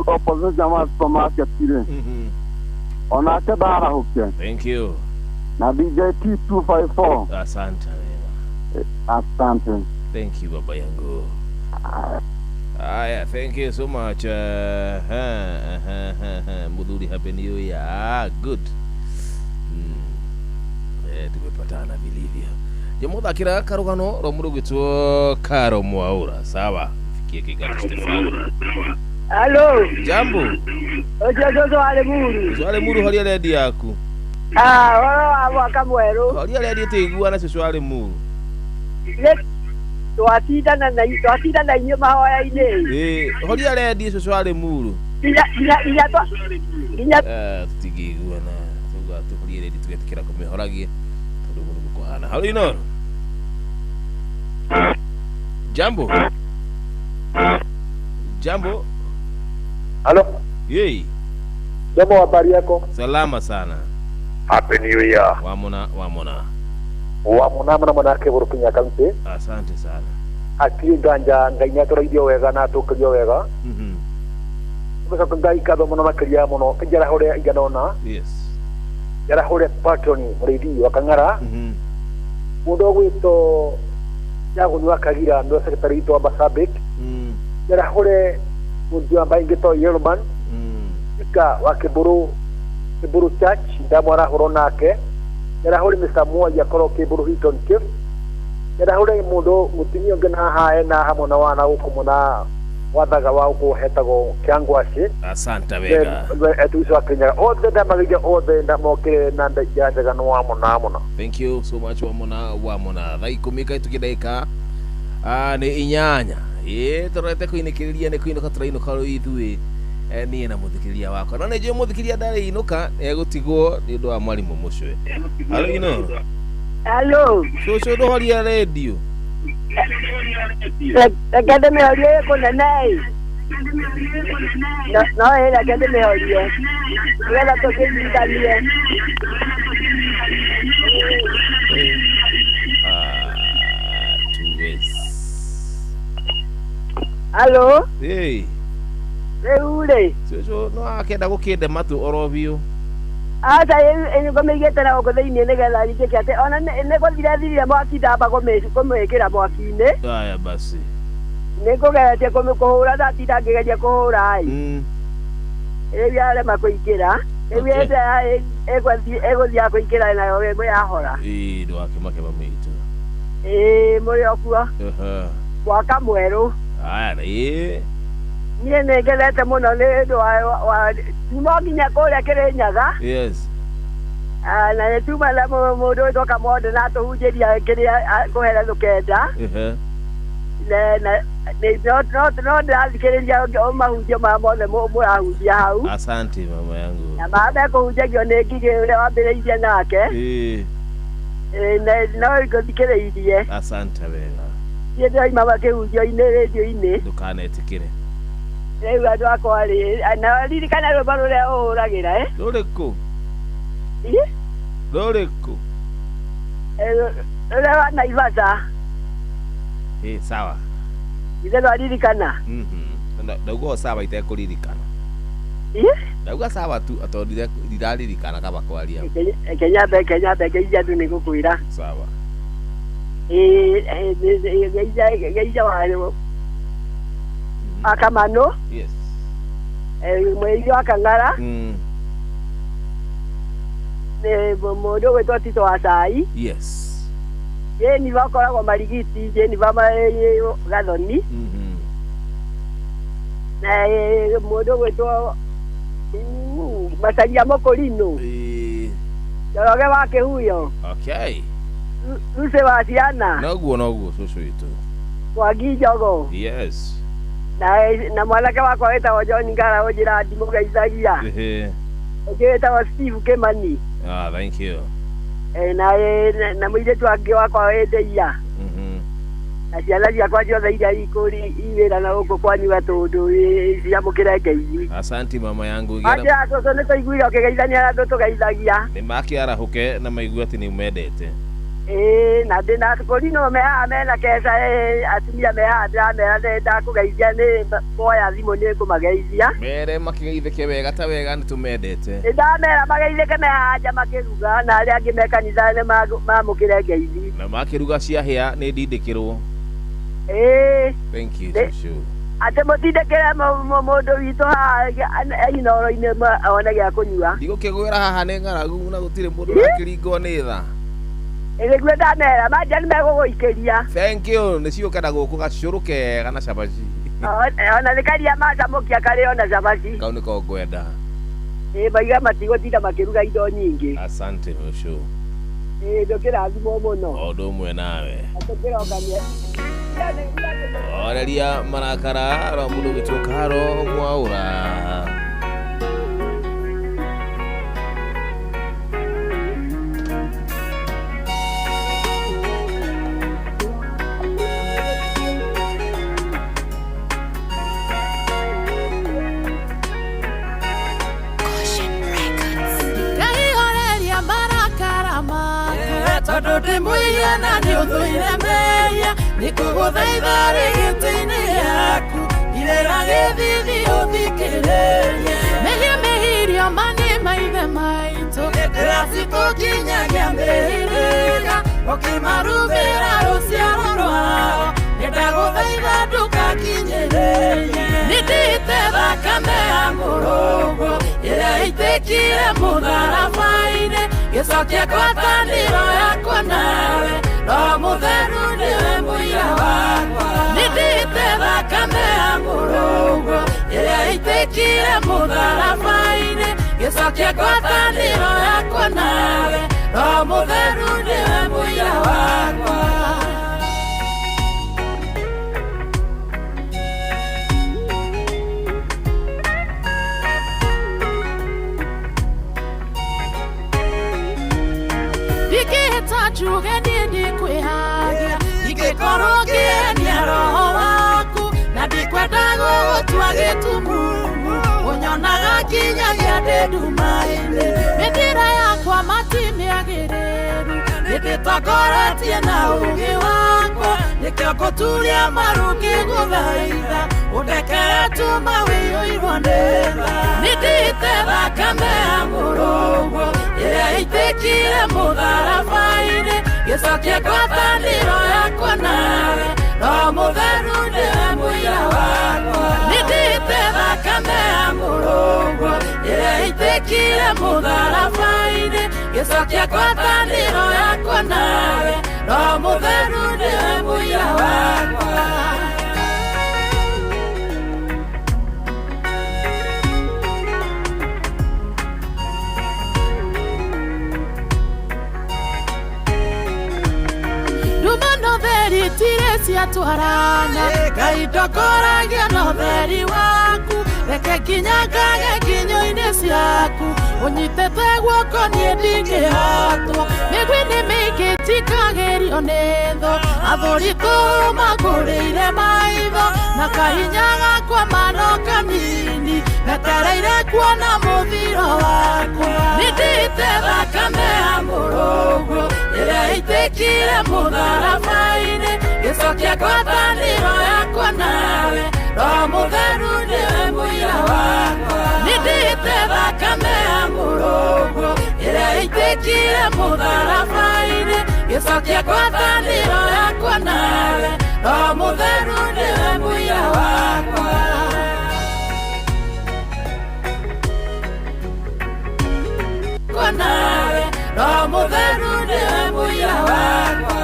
Opposite jamaa supermarket rĩ, onake ndarahũke. Thank you. Na DJ T254. Asante wema. Asante. Thank you, baba yangu. Aya, thank you so much. Mudhuri, happy new year. Ah, good. Tumepatana vilivyo. Jamuthakira karugano rwa mũndũ ũgwĩtwo Karo Mwaura. Sawa, fikie Kigali Stefano. Halo, Jambo. Ũcio cũcũ wa Limuru. Cũcũ wa Limuru, horia rendi yaku. Ah, ũhoro wa mwaka mwerũ. Horia rendi tũiguana, cũcũ wa Limuru. Nĩ twatindana na twatinda na inyuĩ mahoya-inĩ. Ĩĩ, horia rendi, cũcũ wa Limuru. Nginya nginya nginya twa nginya Tũtingĩiguana, tuga tũhorie rendi tũgetĩkĩra kũmĩhoragia tondũ ũguo nĩguo kũhana. Halo Inoro. Jambo. Jambo. Halo. Yei. Jambo, habari yako? Salama sana. Happy New Year. Wamona wamona. Wa munama na mwanake buru Kinya County. Asante sana. Hatirĩ nganja Ngai nĩ atũraithio wega na atũkĩrio wega. Tũgacoka Ngai ngatho mũno makĩria mũno njarahũre igana ũna. Njarahũre Patron mũrĩithi wa Kang'ara. Mũndũ ũgwĩtwo Njagũni wa Kagira nĩwe secretary witũ wa Marsabit. Njarahũre mũndũ wa mbaĩ ingĩtwo Yelman. Ika wa Kĩbũrũ Kĩbũrũ Church ndamwarahũrwo nake. Njarahũre Mr. Mwai akorwo Kĩbũrũ Hilton Cave. Njarahũre mũndũ mũtumia ũngĩ na haha ena hamwe na wana gũkũ mũna wathaga wa gũkũ hetagwo Kĩangwaci. Asante wega. Etuico wa Kirinyaga othe ndamageithia othe ndamokire na njĩra njega nĩ wa mũna mũno. Thank you so much, wamona wamona. Thaa 10 kaitukia ndagĩka nĩ 8. Ĩĩ, tũrorete kũinĩkĩrĩria nĩ kũinũka tũrainũka rĩu ithuĩ, niĩ na mũthikĩrĩria wakwa, no nĩ njũĩ mũthikĩrĩria ndarĩ inũka egũtigwo nĩ ũndũ wa mwarimũ mũcwe. Halo Ino. Halo. Cũcũ, ndũhoria redio. Reke ndĩmĩhorie ĩ kũnene ĩ. No no ĩ reke ndĩmĩhorie. Nĩgetha tũkĩnyitanie. Ah, tuwezi. Halo. Hey. Rĩu rĩ. Cũcũ no akenda gũkĩnde matũ oro biũ. Aca, ngũmĩigĩte na gũkũ thĩinĩ nĩgetha njĩke atĩ ona nĩ gũthira thirire mwaki ndamba kũmĩkĩra mwaki-inĩ. Haya basi. Nĩ ngũgeretie kũhũra ndatinda ngĩgeria kũhũra ĩ. Rĩu yarema kũingĩra. Rĩu ĩgũthiĩ kũingĩra nayo ĩmwe yahora. Ĩĩ, ndũgakĩmake mami witũ. Ĩĩ, mũrĩ o kuo. Mwaka mwerũ. Haya, ĩĩ. Niĩ nĩ ngenete mũno nĩ ũndũ wa tuma nginya kũrĩa Kĩrĩnyaga. Ah, na nĩ tuma na mũndũ wĩtwo Kamonde na atũhunjĩria kĩrĩa kũhera rũkenda. Na no ndĩrathikĩrĩria mahunjio maya mothe mũrahunjia hau. Asante mama yangu. Na maya mekũhunjagio nĩ Ngigĩ ũrĩa wambĩrĩirie nake. No ngũthikĩrĩirie. Asante wega. Niĩ ndĩroima kĩhunjio-inĩ rĩndiũ-inĩ. Ndũkanetĩkĩre. Rĩu andũ akwa rĩ, na ririkana rwĩmbo rũrĩa ũhũragĩra ĩ. Rũrĩkũ? Ĩ? Rũrĩkũ? Rũrĩa wa Naivasha. Ĩ, sawa. Ithe ndwaririkana? Ndauga o sawa itekũririkana. Ĩ? Ndauga sawa tu tondũ ndiraririkana kaba kwaria. Kenyambe kenyambe ngeithia andũ nĩ ngũkwĩra. Sawa. Ĩ, ngeithia ngeithia wa Akamano. Mũrĩithi wa Kang'ara. Nĩ mũndũ ũgwĩtwo Tito wa Cai. Jeniva akoragwo Marigiti, Jeniva Gathoni. Na mũndũ ũgwĩtwo Macaria Mũkũrinũ. Njoroge wa Kĩhuyo. Lucy wa Ciana. Noguo noguo cũcũ witũ. Mwangi Njogo. Na mwanake wakwa wĩtagwo John Ngara ũnjĩra ndimũgeithagia. Ũngĩ wĩtagwo Steve Kimani. Ah, thank you. Na mũirĩtu wangĩ wakwa wĩ Ndeia. Na ciana ciakwa ciothe iria ikũri i wĩra na gũkũ kwanyu Gatũndũ ciamũkĩre ngeithi. Asante mama yangu. Wanjĩra cũcũ nĩ tũiguire ũkĩgeithania na andũ tũgeithagia. Nĩ makĩarahũke na maigue atĩ nĩ umendete. Ĩĩ na ndĩna kũrino me haha mena keca atumia me haha ndĩramera nĩ ndakũgeithia nĩ moya thimũ nĩ ngũmageithia. Mere makĩgeithĩke wega ta wega nĩ tũmendete. Nĩ ndamera mageithĩke me haha nja makĩruga na arĩa angĩ me kanitha nĩ mamũkĩre ngeithi. Na makĩruga ciahĩa nĩ ndindĩkĩrwo. Ĩĩ. Thank you cũcũ. Atĩ mũtindĩkĩre mũndũ witũ haha inoro-inĩ one gĩa kũnyua. Ndigũkĩgwĩra haha nĩ ng'aragu na gũtirĩ mũndũ ũrakĩringwo nĩ tha. Nĩguo ndamera manja nĩ megũgũikĩria. Thank you nĩ ciũka na gũkũ gacũrũ kega na cabaci. Ona nĩ karia macamũkia karĩ ona cabaci. Kau nĩko ngwenda. Ĩĩ maiga matigũtinda makĩruga indo nyingĩ. Asante cũcũ. Ĩĩ ndũkĩrathimwo mũno. O ũndũ ũmwe nawe. Tũkĩrokania. Oreria marakara ro mũndũ ũgĩtwo Karo Mwaũra. Tondu ndĩ na nĩ ũthũire mehia nĩngũgũthaitha rĩgĩtĩ-inĩ yaku irĩra gĩthithi ũthikĩrĩrie mehia mehirio ma nĩ maithe maitũ ndĩracitũkinyagia mĩhĩrĩga ũkĩmarumĩra rũciaro rwao nĩndagũthaitha ndũkakinyĩrĩrie nĩndĩte thakame ya mũrũguo ĩrĩa ĩitĩkire mũtharaba-inĩ gĩcokia ngwatanĩro yakwa nawe Roho Mũtheru nĩwe mũira wakwa nĩndĩte thakame ya mũrũguo ĩrĩa ĩitĩkire mũtharaba-inĩ gĩcokia ngwatanĩro yakwa nawe Roho Mũtheru nĩwe mũira wakwa. Njuge niĩ ndikwĩhagia ingĩkorwo ngĩenia roho waku na ndikwenda gũgũtua gĩtumumu ũnyonaga nginyagia ndĩ nduma-inĩ mĩthira yakwa matimĩagĩrĩru nĩndĩtongoretie na ũũgĩ wakwa nĩkĩo ngũturia maru ngĩgũthaitha ũndekere tuma wĩiyũirwo nĩ tha nĩndĩte thakame ya mũrũguo ĩrĩa ĩitĩkire mũtharaba-inĩ gĩcokia ngwatanĩro yakwa nawe Roho Mũtheru nĩwe mũira wakwa nĩndĩte thakame ya mũrũguo ĩrĩa ĩitĩkire mũtharaba-inĩ gĩcokia ngwatanĩro yakwa nawe Roho Mũtheru nĩwe mũira wakwa. Theri ciatwarana Ngai ndokoragia na ũtheri waku reke nginyangage nginyo-inĩ ciaku ũnyitĩte guoko niĩ ndingĩhotwo mĩguĩ-inĩ mĩingĩ njikagĩrio nĩ thũ athũri tũmangũrĩire maitho na kahinya gakwa mano kanini metereire kuona mũthiro wakwa nĩndĩte thakame ya mũrũguo ĩrĩa ĩitĩkire mũtharaba-inĩ gĩcokia ngwatanĩro yakwa nawe Roho Mũtheru nĩwe mũira wakwa nĩndĩte thakame ya mũrũguo ĩrĩa ĩitĩkire mũtharaba-inĩ gĩcokia ngwatanĩro yakwa nawe Roho Mũtheru nĩwe mũira wakwa. Nawe Roho Mũtheru nĩwe mũira wakwa.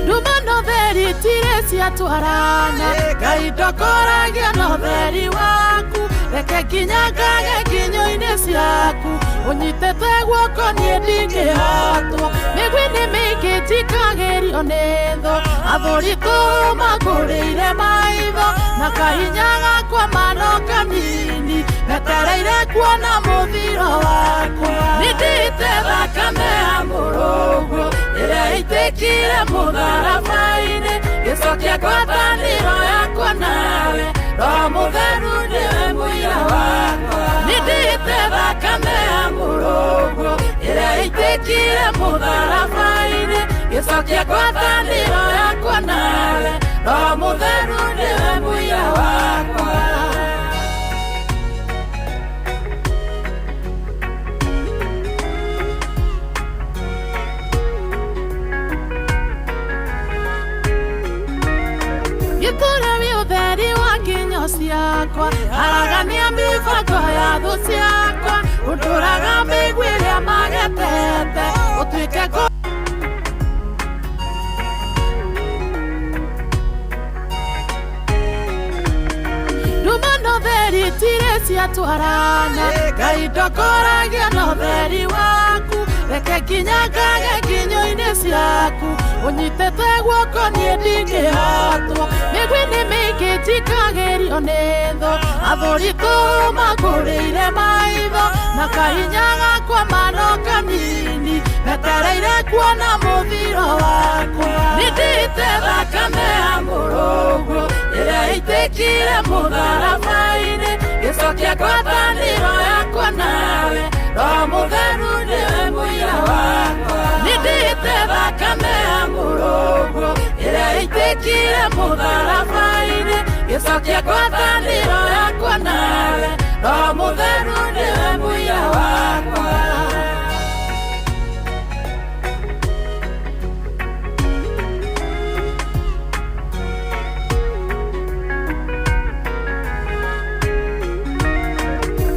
Nduma na ũtheri itirĩ ciatwarana Ngai ndokoragia na ũtheri waku reke nginyangage nginyo-inĩ ciaku ũnyitĩte guoko niĩ ndingĩhotwo mĩguĩ-inĩ mĩingĩ njikagĩrio nĩ thũ athũri tũmangũrĩire maitho na kahinya gakwa mano kanini metereire kuona mũthiro wakwa nĩndĩte thakame ya mũrũguo ĩrĩa ĩitĩkire mũtharaba-inĩ gĩcokia ngwatanĩro yakwa nawe Roho Mũtheru nĩwe mũira wakwa nĩndĩte thakame ya mũrũguo ĩrĩa ĩitĩkire mũtharaba-inĩ gĩcokia ngwatanĩro yakwa nawe Roho Mũtheru nĩwe mũira wakwa. Gĩtũra wĩ ũtheri wa nginyo ciakwa haragania mĩbango ya thũ ciakwa ũndũraga mĩigua ĩrĩa magetete ũtuĩke nduma na ũtheri itirĩ ciatwarana Ngai ndokoragia na ũtheri waku reke nginya ngage nginyo-inĩ ciaku ũnyitĩte guoko niĩ ndingĩhotwo mĩgwĩ nĩ mĩingĩ njikagĩrio nĩ thũ athũri tũmangũrĩire maitho na kahinya gakwa mano kanini metereire kuona mũthiro wakwa nĩndĩte thakame ya mũrũguo ĩrĩa ĩitĩkire mũtharaba-inĩ gĩcokia ngwatanĩro yakwa nawe Roho Mũtheru nĩwe mũira wakwa nĩndĩte thakame ya mũrũguo ĩrĩa ĩitĩkire mũtharaba-inĩ gĩcokia ngwatanĩro yakwa nawe Roho Mũtheru nĩwe mũira wakwa.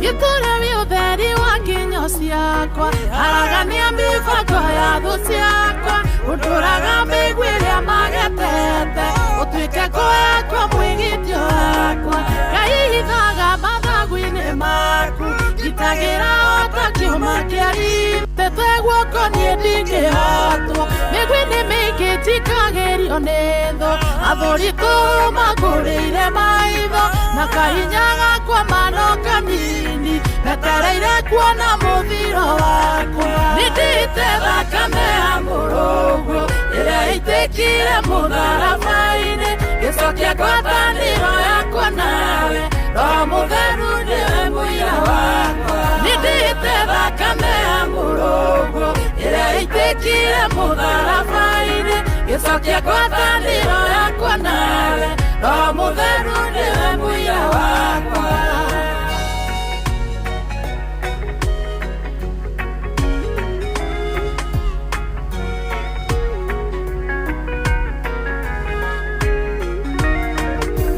Gĩtũra wĩ ũtheri wa nginyo ciakwa haragania mĩbango ya thũ ciakwa ũndũraga mĩigua ĩrĩa magetete ũtuĩke ngũ yakwa mwĩgitio wakwa Ngai hithaga mathagu-inĩ maku ngitagĩra o ta kĩũma kĩa ritete guoko niĩ ndingĩhotwo mĩgwĩ nĩ mĩingĩ njikagĩrio nĩ thũ athũri tũmangũrĩire maitho na kahinya gakwa mano kanini metereire kuona mũthiro wakwa nĩndĩte thakame ya mũrũguo ĩrĩa ĩitĩkire mũtharaba-inĩ gĩcokia ngwatanĩro yakwa nawe Roho Mũtheru nĩwe mũira wakwa nĩndĩte thakame ya mũrũguo ĩrĩa ĩitĩkire mũtharaba-inĩ gĩcokia ngwatanĩro yakwa nawe Roho Mũtheru nĩwe mũira wakwa.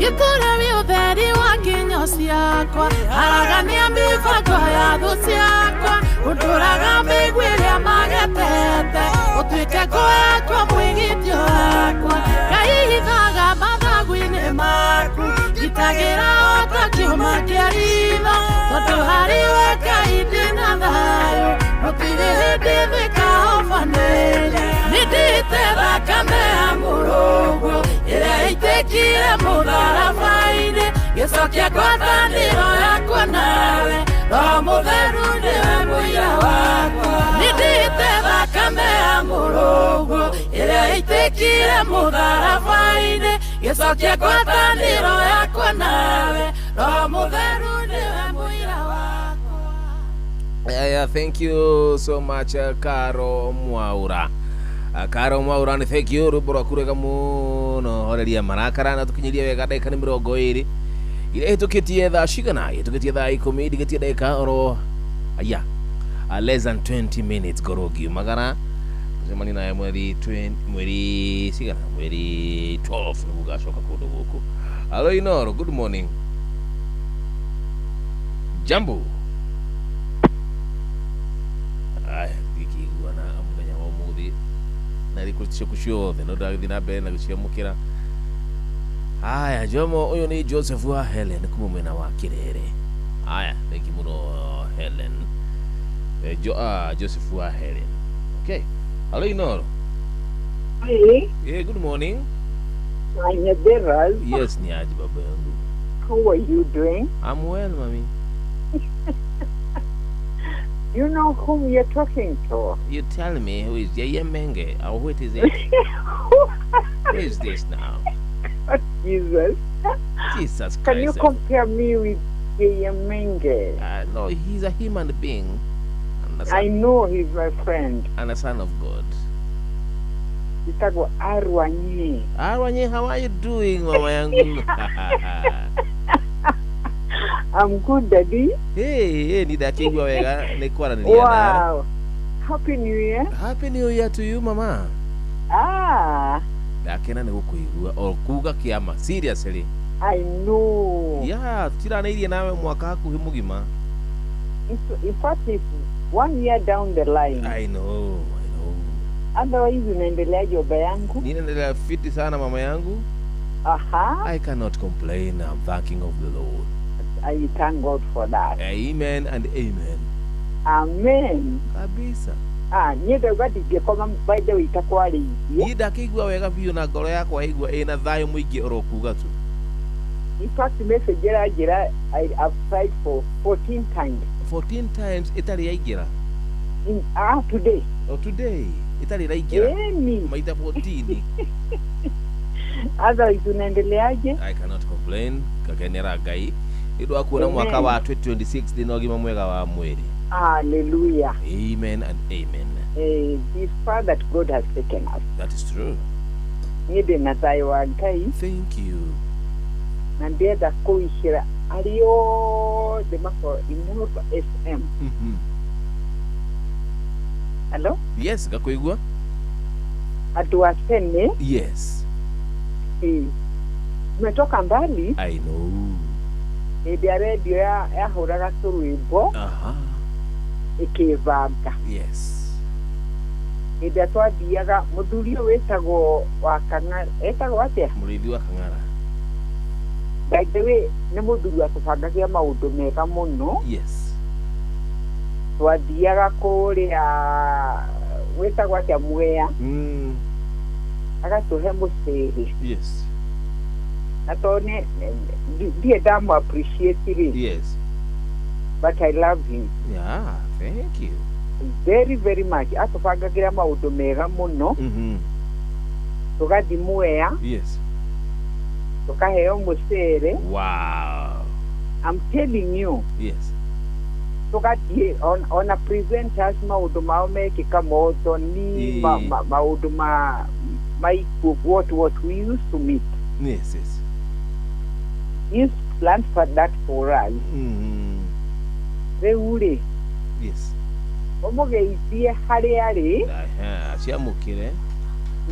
Gĩtũra wĩ ũtheri wa nginyo ciakwa haragania mĩbango ya thũ ciakwa ũndũraga mĩigua ĩrĩa magetete ũtuĩke ngũ yakwa mwĩgitio wakwa Ngai hithaga mathagu-inĩ maku ngitagĩra o ta kĩũma kĩa ritho tondũ harĩ we Ngai ndĩna thayũ gũtirĩ hĩndĩ thĩkahobanĩria nĩndĩte thakame ya mũrũguo ĩrĩa ĩitĩkire mũtharaba-inĩ gĩcokia ngwatanĩro yakwa nawe Roho Mũtheru nĩwe mũira wakwa nĩndĩte thakame ya mũrũguo ĩrĩa ĩitĩkire mũtharaba-inĩ gĩcokia ngwatanĩro yakwa nawe Roho Mũtheru nĩwe mũira wakwa. Yeah, thank you so much Caro Mwaura. Caro Mwaura ni thank you rwĩmbo rwaku rwega mũno horeria marakara na tũkinyirie wega ndagĩka nĩ mĩrongo ĩrĩ ĩrĩa ĩhĩtũkĩtie thaa cigana ĩhĩtũkĩtie thaa ikũmi ndigĩtie ndagĩka oro aya less than 20 minutes ngorwo ngiumagara tũcemanie nawe mweri 20 mweri cigana mweri 12 nĩguo ngacoka kũndũ gũkũ. Hello Inoro, good morning. Jambo. Aya ndikiguana mũthenya wa ũmũthĩ na rĩkũ ciaku ciothe no ndagĩthiĩ na mbere na gũciamũkĩra. Haya Jomo, ũyũ nĩ Joseph wa Helen kuma mwena wa Kirere. Haya thank you mũno Helen. Joseph wa Helen. Okay. Hello Inoro. Hi. Yeah, good morning. Yes, ni aje baba yangu. How are you doing? I'm well, mami. You know whom you're talking to? You tell me who is J.M. Menge or what is it? Who is this now? Oh, Jesus. Jesus Christ. Can you compare me with J.M. Menge? No, he's a human being. And I know he's my friend. And a son of God. Itagwa Arwanye. Arwanye, how are you doing, mama yangu? I'm good, Daddy. Hey, ni ndakigwa wega ni kwaranĩria nawe. Wow. Happy New Year. Happy New Year to you, mama. Ah. Ndakena nĩ gũkũigua o kuga kĩama seriously. I know. Yeah, tutiranĩirie nawe mwaka hakuhĩ mũgima. In fact, it's 1 year down the line. I know, I know. Otherwise, unaendelea joba yangu? Ninaendelea fiti sana mama yangu. Aha. I cannot complain. I'm thanking of the Lord. I thank God for that. Amen and amen. Amen. Kabisa. Ah, niĩ ndauga ndingĩkoma by the way itakwarĩirie. Niĩ ndakĩigua wega biũ na ngoro yakwa yaigua ĩna thayũ mũingĩ oro kuga tu. In fact, message ĩranjĩra I've tried for 14 times. 14 times ĩtarĩ yaingĩra? Today. Oh, today. Ĩtarĩ ĩraingĩra? Ĩni. Maita 14. Otherwise, unaendeleaje? I cannot complain. Ngakenera Ngai. Nĩ ũndũ wa kuona mwaka wa 2026 ndĩna ũgima mwega wa mwĩrĩ. Hallelujah. Amen and amen. This far that God has taken us. That is true. Niĩ ndĩna thayũ wa Ngai. Thank you. Na ndĩrenda kũicĩra arĩa othe makorwo Inooro FM. Hello? Yes, ngakũigua. Andũ a tene. Yes. Tumetoka mbali. I know. Hĩndĩ ya redio yahũraga tũrwĩmbo. Aha. Ĩkĩbanga. Yes. Hĩndĩ ĩrĩa twathiaga mũthuri ũyũ wĩtagwo wa Kang'ara, etagwo atĩa? Mũrĩithi wa Kang'ara. By the way, nĩ mũthuri watũbangagĩra maũndũ mega mũno. Yes. Twathiaga kũrĩa wĩtagwo atĩa Mwea. Agatũhe mũcere. Yes. Na tondũ ndirĩ ndamũ appreciate rĩ. Yes. But I love him. Yeah, thank you. Very, very much. Atũbangagĩra maũndũ mega mũno. Tũgathiĩ Mwea. Yes. Tũkaheo mũcere. Wow. I'm telling you. Yes. Tũgathiĩ ona presenters maũndũ mao mekĩka mothoni, maũndũ ma what we used to meet. Yes, yes. He planned for that for us. Rĩu rĩ. Yes. Ũmũgeithie harĩa arĩ. Aciamũkĩre.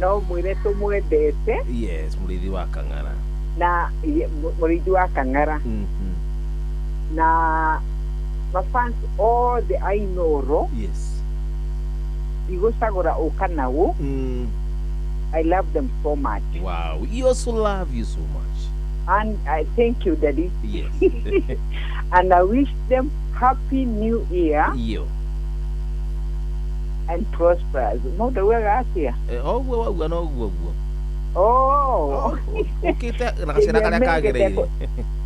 No mwĩre tũmwendete. Yes, mũrĩithi wa Kang'ara. Na mũrĩithi wa Kang'ara. Na mafans othe a Inooro. Yes. Ndigũcagũra ũ kana ũ. I love them so much. Wow, we also love you so much. And I thank you, Daddy. Yes. And I wish them Happy New Year. Yo. And prosperous. Mũndũ wega atĩa? Ũguo wauga no ũguo guo. Oh. Ũkĩte na gacĩra karĩa kagĩrĩire.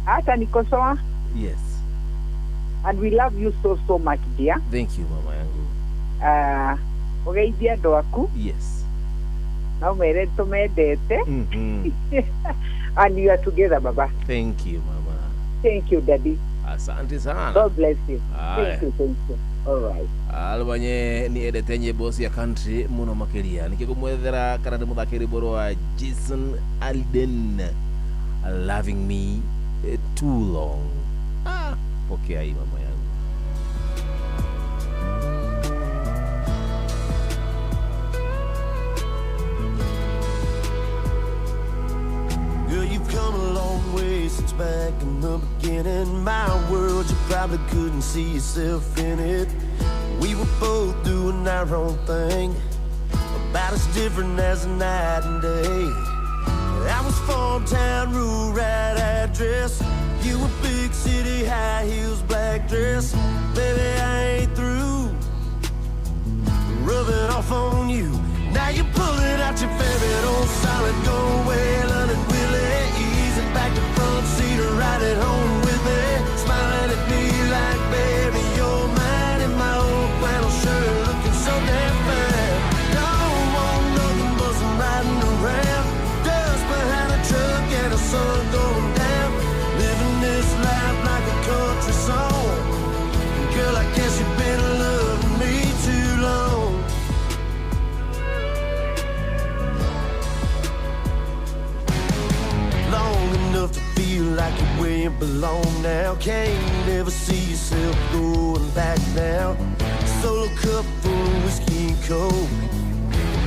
Hata niko sawa. Yes. And we love you so, so much, dear. Thank you, mama yangu. Ũgeithie andũ aku. Yes. Na ũmere tũmendete. And you are together, Baba. Thank you, mama. Thank you, Daddy. Asante sana. God bless you. Thank you, thank you. All right. Alwanye ni edete nyĩmbo cia country mũno makĩria nĩkĩo ngũmwethera kana ndĩmũthakĩre rwĩmbo rwa Jason Aldean, Loving Me Too Long. Ah, pokea hii mama yangu. Girl, you've come a long way since back in the beginning. My world, you probably couldn't see yourself in it. We were both doing our own thing, about as different as the night and day. I was farm town, rural right address. You were big city, high heels, black dress. Baby, I ain't through rubbing off on you. Now you're pulling out your favorite old solid gold Waylon and Willie. Easy back to front seat or ride it home with me. Smiling at me like, baby, you're mine in my old now. Can't ever see yourself going back now. Solo cup full of whiskey and coke.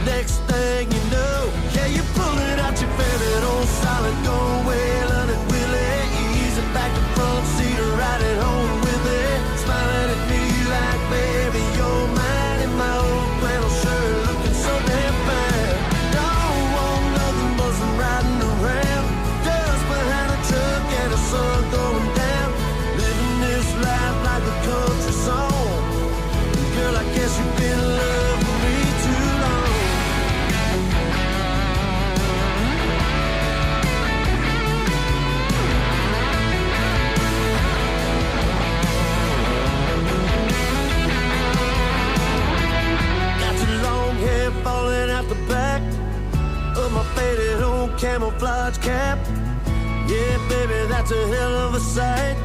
Next thing you know, yeah, you're pulling out your favorite old solid gold Waylon and Willie. Easy back to front seat, riding home with it. Smiling at me like, baby, you're mine. In my old flannel shirt, looking so damn fine. Don't want nothing but some riding around. Dust behind a truck and the sun going down. Living this life like a country song. Girl, I guess you've been loving me too long. Got your long hair falling out the back of my faded old camouflage cap. Yeah, baby, that's a hell of a sight.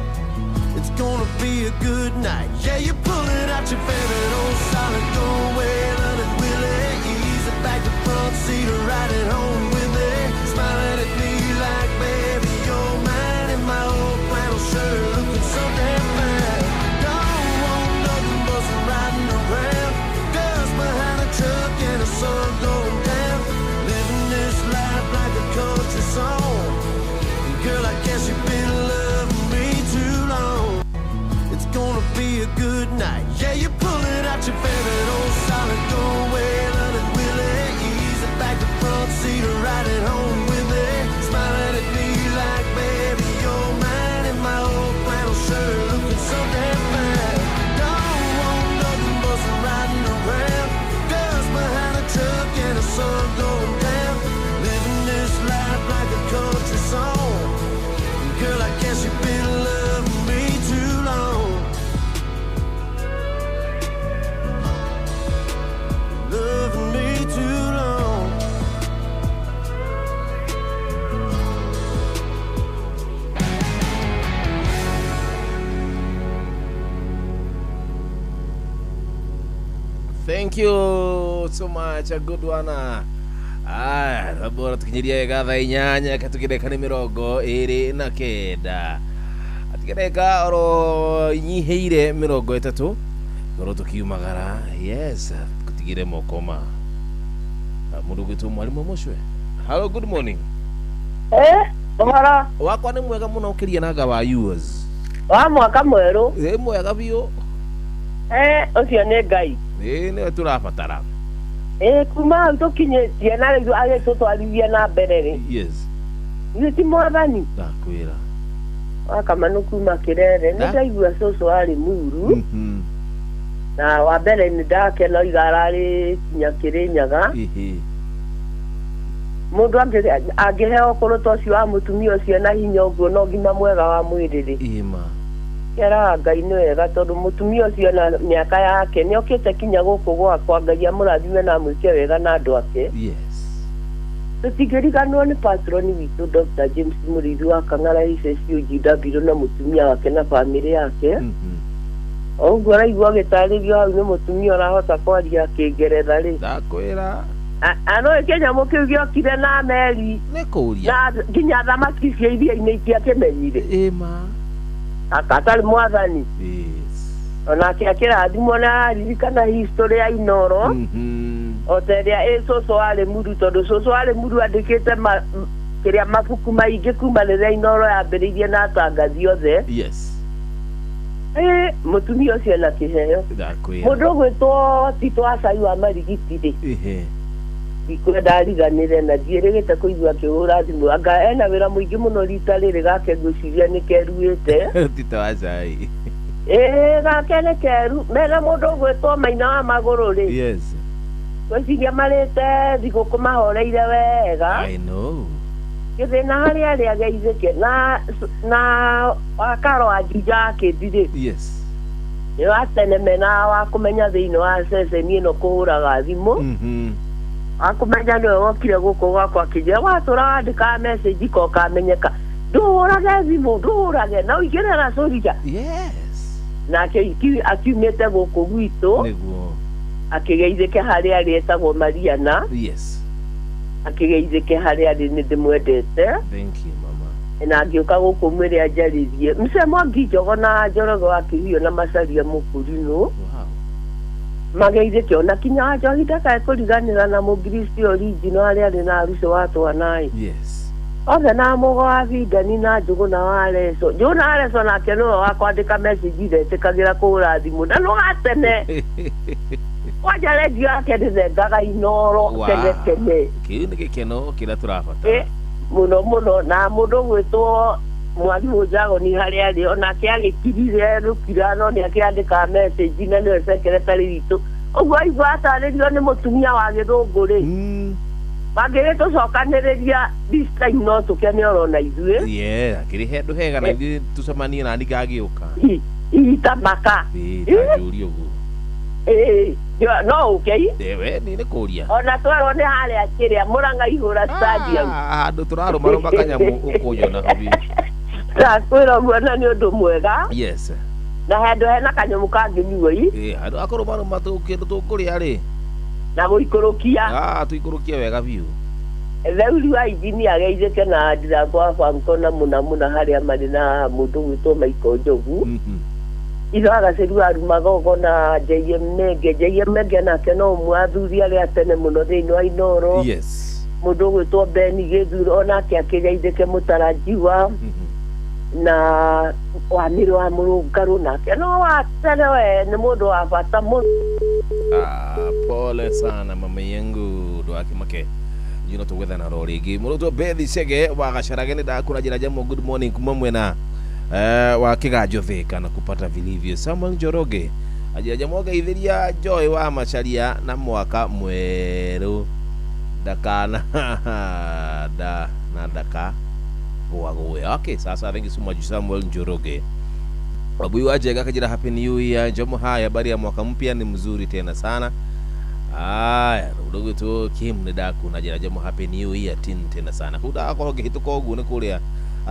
It's gonna be a good night. Yeah, you're pulling out your favorite old solid gold Waylon and Willie. Easy back to front seat, riding home with me. Smiling at me like, baby, you're mine. In my old flannel shirt, looking so damn fine. Don't want nothing but some riding around. Dust behind a truck and the sun going down. Living this life like a country song. Girl, I guess you've been loving me too long. It's gonna be a good night. Yeah, you're pulling out your favorite old solid gold Waylon and Willie. Easy back to front seat, riding home with me. Smiling at me like, baby, you're mine. In my old flannel shirt, looking so damn fine. Don't want nothing but some riding around. Dust behind a truck and the sun going down. Living this life like a country song. Girl, I guess you've been loving me too long. Loving me too long. Thank you so much. A good one. Aya, bora tukinyiria wega thaa 8 katukireka ni 29 atigireka oro inyiheire 30 oro tukiumagara. Yes, kutigire mokoma mundu gwitu mwalimu mucwe. Hello, good morning. Ũhoro wakwa nĩ mwega mũno ũkĩria na nga wa yours wa mwaka mwerũ. Ĩ mwega biũ. Ũcio nĩ Ngai. Ĩ nĩwe tũrabatara. Kuma hau tũkinyĩtie na rĩu agĩtũtwarithia na mbere rĩ. Yes. Ithuĩ ti mwathani. Ndakwĩra. Wakamanu kuma Kĩrere nĩ ndaigua cũcũ arĩ muru. Na wa mbere nĩ ndakena oiga ararĩ kinya Kĩrĩnyaga. Mũndũ angĩheo ũkũrũ ta ũcio wa mũtumia ũcio na hinya ũguo na ũgima mwega wa mwĩrĩ rĩ. Ĩma. Kĩeraga Ngai nĩ wega tondũ mũtumia ũcio na mĩaka yake nĩ okĩte kinya gũkũ gwakwa. Ngai amũrathime na amwĩke wega na andũ ake. Yes. Tũtingĩriganĩrwo nĩ patroni witũ Dr. James Mũrĩithi wa Kang'ara HSUGW na mũtumia wake na bamĩrĩ yake. O ũguo araigua agĩtarĩrio hau nĩ mũtumia ũrahota kwaria Kĩngeretha rĩ. Ndakwĩra. Anoĩ kĩnyamũ kĩu gĩokire na meri. Nĩ kũũria. Na nginya thamaki cia iria-inĩ itiakĩmenyire. Ĩma. Akatarĩ mwathani. Yes. Onake akĩrathimwo na aririkana history ya Inoro. O ta ĩrĩa ĩ cũcũ warĩ muru tondũ cũcũ warĩ muru andĩkĩte kĩrĩa mabuku maingĩ kuma rĩrĩa Inoro yambĩrĩirie na atangathi othe. Yes. Mũtumia ũcio ena kĩheo. Ndakwĩra. Mũndũ ũgwĩtwo Tito wa Cai wa Marigiti rĩ. Ndikwenda ariganĩre na ndiĩrĩgĩte kũigua akĩhũra thimũ. Anga ena wĩra mũingĩ mũno rita rĩrĩ gake ngwĩciria nĩ keruĩte. Tito wa Cai. Gake nĩ keru. Mena mũndũ ũgwĩtwo Maina wa Magũrũ rĩ. Yes. Ngwĩciria marĩte thigũkũ mahoreire wega. I know. Gĩthĩna harĩa arĩ ageithĩke na wakaro wa Juja wa Kĩndi rĩ. Yes. Nĩ wa tene mena wa kũmenya thĩinĩ wa ceceni ĩno kũhũraga thimũ. Akũmenya nĩwe wokire gũkũ gwakwa akĩnjĩra watũra wandĩkaga message ko kamenyeka ndũhũrage thimũ ndũhũrage na ũingĩre gacũria. Yes. Nake akiumĩte gũkũ gwitũ. Nĩguo. Akĩgeithĩke harĩa arĩ etagwo Mariana. Yes. Akĩgeithĩke harĩa arĩ nĩ ndĩmwendete. Thank you mama. Na ngĩũka gũkũ mwĩre anjarĩrie mse Mwangi Njogo na Njoroge wa Kĩhuyo na Macaria Mũkũrinũ. Wow. Mageithĩke ona kinya wa Njohi ndakae kũriganĩra na Mũkristo original arĩa arĩ na aruci wa twanaĩ. Yes. Othe na Mũgo wa Bindani na Njũgũna wa Leso. Njũgũna wa Leso nake nĩwe wa kwandĩka message ndetĩkagĩra kũhũra thimũ na nũgatene. Kwanja redio yake ndĩthengaga Inoro Wow. tene tene. Kĩu nĩ gĩkeno kĩrĩa tũrabatara. Mũno mũno na mũndũ gwĩtwo mwarimũ Njagoni harĩa arĩ onake agĩkirire rũkira no nĩ akĩandĩkaga message na nĩwe secretary witũ. Ũguo aigua atarĩrio nĩ mũtumia wa gĩthũngũ rĩ. Mangĩgĩtũcokanĩrĩria this time no tũkene oro na ithuĩ. Yeah, akĩrĩ handũ hega na ithuĩ tũcemanie na niĩ ngagĩũka. Ita maka. Ĩĩ, ta njũrie ũguo. Ĩĩ, no ũke i? We nĩ nĩ kũria. Ona twerwo nĩ harĩa kĩrĩa Mũrang'a ihũra stadium. Handũ tũrarũmarũma kanyamũ ũkũnyona hau. Ndakwĩra ũguo na nĩ ũndũ mwega. Yes. Na handũ hena kanyamũ kangĩnyuo i. Ĩĩ, handũ akũrũmarũma kĩndũ tũkũrĩa rĩ. Na gũikũrũkia. Tũikũrũkie wega biũ. Theuri wa injinia ageithĩke na Ndirango wa Banko na mũna mũna harĩa marĩ na mũndũ gwĩtwo Michael Njogu. Itho agacĩru wa Rumagogo na JM Menge. JM Menge nake no ũmwe athuri arĩa tene mũno thĩinĩ wa Inoro. Yes. Mũndũ ũgwĩtwo Ben Gĩthuro onake akĩgeithĩke mũtarajiwa. Na Wamĩrũ wa Mũrũngarũ nake no wa tene we nĩ mũndũ wa bata mũno. Pole sana mama yangu ndwakĩmake njino tũgwethana ro rĩngĩ mũrũtwo Bethi Chege wa Gacarage nĩ ndakũra njĩra njamo good morning kuma mwena wa Kĩganjo Thika na kupata vilivyo. Samuel Njoroge anjĩra njamo ngeithĩria Joy wa Macharia na mwaka mwerũ ndakana da na ndaka gũagũe. Okay, sasa thank you so much Samuel Njoroge. Wabuyu wa Njega akajira happy new year Njomo, haya habari ya mwaka mpya ni mzuri tena sana. Aya, udogo tu Kim nĩ ndakuna njĩra Njomo happy new year tin tena sana. Kuu ndakorwo ngĩhĩtũka ũguo nĩ kũrĩa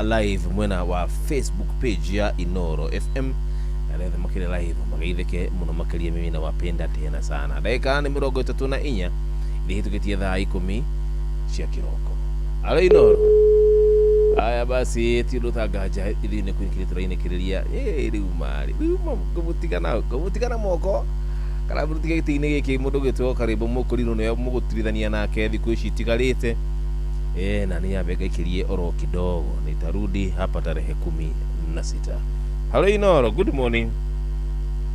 live mwena wa Facebook page ya Inoro FM. Arĩa othe makĩrĩ live mageithĩke mũno makĩria, mimi nawapenda tena sana. Ndagĩka nĩ 34 ithĩhĩtũkĩtie thaa 10 cia kĩroko. Alo Inoro. Aya basi ti ũndũ tanganja ithuĩ nĩ kũinĩkĩria tũrainĩkĩrĩria. Rĩu marĩ rĩu ngũmũtigana moko kana mũtige gĩtĩ-inĩ gĩkĩ mũndũ ũgĩtwo Karĩmbũ Mũkũrinũ nĩwe mũgũtirithania nake thikũ ici itigarĩte. Na niambe ngaikĩrie oro kidogo nitarudi hapa tarehe 16. Halo Inoro, good morning.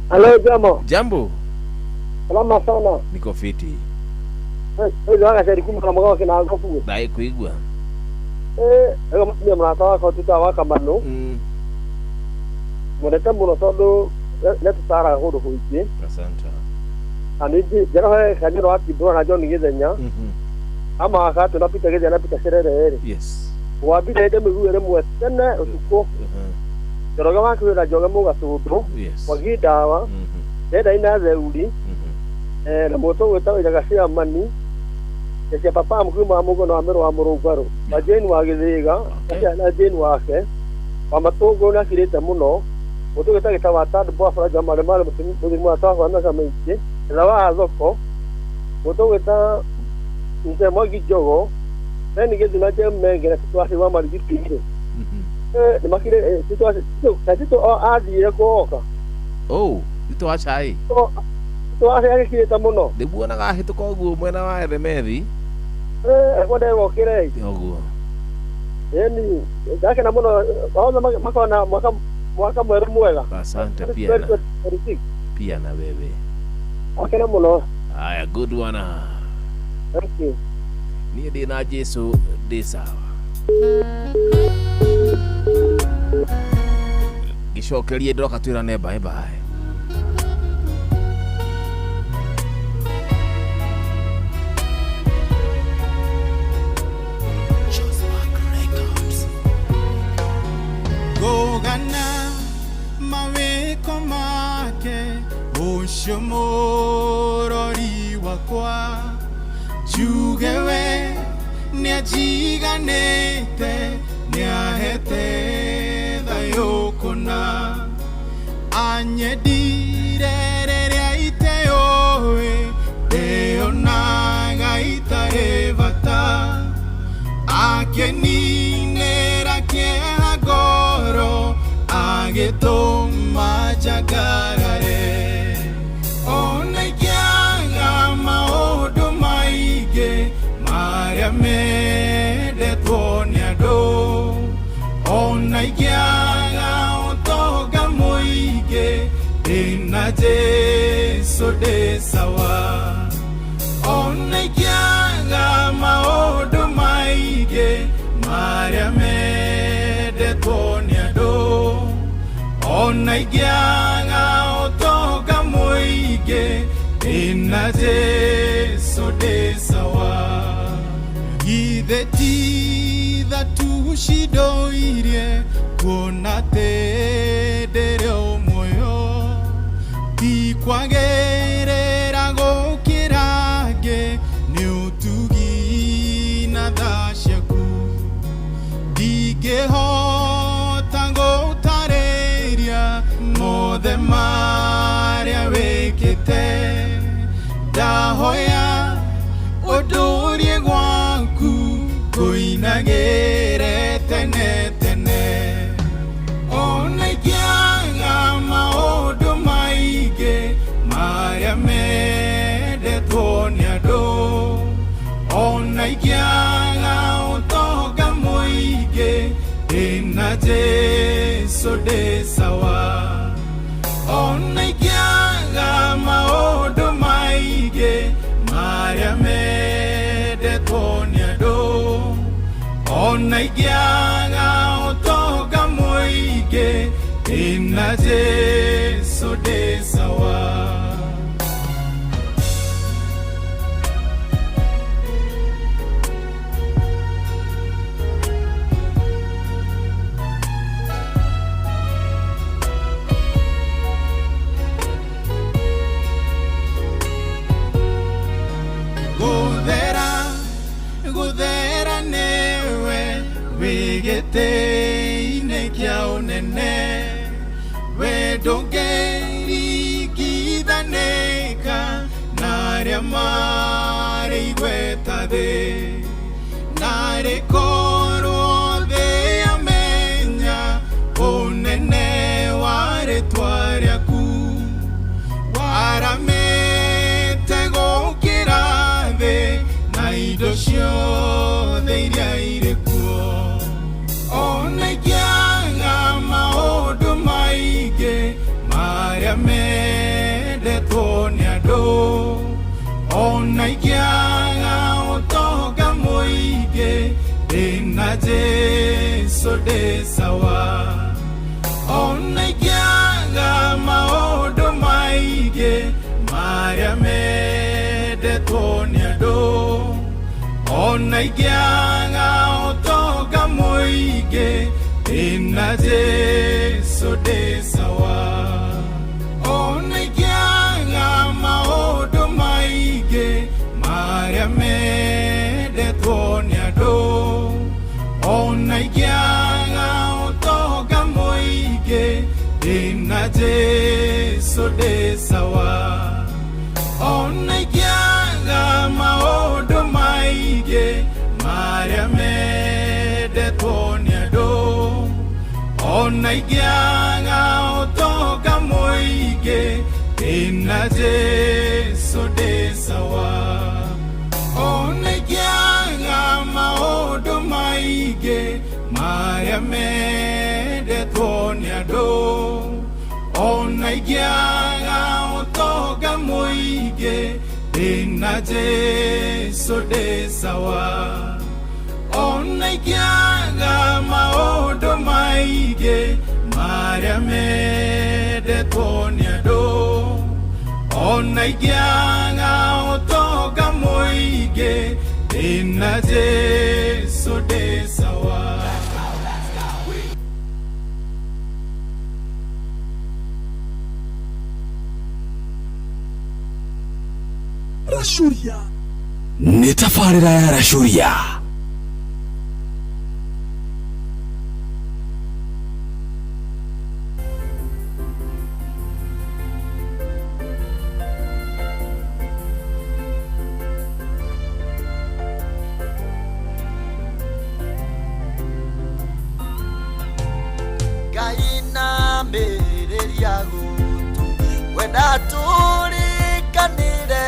Halo Jamo. Jambo. Salama sana. Niko fiti. Dai kuigua. Ego mrata wakwa tuta wa Kamanu. Mwendete mũno tondũ nĩtũtaraga kũndũ kũingĩ. Asante. Na ningĩ njĩra Kanyũrũ wa Kibora na John Gĩthenya. Ama gatũ na Peter Gĩthenya na Peter Cerere rĩ. Yes. Wambire ndĩmũigue rĩmwe tene ũtukũ. Njoroge wa Kĩwĩra Njoge Mũgatũndũ. Yes. Mwangi Ndawa. Ndenda ina Theuri. Na mũtũ gwĩtagwo Ithaga cia Mani. Cia papa mkuu wa Mũgono wa Mĩrũ wa Mũrũngarũ. Na Jane wa Gĩthĩga. Na Jane wake. Wa Matũngũ nĩ akirĩte mũno. Mũtũ gwĩtagwo wa Tandũ Bwa Faranja marĩ marĩ mũthimi wa Twafa mĩaka mĩingĩ. Etha wa thoko. Mũtũ gwĩta Mzee Mwangi Njogo. Beni Gĩthu na James Menge na Tito Aci wa Marigiti-rĩ. Nĩ makire Tito Aci Tito athiire kũoka. Oh, Tito Aci. Tito Aci agĩkirĩte mũno. Ndĩmuonaga ahĩtũka ũguo mwena wa Ethemethi. Ekwenda egokĩre. Ũguo. Ĩni ndakena mũno othe makona mwaka mwerũ mwega. Asante pia na. Pia na wewe. Wakena mũno. Aya, good one. Thank you. Niĩ ndĩ na Jesu ndĩ sawa. Gĩcokerie ndĩroka twĩrane bye bye. Gogana maweko make ũcio mũrori wakwa njuge we nĩanjiganĩte nĩahete thayũ kũna anyendire rĩrĩa iteũĩ ndĩonaga itarĩ bata akeninĩra kĩeha. Ndĩ sawa. Ona ingĩaga maũndũ maingĩ marĩa mendetwo nĩ andũ, ona ingĩaga ũtonga mũingĩ, ndĩna Jesũ ndĩ sawa. Githĩ ti tha tu cindoirie kuona atĩ ndĩrĩ o muoyo, ti kwagĩrĩra gũkĩra angĩ, nĩ ũtugi na tha ciaku. Ndingĩhota gũtarĩria mothe marĩa wĩkĩte, ndahoya ũndũrie gwaku ngũinagĩre tene tene. Ona ingĩaga maũndũ maingĩ marĩa mendetwo nĩ andũ, ona ingĩaga ũtonga mũingĩ, ndĩna Jesũ ndĩ sawa. Ona ingĩaga maũndũ maingĩ marĩa mendetwo nĩ andũ, ona ingĩaga ũtonga mũingĩ, ndĩna Jesũ ndĩ sawa. Gũthera, gũthera nĩwe wĩ gĩtĩ-inĩ kĩa ũnene, we ndũngĩringithanĩka na arĩa marĩ igweta thĩ. Narĩ korwo thĩ yamenya ũnene wa rĩtwa rĩaku, waramĩte gũkĩra thĩ na indo ciothe iria irĩ kuo. Ona ingĩaga maũndũ maingĩ marĩa mendetwo nĩ andũ, ona ingĩaga ũtonga mũingĩ, ndĩna Jesũ ndĩ sawa. Ona ingĩaga maũndũ maingĩ marĩa mendetwo nĩ andũ, ona ingĩaga ũtonga mũingĩ, ndĩna Jesũ ndĩ sawa. Ona ingĩaga maũndũ maingĩ marĩa mendetwo nĩ andũ, ona ingĩaga ũtonga mũingĩ, ndĩna Jesũ ndĩ sawa. Ona ingĩaga maũndũ maingĩ marĩa mendetwo nĩ andũ, ona ingĩaga ũtonga mũingĩ, ndĩna Jesũ ndĩ sawa. Ona ingĩaga maũndũ maingĩ marĩa mendetwo nĩ andũ, ona ingĩaga ũtonga mũingĩ, ndĩna Jesũ ndĩ sawa. Ona ingĩaga maũndũ maingĩ marĩa mendetwo nĩ andũ, ona ingĩaga ũtonga mũingĩ, ndĩna Jesũ ndĩ sawa. Rashuria nĩ tabarĩra ya Rashuria. Ngai namĩrĩria gũtũ wenda tũrĩkanĩre,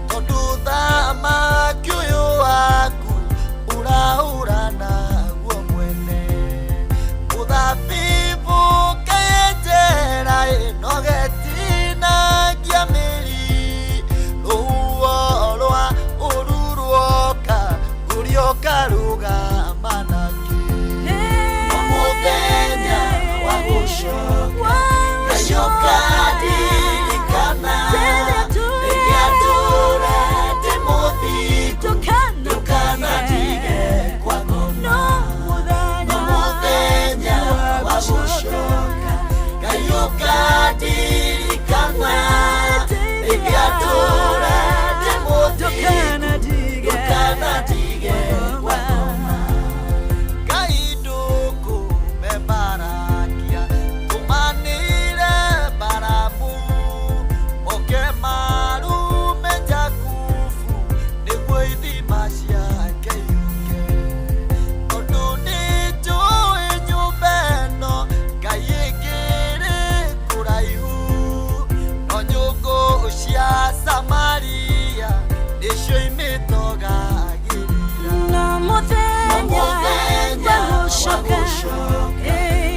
tondũ thamaki ũyũ waku gũcoka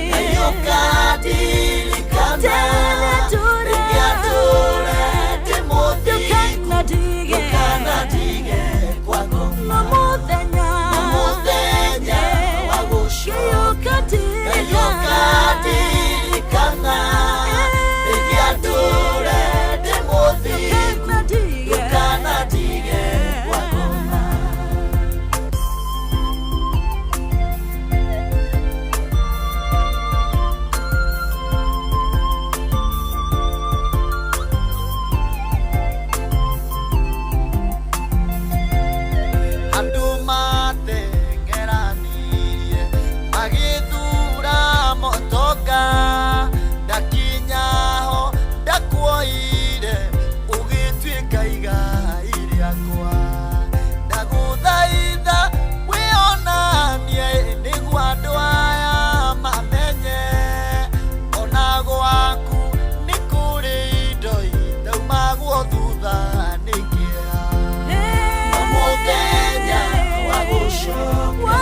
Ngai ũkandirikana Ingĩatũũra ndĩ mũthingu Ndũkanandige kwa ngoma No mũthenya wa gũcoka Ngai ũkandirikana Ingĩatũũra ndĩ mũthingu Ndũkanandige kwa ngoma. Andũ mateng'eranirie magĩthura motoka ndakinyaho ndakuoire ũgĩtuĩka igai rĩakwa ndagũthaitha wĩonanie nĩguo andũ aya mamenye ona gwaku nĩ kũrĩ indo itaumagwo thutha nĩ kĩeha. No mũthenya wa gũcoka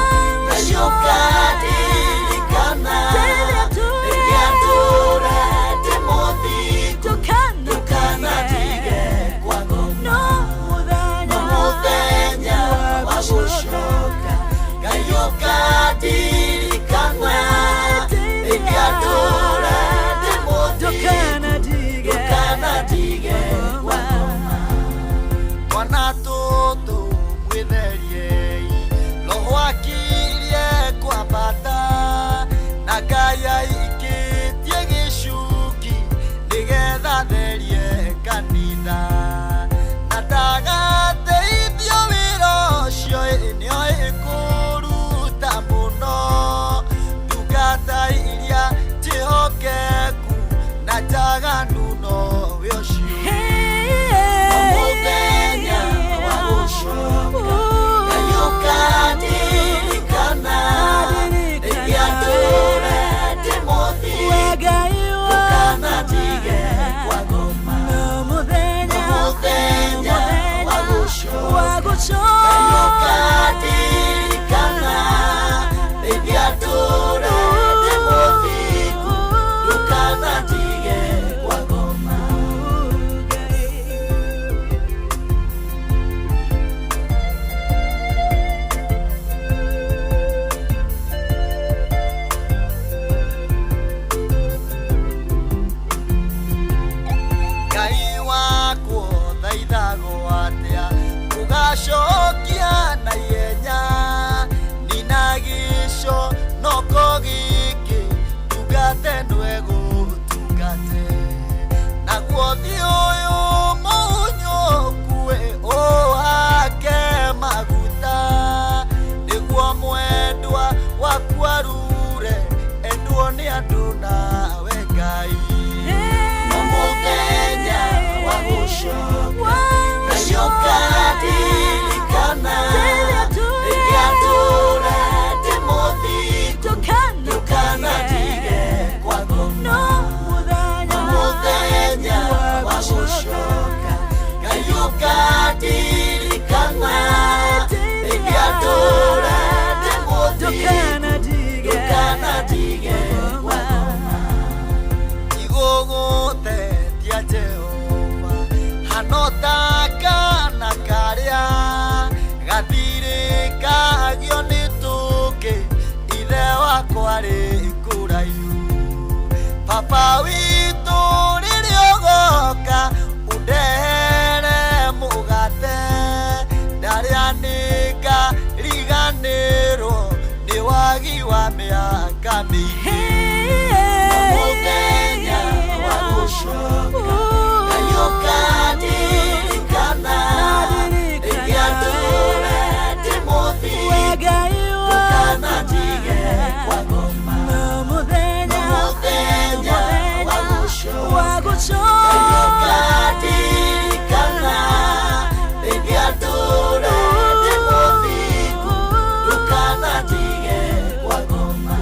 Ngai ũkandirikana Ingĩatũũra ndĩ mũthingu Ndũkanandige kwa ngoma No mũthenya wa gũcoka Ngai ũkandirikana Ingĩatũũra ndĩ mũthingu Ndũkanandige kwa ngoma. Twana tũtũ mwĩtheriei roho akirie kwambata na Ngai aikĩtie gĩcuki nĩgetha therie kanitha na ndagateithio wĩra ũcio nĩoĩ kũruta mũno ndungata iria njĩhokeku na njaganu nowe ũcio. No mũthenya wa gũcoka Ngai ũkandirikana Ingĩatũũra ndĩ mũthingu Ndũkanandige kwa ngoma No mũthenya wa gũcoka Ngai ũkandirikana Ingĩatũũra ndĩ mũthingu Ndũkanandige kwa ngoma. Ngai wakwo thaithagwo atĩa ũgacokia na ihenya nina gĩco noko gĩkĩ ndungate ndwegũtungate naguo thiĩ ũyũ mũnyũkue ũhake maguta nĩguo mwendwa waku arure endwo nĩ andũ nawe Ngai. No mũthenya wa gũcoka Ngai ũkandirikana Ingĩatũũra ndĩ mũthingu Ndũkanandige kwa ngoma No mũthenya wa gũcoka Ngai ũkandirikana Ingĩatũũra ndĩ mũthingu Ndũkanandige kwa ngoma. Igũgũtetia Jehova hano ta kana karĩa gathirĩkagio nĩ tũkĩ ithe wakwa arĩ kũraihu baba witũ rĩrĩa ũgoka ũndehere mũgate ndarĩa nĩngariganĩrwo nĩ wagi wa mĩaka mĩingĩ. No mũthenya wa gũcoka Ngai ũkandirikana Ingĩatũũra ndĩ mũthingu Ndũkanandige kwa ngoma No mũthenya wa gũcoka Ngai ũkandirikana Ingĩatũũra ndĩ mũthingu Ndũkanandige kwa ngoma.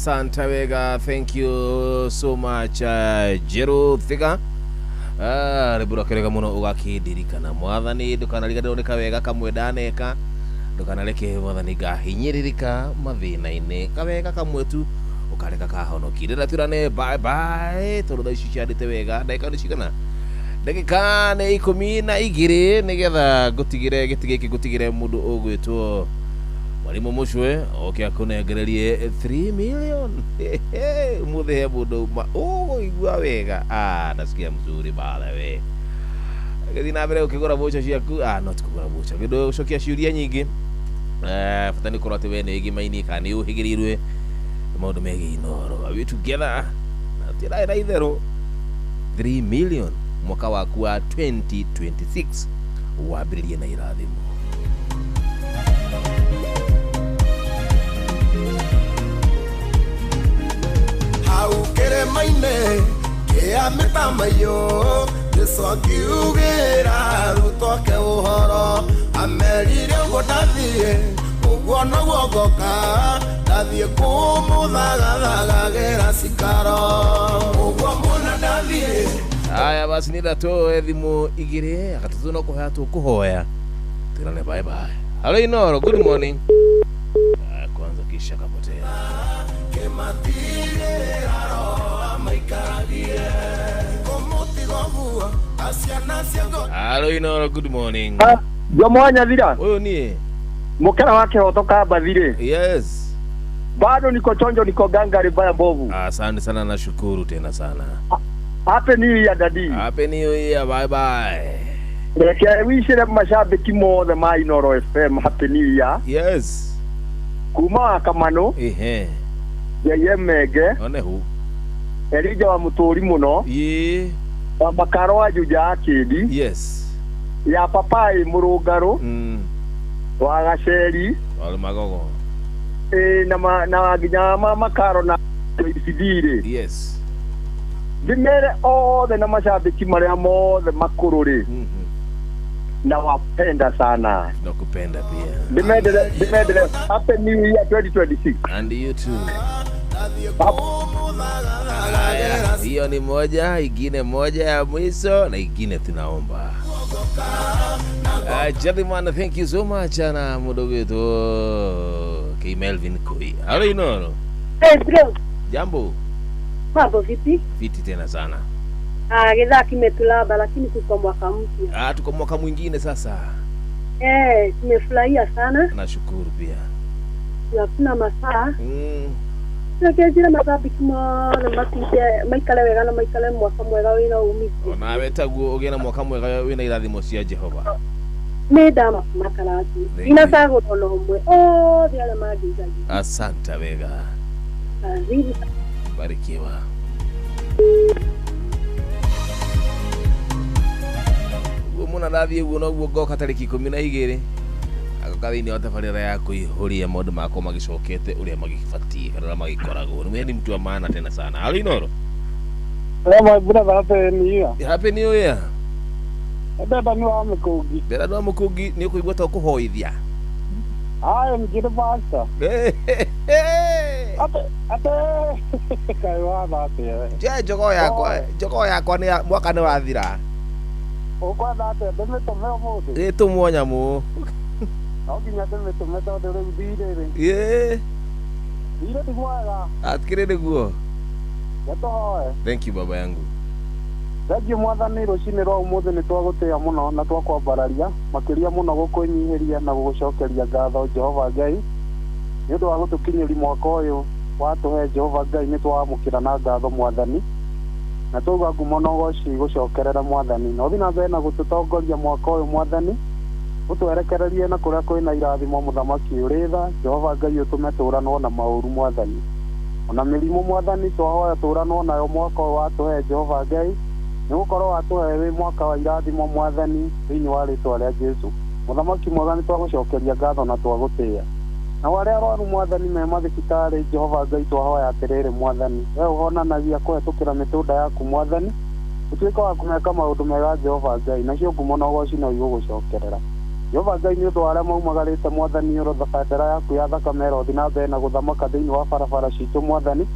Asante wega, thank you so much Jero Thiga. Rĩmbũra kerega mũno ũgakĩndirikana mwathani ndũkanariganĩrwo nĩ kawega kamwe ndaneka ndũkanareke mwathani ngahinyĩrĩrĩka mathĩna-inĩ kawega kamwe tu ũkareka kahonoki rĩrĩa twĩrane bye bye tondũ thaa ici ciandĩte wega ndagĩka nĩ cigana ndagĩka nĩ 12 nĩgetha ngũtigĩre gĩtĩ gĩkĩ ngũtigĩre mũndũ ũgwĩtwo Mwalimu Mucwe oke akũnengererie 3 million. Umuthi he mũndũ ũgũigua wega. Nasikia mzuri bala we. Gĩthiĩ na mbere ũkĩgũra mboco ciaku. Not kũgũra mboco. Kĩndũ gũcokia ciũria nyingĩ. Bata nĩ ũkorwo atĩ we nĩ ĩgĩmaini kana nĩ ũhĩgĩrĩirwe maũndũ megiĩ Inooro. Are we together? Na tĩraĩ na itherũ 3 million mwaka waku wa 2026 wambĩrĩrie na irathimo. Hau kĩrĩma-inĩ kĩa mĩtamaiyũ Jesũ akiugĩra arutwo ake ũhoro amerire ũguo ndathiĩ ũguo noguo ngoka ndathiĩ kũmũthagathagagĩra cikaro ũguo mũna ndathiĩ. Haya basi nĩ ndatũe thimũ igĩrĩ gatatũ no kũhoya tũkũhoya twĩrane bye bye. Hello Inooro, good morning. Kwanza kisha kapotea. Hello Inooro, good morning. Jomo Nyathira. Ũyũ niĩ Mukera wa kĩhoto Kambathi. Yes. Bado niko chonjo, niko gangari baya mbovu. Asante sana, nashukuru tena sana. Happy New Year daddy. Happy New Year, bye bye. Reke wicire mashabiki mothe ma Inooro FM Happy New Year. Yes. Kuma wa Kamano. Ehe. Yeye Mege. One hu. Elija wa Mũtũri mũno. Ye. Wa Makaro wa Juja Akindi. Yes. Ya Papai Mũrũngarũ. Wa Gaceri. Wa Magogo. Na nginya Makaro na ICD. Yes. Ndimere othe na mashabiki marĩa mothe makũrũ rĩ. Na wapenda sana. Nakupenda pia. Ndimendere Happy New Year 2026. And you too. Haya, hiyo ni moja, ingine moja ya mwisho na ingine tunaomba. Gentlemen, thank you so much ana mudogo wetu K Melvin Koi. Hello Inooro. Hey bro. Jambo. Mambo vipi? Fiti tena sana. Githaa kimetulaba lakini tuko mwaka mpya. Tuko mwaka mwingine sasa. Tumefurahia sana. Nashukuru pia. Hakuna masaa. Tunakezira mashabiki mothe matinde maikare wega na maikare mwaka mwega wina umithio. Onawe taguo ũgĩe na mwaka mwega wina irathimo cia Jehova. Nĩ ndama makarati. Inacagũrwo na ũmwe othe arĩa mangĩigagia. Asante wega. Karibu. Barikiwa. Uguo mũna ndathiĩ ũguo noguo ngoka tarĩki 12 agoka thĩinĩ wa tabarĩra ya kũihũria maũndũ makwa magĩcokete ũrĩa magĩbatiĩ kana ũrĩa magĩkoragwo. Wewe ni mtu wa maana tena sana. Hello Inooro. Hello my brother, happy new year. Happy new year. Ndenda nĩ wa Mũkũngi. Ndenda nĩ wa Mũkũngi nĩ ũkũigua ta ũkũhoithia. I am good pastor. Ate kai wa thate. Je jogoo yakwa nĩ mwaka nĩ wathira. Ũkwenda atĩa ndĩmĩtũme ũmũthĩ? Ĩ tũmwo nyamũ. No nginya ndĩmĩtũme tondũ rĩu thirĩ rĩ. Ĩ. Thirĩ ti mwega. Atikĩrĩ nĩguo. Nĩtũhoe. Thank you baba yangu. Thengiũ mwathani rũcinĩ rwa ũmũthĩ nĩ twagũtĩĩa mũno na twakwambararia makĩria mũno gũkwĩnyihĩria na gũgũcokeria ngatho Jehova Ngai nĩ ũndũ wa gũtũkinyĩria mwaka ũyũ watũhe Jehova Ngai nĩ twamũkĩra na ngatho mwathani na twauga ngumo na ũgoci gũcokerera mwathani na ũthiĩ na mbere na gũtũtongoria mwaka ũyũ mwathani ũtwerekererie na kũrĩa kwĩna irathimo mũthamaki ũrĩ tha Jehova Ngai ũtũme tũranwo na maũru mwathani ona mĩrimũ mwathani twahoya tũranwo nayo mwaka ũyũ watũhe Jehova Ngai nĩ gũkorwo watũhe wĩ mwaka wa irathimo mwathani thĩinĩ wa rĩtwa rĩa Jesũ mũthamaki mwega nĩ twagũcokeria ngatho na twagũtĩĩa na arĩa arwaru mwathani me mathibitarĩ Jehova Ngai twahoya atĩrĩrĩ mwathani we ũhonanagia kũhetũkĩra mĩtũnda yaku mwathani ũtuĩke wa kũmeka maũndũ mega Jehova Ngai nacio ngumo na ũgoci no igũgũcokerera Jehova Ngai nĩ ũndũ wa arĩa maumagarĩte mwathani ũrotha bendera yaku ya thakame ĩrothi na mbere na gũthamaka thĩinĩ wa barabara citũ mwathani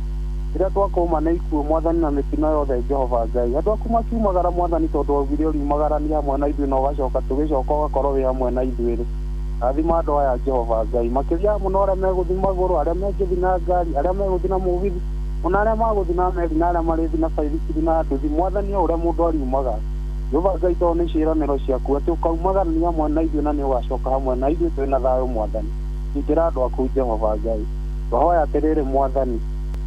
rĩrĩa twakũma nĩ ikuũ mwathani na mĩtino yothe Jehova Ngai andũ aku makiumagara mwathani tondũ waugire ũriumagarania hamwe na ithuĩ na ũgacoka tũgĩcoka ũgakorwo wĩ hamwe na ithuĩ rĩ rathima andũ aya Jehova Ngai makĩria mũno arĩa megũthiĩ magũrũ arĩa mengĩthiĩ na ngari arĩa megũthiĩ na mũgithi ona arĩa magũthiĩ na meri na arĩa marĩthiĩ na baithikiri na nduthi mwathani o ũrĩa mũndũ ariumaga Jehova Ngai tondũ nĩ ciĩranĩro ciaku atĩ ũkaumagarania hamwe na ithuĩ na nĩ ũgacoka hamwe na ithuĩ twĩ na thayũ mwathani nyitĩra andũ aku Jehova Ngai twahoya atĩrĩrĩ mwathani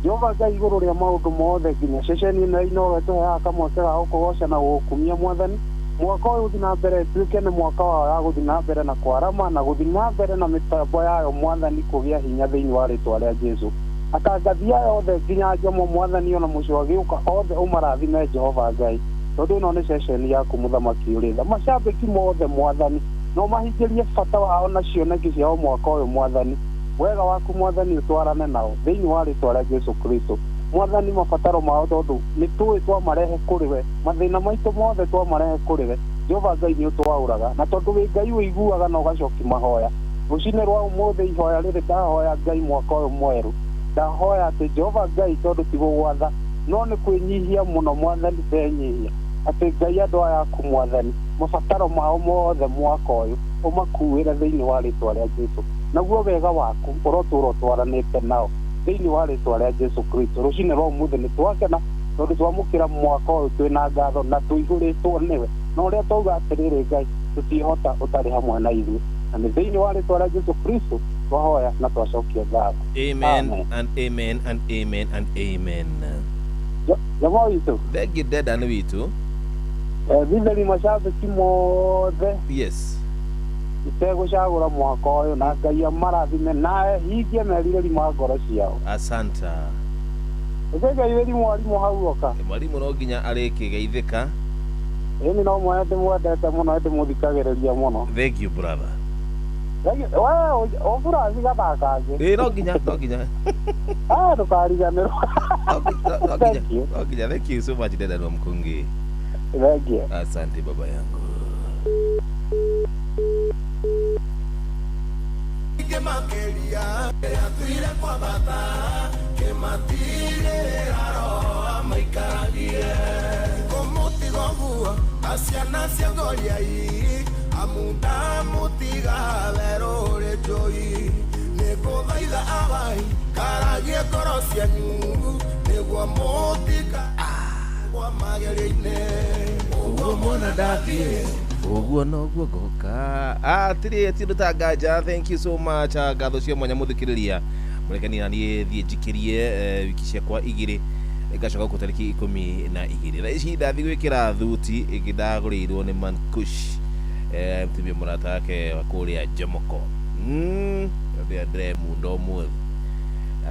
Jehova Ngai igũrũ rĩa maũndũ mothe nginya ceceni ĩno inowe tũheaga kamweke ga gũkũgoca na gũgũkumia mwathani mwaka ũyũ ũthiĩ na mbere ĩtuĩke nĩ mwaka wao ya gũthiĩ na mbere na kwarama na gũthiĩ na mbere na mĩtambo yayo mwathani kũgĩa hinya thĩinĩ wa rĩtwa rĩa Jesũ atangathi aya othe nginya Njomo mwathani ona mũcio agĩũka othe ũmarathime Jehova Ngai tondũ ĩno nĩ ceceni yaku mũthamaki ũrĩ tha macambĩki mothe mwathani no mahingĩrie bata wao na cioneki ciao mwaka ũyũ mwathani wega waku mwathani ũtwarane nao thĩinĩ wa rĩtwa rĩa Jesũ Kristo mwathani mabataro mao tondũ nĩ tũĩ twamarehe kũrĩ we mathĩna maitũ mothe twamarehe kũrĩ we Jehova Ngai nĩ ũtwaũraga na tondũ wĩ Ngai ũiguaga na ũgacoki mahoya rũcinĩ rwa ũmũthĩ ihoya rĩrĩ ndahoya Ngai mwaka ũyũ mwerũ ndahoya atĩ Jehova Ngai tondũ ti gũgwatha no nĩ kwĩnyihia mũno mwathani ndenyihia atĩ Ngai andũ aya aku mwathani mabataro mao mothe mwaka ũyũ ũmakuĩre thĩinĩ wa rĩtwa rĩa Jesũ naguo wega waku ũrotũra ũtwaranĩte nao thĩinĩ wa rĩtwa rĩa Jesũ Kristo rũcinĩ rwa ũmũthĩ nĩ twakena tondũ twamũkĩra mwaka ũyũ twĩna ngatho na tũihũrĩtwo nĩwe na ũrĩa twauga atĩrĩrĩ Ngai tũtihota ũtarĩ hamwe na ithuĩ na nĩ thĩinĩ wa rĩtwa rĩa Jesũ Kristo twahoya na twacokia ngatho. Amen, amen and amen and amen and amen. Jamaa witũ thengi Dedan witũ thitheri macambĩki mothe yes itegũcagũra mwaka ũyũ na Ngai amarathime na hingie merirĩri ma ngoro ciao. Asanta. Ũkĩngeithĩri mwarimũ hau oka mwarimũ no nginya arĩkĩgeithĩka ĩni no mwene ndĩmwendete mũno ndĩmũthikagĩrĩria mũno. Thank you brother. We ũburaci gathakangĩ ĩ no nginya no nginya ndũkariganĩrwo. No nginya. Thank you so much Dedan wa Mkungi. Thank you. Asante baba yangu. Uguo noguo ngoka atĩrĩ ti ũndũ ta nganja. Thank you so much ngatho cia mwanya mũthikĩrĩria mũrekani na niĩ thiĩ njikirie wiki ciakwa igĩrĩ ngacoka gũkũ tarĩki 12 thaa ici ndathiĩ gwĩkĩra thuti ĩngĩ ndagũrĩirwo nĩ Mankush mũtumia mũrata wake wa kũrĩa Jomoko ndĩa ndĩremunda ũmũthĩ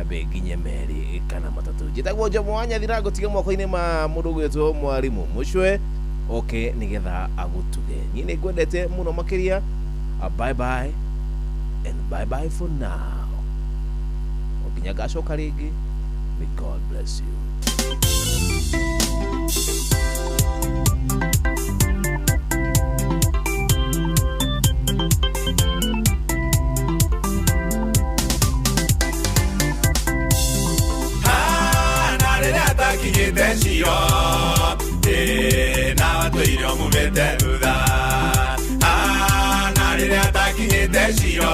ambe nginye merĩ kana matatũ. Njĩtagwo Njomo wa Nyathira ngũtige moko-inĩ ma mũndũ ũgwĩtwo mwarimũ Mũcwe oke nigetha agutuge. Niĩ nĩ ngwendete mũno makĩria. Bye bye and bye bye for now. Nginya ngacoka rĩngĩ. May God bless you. Na rĩrĩa ndakinyĩte Shilo na watũire ũmumĩte thutha. Na rĩrĩa ndakinyĩte Shilo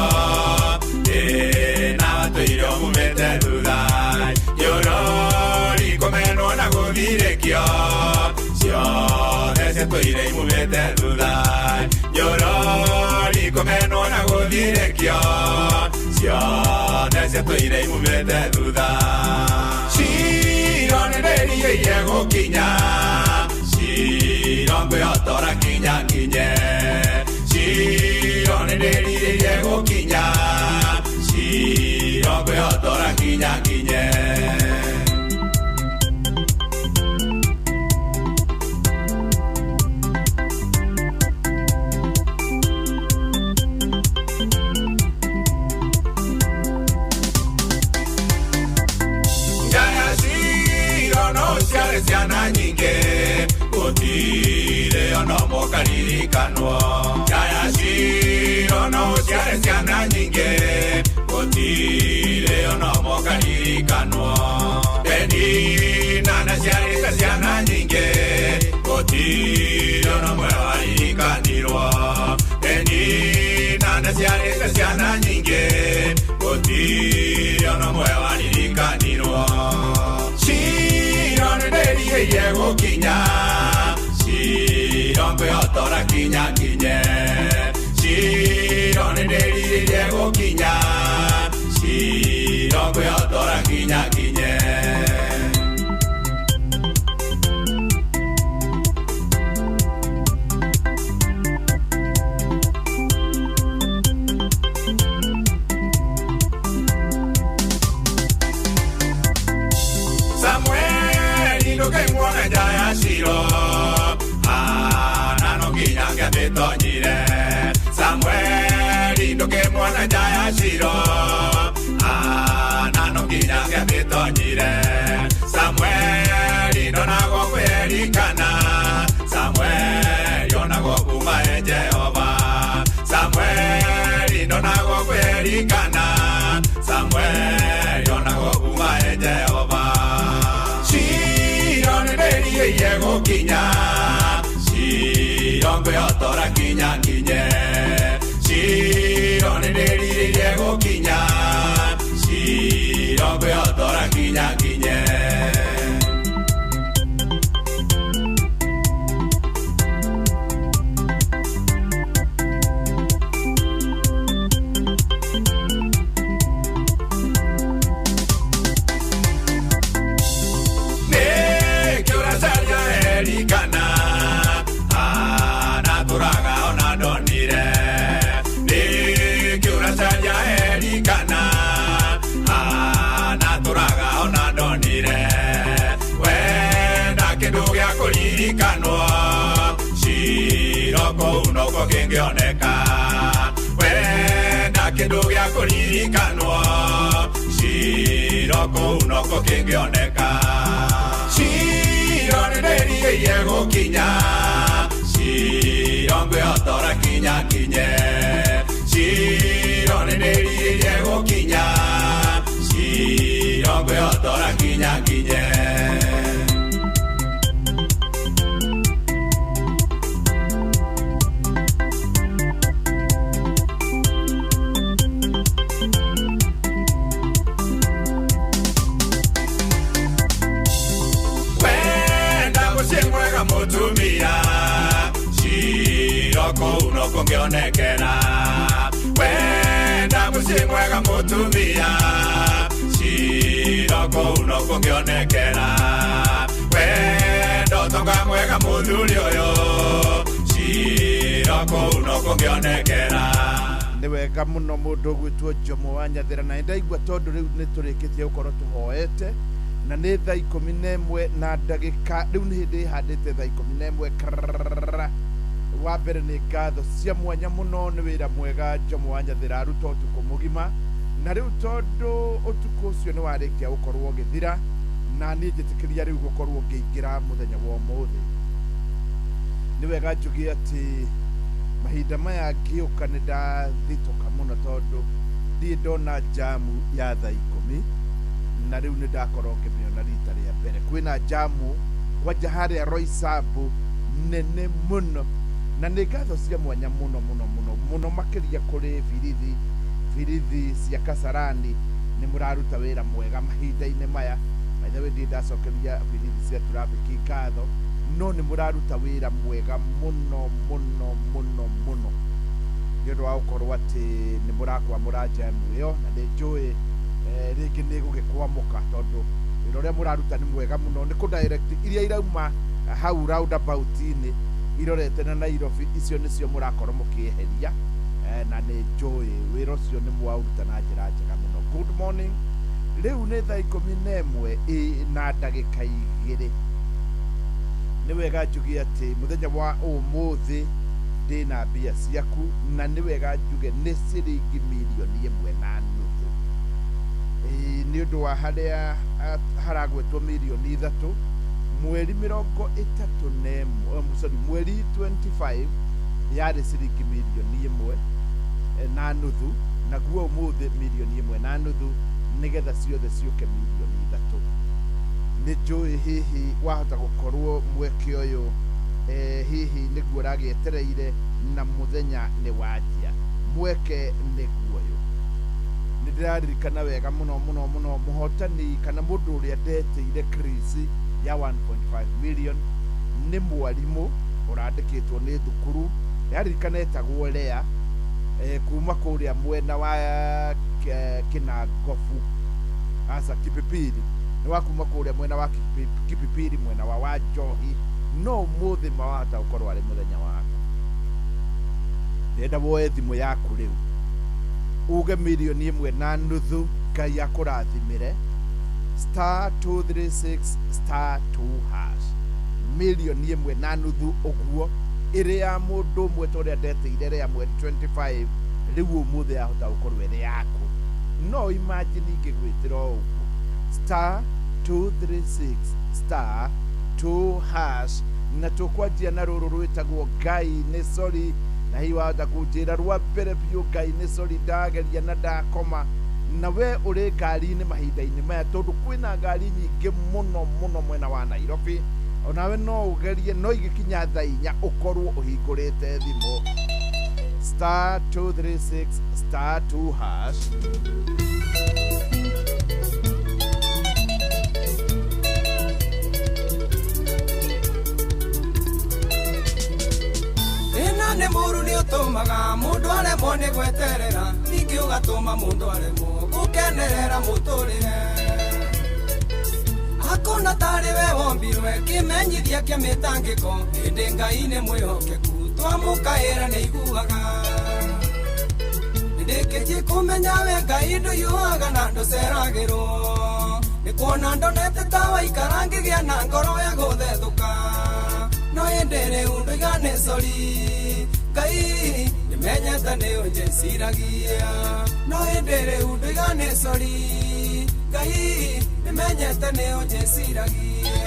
na watũire ũmumĩte thutha. Njũrori kũmenwo na gũthirĩkio ciothe ciatũire imumĩte thutha. Njũrori kũmenwo na gũthirĩkio ciothe ciatũire imumĩte thutha. Shilo nĩ ndĩrirĩirie gũkinya Shilo ngwĩhotora nginya nginye Shilo nĩ ndĩrirĩirie gũkinya Shilo ngwĩhotora nginya nginye. Ciana nyingĩ gũtirĩ ona ũmwe ũkaririkanwo. Njaya Shilo Naciarĩte ciana nyingĩ gũtirĩ ona ũmwe ũkaririkanwo. Penina naciarĩte ciana nyingĩ gũtirĩ ona ũmwe waririkanirwo. Penina naciarĩte ciana nyingĩ gũtirĩ ona ũmwe waririkanirwo. Ciro nĩndĩrirĩirie gũkinya, Ciro ngwĩhotora kinya kinye. Ciro nĩndĩrirĩirie gũkinya, Ciro ngwĩhotora kinya kinye. Samueli ndũkaimwona nja ya Shilo, Hana no nginya angĩatĩtonyire. Samueli ndũkĩmuona nja ya Shilo, Hana no nginya angĩatĩtonyire. Samueli ndonagwo kwĩrikana, Samueli onagwo kuma e Jehova. Samueli ndonagwo kwĩrikana, Samueli onagwo kuma e Jehova. Ciro nĩndĩrirĩirie gũkinya, Ciro ngwĩhotora kinya kinye. Ciro nĩndĩrirĩirie gũkinya, Ciro ngwĩhotora kinya kinye. Nĩkĩ ũracaria Elikana, Hana tũraga ona ndonire. Nĩkĩ ũracaria Elikana, Hana tũraga ona ndonire. Wenda kĩndũ gĩa kũririkanwo, Ciro kũu nokuo kĩngĩoneka. Wenda kĩndũ gĩa kũririkanwo, Ciro kũu nokuo kĩngĩoneka. Ciro nĩndĩrirĩirie gũkinya, Ciro ngwĩhotora kinya kinye. Ciro nĩndĩrirĩirie gũkinya, Ciro ngwĩhotora kinya kinye. Wenda mũciĩ mwega mũtumia, Ciro kũu nokuo ngĩonekera. Wenda mũciĩ mwega mũtumia, Ciro kũu nokuo ngĩonekera. Wenda ũtonga mwega mũthuri ũyũ, Ciro kũu nokuo ngĩonekera. Nĩ wega mũno mũndũ ũgwĩtwo Jomo wa Nyathĩra, na nĩndaigua tondũ rĩu nĩtũrĩkĩtie gũkorwo tũhoete, na nĩ thaa 11 na ndagĩka rĩu nĩ hĩndĩ ĩhandĩte thaa 11 karara. Wa mbere nĩ ngatho cia mwanya mũno nĩ wĩra mwega Jomo wa Nyathĩra aruta ũtukũ mũgima, na rĩu tondũ ũtukũ ũcio nĩ warĩkia gũkorwo ũgĩthira, na niĩ njĩtĩkĩria rĩu gũkorwo ngĩingĩra mũthenya wa ũmũthĩ. Nĩ wega njuge atĩ mahinda maya ngĩũka nĩ ndathitũka mũno tondũ ndirĩ ndona jamu ya thaa 10, na rĩu nĩ ndakorwo ngĩmĩona rita rĩa mbere. Kwĩna jamu kwanja harĩa Roysambu nene mũno, na nĩ ngatho cia mwanya mũno mũno mũno mũno makĩria kũrĩ birithi cia Kasarani. Nĩ mũraruta wĩra mwega mahinda-inĩ maya. By the way, ndirĩ ndacokeria birithi cia traffic ngatho, no nĩ mũraruta wĩra mwega mũno mũno mũno mũno nĩ ũndũ wa gũkorwo atĩ nĩ mũrakwamũra jamu ĩyo, na nĩ njũĩ rĩngĩ nĩ ĩgũgĩkwamũka tondũ wĩra ũrĩa mũraruta nĩ mwega mũno. Nĩ kũ direct iria irauma hau roundabout-inĩ irorete na Nairobi, icio nĩcio mũrakorwo mũkĩeheria, na nĩ njũĩ wĩra ũcio nĩ mwaũruta na njĩra njega mũno. Good morning. Rĩu nĩ thaa 11 na ndagĩka 2. Nĩ wega njuge atĩ mũthenya wa ũmũthĩ ndĩna mbia ciaku, na nĩ wega njuge nĩ ciringi mirioni 1.5. Nĩ ũndũ wa harĩa haragwetwo mirioni 3 mweri 31, sorry, mweri 25 yarĩ ciringi mirioni 1. na nuthu, naguo ũmũthĩ 1.5 million, nĩgetha ciothe ciũke 3 million. Nĩ njũĩ hihi wahota gũkorwo mweke ũyũ hihi nĩguo ũragĩetereire, na mũthenya nĩ wanjia, mweke nĩguo ũyũ. Nĩ ndĩraririkana wega mũno mũno mũno mũhotani kana mũndũ ũrĩa ndetĩire Chris ya 1.5 million nĩ mwarimũ ũrandĩkĩtwo nĩ thukuru, yaririkana etagwo Lea, kuma kũrĩa mwena wa Kinangofu, aca Kipipiri, nĩ wa kuma kũrĩa mwena wa Kipipiri, mwena wa Wanjohi. No ũmũthĩ mawahota gũkorwo arĩ mũthenya waku. Ndĩrenda woe thimũ yaku rĩu, uge 1.5 million, Ngai akũrathimĩre. *236*2#, 1.5 million ũguo ĩrĩ ya mũndũ ũmwe ta ũrĩa ndetĩire rĩa mweri 25. Rĩu ũmũthĩ yahota gũkorwo ĩrĩ yaku. No imagine ingĩgwĩtĩra o ũguo *236*2#, na tũkwanjia na rũrũ rwĩtagwo Ngai nĩ Sori. Na hihi wahota kũnjĩra rwa mbere biũ, Ngai nĩ sori, ndageria na ndakoma. Na we ũrĩ ngari-inĩ mahinda-inĩ maya, tondũ kwĩna ngari nyingĩ mũno mũno mwena wa Nairobi, onawe no ũgerie, no igĩkinya thaa 4 ũkorwo ũhingũrĩte thimũ *236*2#. Thĩna nĩ mũru, nĩ ũtũmaga mũndũ aremwo nĩ gweterera, ningĩ ũgatũma mũndũ aremwo gũkenerera mũtũrĩre, akona tarĩ we wombirwe kĩmenyithia kĩa mĩtangĩko. Ĩndĩ Ngai nĩ mwĩhokeku, twamũkaĩra nĩ iguaga. Nĩndĩkĩtie kũmenya we Ngai ndũiyũaga na ndũceragĩrwo, nĩ kuona ndonete ta waikara ngĩgĩa na ngoro ya gũthethũka. No ĩndĩ rĩu ndoiga nĩ sori, Ngai nĩmenyete nĩ ũnjĩciragia. No ĩndĩ rĩu ndoiga nĩ sori, Ngai nĩmenyete nĩ ũnjĩciragia.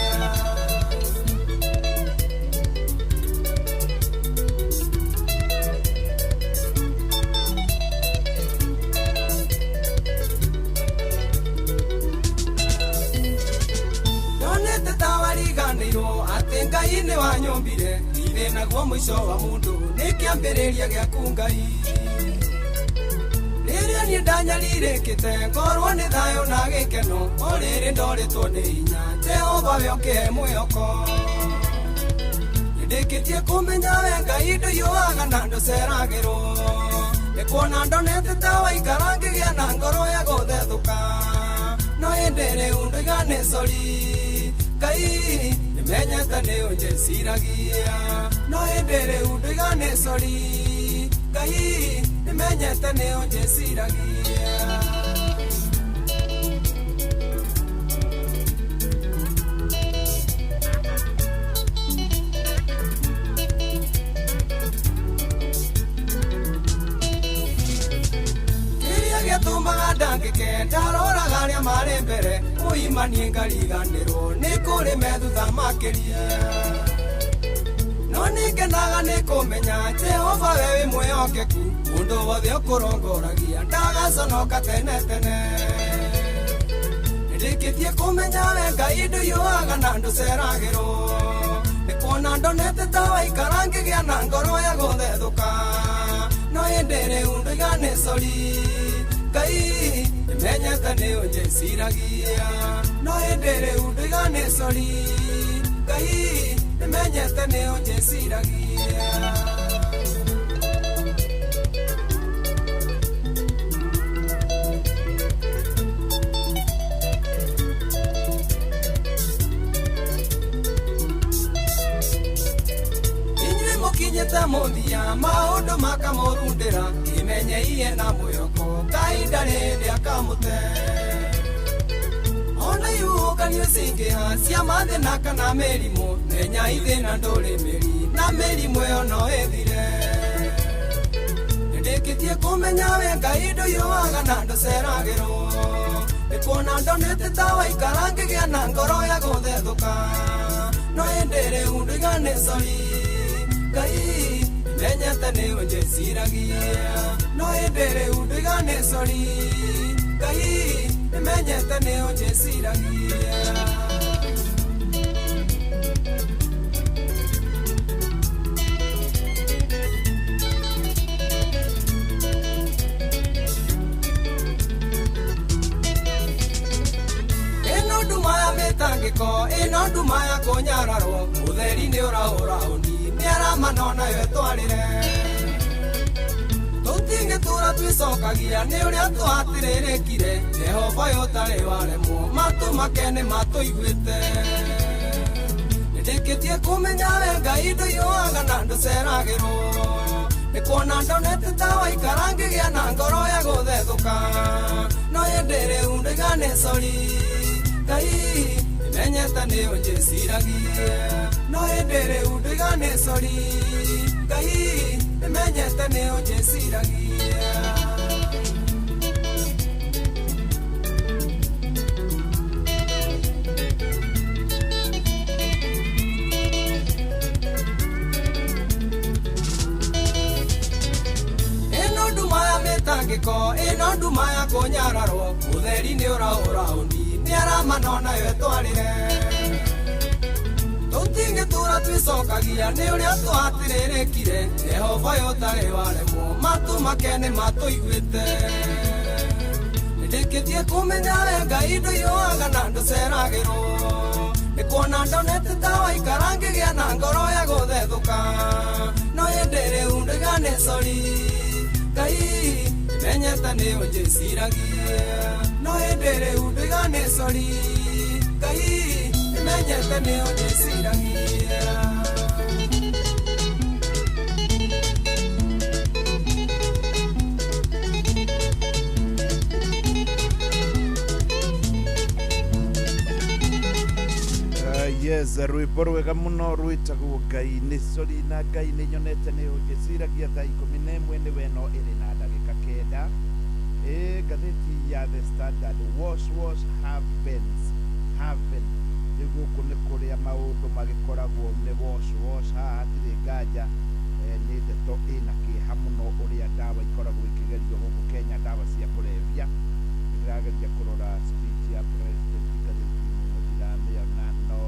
Ndonete ta wariganĩirwo atĩ Ngai nĩ wanyũmbire, ithĩ naguo mũico wa mũndũ nĩ kĩambĩrĩria gĩaku Ngai. Rĩrĩa niĩ ndanyarirĩkĩte, ngorwo nĩ thayũ na gĩkeno, o rĩrĩ ndorĩtwo nĩ hinya, Jehova we ũkĩhe mwĩhoko. Nĩndĩkĩtie kũmenya we Ngai ndũiyũaga na ndũceragĩrwo, nĩ kuona ndonete ta waikara ngĩgĩa na ngoro ya gũthethũka. No ĩndĩ rĩu ndoiga nĩ sori, Ngai nĩmenyete nĩ ũnjĩciragia. No ĩndĩ rĩu ndoiga nĩ sori, Ngai nĩmenyete nĩ ũnjĩciragia. Kĩrĩa gĩatũmaga ndangĩke, ndaroraga arĩa marĩ mbere, ũimanie ngariganĩrwo nĩ kũrĩ me thutha makĩria. No nĩngenaga nĩ kũmenya Jehova we wĩ mwĩhokeku, mũndũ wothe ũkũrongoragia ndagaconoka tene tene. Nĩndĩkĩtie kũmenya we Ngai ndũiyũaga na ndũceragĩrwo, nĩ kuona ndonete ta waikara ngĩgĩa na ngoro ya gũthethũka. No ĩndĩ rĩu ndoiga nĩ sori, Ngai nĩmenyete nĩ ũnjĩciragia. No ĩndĩ rĩu ndoiga nĩ sori, Ngai nĩmenyete nĩ ũnjĩciragia. Inyuĩ mũkinyĩte mũthia, maũndũ makamũrundĩra, imenyeiye na mwĩhoko kahinda rĩrĩ akamũte. Ona ihuhũkanio cingĩha cia mathĩna kana mĩrimũ, menya ithĩna ndũrĩ mĩri na mĩrimũ ĩyo no ĩthire. Nĩndĩkĩtie kũmenya we Ngai ndũiyũaga na ndũceragĩrwo, nĩ kuona ndonete ta waikara ngĩgĩa na ngoro ya gũthethũka. No ĩndĩ rĩu ndoiga nĩ sori, Ngai Nĩmenyete nĩ ũnjĩciragia no ĩndĩ rĩu ndoiga nĩ sorry Ngai nĩmenyete nĩ ũnjĩciragia. Mĩtangĩko ĩno nduma ya kũnyararwo ũtheri nĩ ũraũra ũni mĩarama no nayo ĩtwarĩre tũtingĩtũra twĩcokagia nĩ ũrĩa twatĩrĩrĩkire Jehova ũyũ ũtarĩ waremwo matũ make nĩ matũiguĩte nĩndĩkĩtie kũmenya we Ngai ndũiyũaga na ndũceragĩrwo nĩ kuona ndonete ta waikara ngĩgĩa na ngoro ya gũthethũka no ĩndĩ rĩu ndoiga nĩ sorry Ngai nĩmenyete nĩ ũnjĩciragia no ĩndĩ rĩu ndoiga nĩ sorry Ngai nĩmenyete nĩ ũnjĩciragia. Ĩno nduma ya mĩtangĩko ĩno nduma ya kũnyararwo ũtheri nĩ ũraũra ũni mĩarama no nayo ĩtwarĩre tũtingĩtũra twĩcokagia nĩ ũrĩa twatĩrĩrĩkire Jehova ũyũ ũtarĩ waremwo matũ make nĩ matũiguĩte nĩndĩkĩtie kũmenya we Ngai ndũiyũaga na ndũceragĩrwo nĩ kuona ndonete ta waikara ngĩgĩa na ngoro ya gũthethũka no ĩndĩ rĩu ndoiga nĩ sorry Ngai nĩmenyete nĩ ũnjĩciragia no ĩndĩ rĩu ndoiga nĩ sorry Ngai nĩmenyete nĩ ũnjĩciragia. Yes, rwĩmbo rwega mũno rwĩtagwo Ngai nĩ sorry na Ngai nĩ nyonete nĩ ũnjĩciragia thaa 11 nĩ weno ĩrĩ na ndagĩka 9. Ngathĩti ya The Standard, wash wash happens happen. Rĩu gũkũ nĩ kũrĩa maũndũ magĩkoragwo nĩ wash wash, haha hatirĩ nganja. Nĩ ndeto ĩna kĩeha mũno ũrĩa ndawa ikoragwo ikĩgerio gũkũ Kenya, ndawa cia kũrebia. Nĩndĩrageria kũrora speech ya president ngathĩti-inĩ ĩno ndiramĩona, no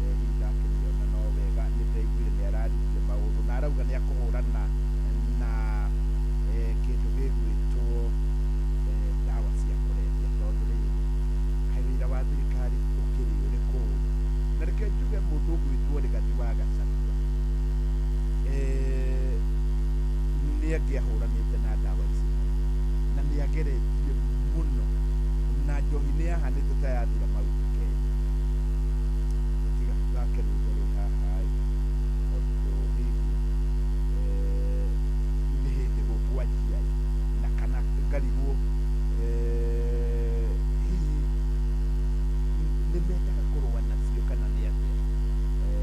hihi ndakĩmĩona no wega. Nĩ ndaiguire nĩ araririe maũndũ na arauga nĩ akũhũrana na kĩndũ gĩgwĩtwo ndawa cia kũrebia, tondũ rĩrĩ kaĩ wĩra wa thirikari ũkĩrĩ ũrĩkũ? Na reke njuge mũndũ ũgwĩtwo Rigathi wa Gachagua nĩ angĩahũranĩte na ndawa ici na nĩ ageretie mũno na njohi nĩ yahanĩte ta yathira maruti Kenya. Tiga tũthake rwĩmbo rwĩ haha ĩ, tondũ hihi nĩ hĩndĩ gũkwanjia ĩ, na kana ngarigwo hihi nĩ mendaga kũrũa nacio kana nĩ atĩa.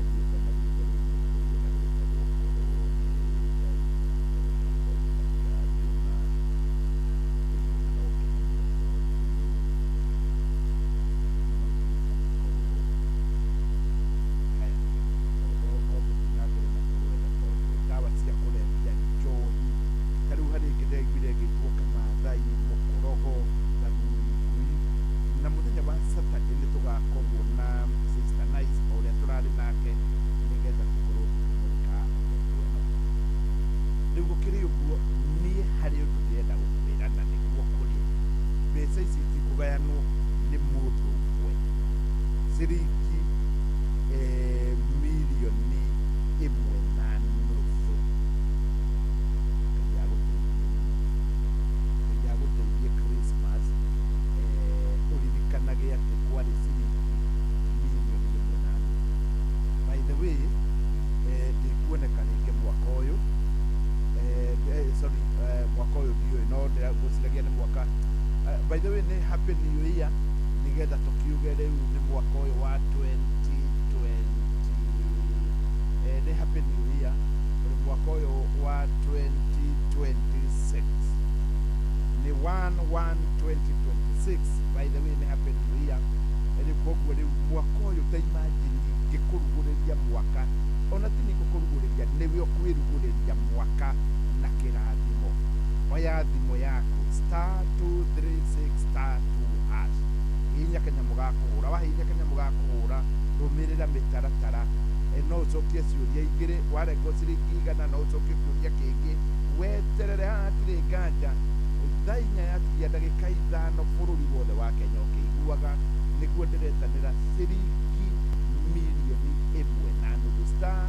Thiĩte na rwĩmbo rũu na rwĩtagwo korwo nĩ Ngai, korwo nĩ Ngai na ndiraruona, ngĩruona no ngenagio tondũ nĩ haya no tũthiĩ na mbere na kũrwetha tondũ ndawa cia kũrebia njohi ta rĩu harĩ ĩngĩ ndĩraiguire ĩgĩtwo Kamathai, mũkorogo, gathuri ngui. Na mũthenya wa Saturday nĩ tũgakorwo na Sister Nice o ũrĩa tũrarĩ nake nĩgetha tũkorwo tũkĩmũrĩka ndeto ĩno. Rĩu gũkĩrĩ ũguo, niĩ harĩ ũndũ ndĩrenda gũkwĩra na nĩguo kũrĩ mbeca ici itikũgayanwo nĩ mũndũ ũmwe. Ciringi mirioni 1.5. Ngai agũteithie mũno, Ngai agũteithie Christmas ũririkanage atĩ kwarĩ ciringi mirioni 1.5. By the way, ndikuoneka rĩngĩ mwaka ũyũ, sorry, mwaka ũyũ ndiũĩ no ngwĩciragia nĩ mwaka by the way nĩ happy new year, nĩgetha tũkiuge rĩu nĩ mwaka ũyũ wa 2020, nĩ happy new year tũrĩ mwaka ũyũ wa 2026, nĩ 1/1/2026. By the way nĩ happy new year. Rĩu koguo rĩu mwaka ũyũ ta imagine ngĩkũrugũrĩria mwaka Ona ti nĩ ngũkũrugũrĩria, nĩwe ũkwĩrugũrĩria mwaka na kĩrathimo. Oya thimũ yaku star 236 star 2 hash, hihinya kanyamũ ga kũhũra. Wahihinya kanyamũ ga kũhũra, rũmĩrĩra mĩtaratara. No ũcokie ciũria igĩrĩ, warengwo ciringi 100, no ũcokie kĩũria kĩngĩ, weterere haha hatirĩ nganja. Thaa 4 yatigia ndagĩka 5 bũrũri wothe wa Kenya ũkĩiguaga, nĩguo ndĩretanĩra ciringi 1.5 million. Star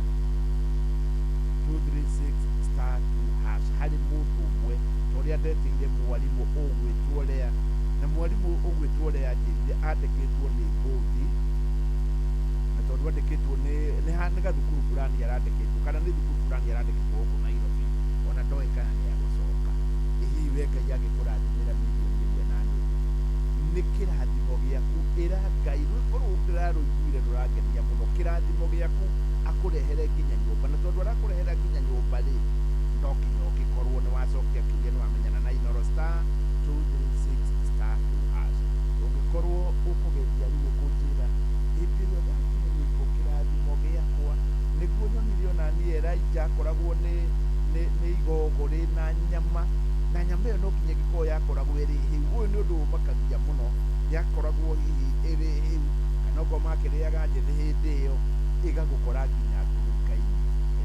236 star 2 hash harĩ mũndũ ũmwe, ta ũrĩa ndetĩire mwarimũ ũgwĩtwo Lea, na mwarimũ ũgwĩtwo Lea anjĩrire andĩkĩtwo nĩ bũthi, na tondũ andĩkĩtwo nĩ gathukuru fulani arandĩkĩtwo, kana nĩ thukuru fulani arandĩkĩtwo gũkũ Nairobi, ona ndoĩ kana nĩ agũcoka. Hihi we Ngai angĩkũrathimĩra 1.5 million, nĩ kĩrathimo gĩaku. Ĩra Ngai rwĩmbo rũrũ ndĩrarũiguire rũrangenia mũno, kĩrathimo gĩaku akũrehere nginya nyũmba. Na tondũ arakũrehera nginya nyũmba rĩ, no nginya ũngĩkorwo nĩ wacokia kĩũria nĩ wamenyana na Inooro star 236 star 2 hash. Ũngĩkorwo ũkũgeria rĩu ũkũnjĩra hĩndĩ ĩrĩa ũthakire rwĩmbo kĩrathimo gĩakwa, nĩguo nyonire ona niĩ Elijah akoragwo nĩ igogo rĩna nyama, na nyama ĩyo no nginya ĩngĩkorwo yakoragwo ĩrĩ hĩu. Ũyũ nĩ ũndũ ũmakagia mũno, yakoragwo hihi ĩrĩ hĩu, kana okorwo makĩrĩaga njĩthĩ hĩndĩ ĩyo, ĩgagũkora nginya ngurunga-inĩ.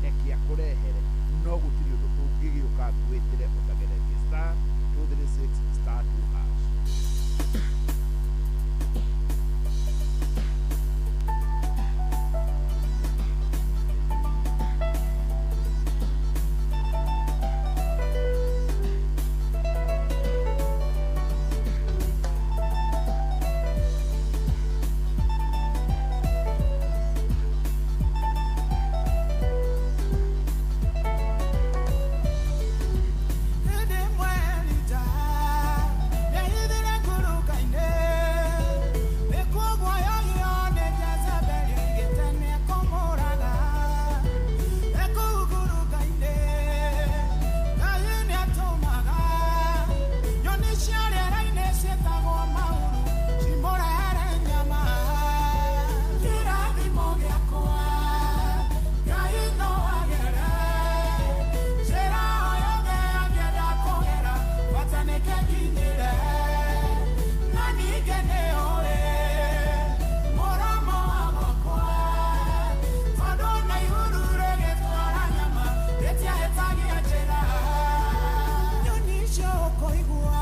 Reke akũrehere, no gũtirĩ ũndũ ũngĩgĩũka ngwĩtĩre ũtageretie. Star 236 star 2 hash. Hĩndĩ ĩmwe Elija nĩahithire ngurunga-inĩ, nĩkuo guoyohio nĩ Jezebeli oigĩte nĩekũmũraga. E kũu ngurunga-inĩ, Ngai nĩatũmaga nyoni cia rĩera-inĩ ciĩtagwo mauru cimũrehere nyama. Kĩrathimo gĩakwa Ngai no agere njĩra o yothe angĩenda kũgera, bata nĩkĩnginyĩre. Na ningĩ nĩũĩ mũromo wa gwakwa, tondũ na ihuru rĩgĩtwara nyama rĩtiahĩtagia njĩra. Nyoni icio ũkũigua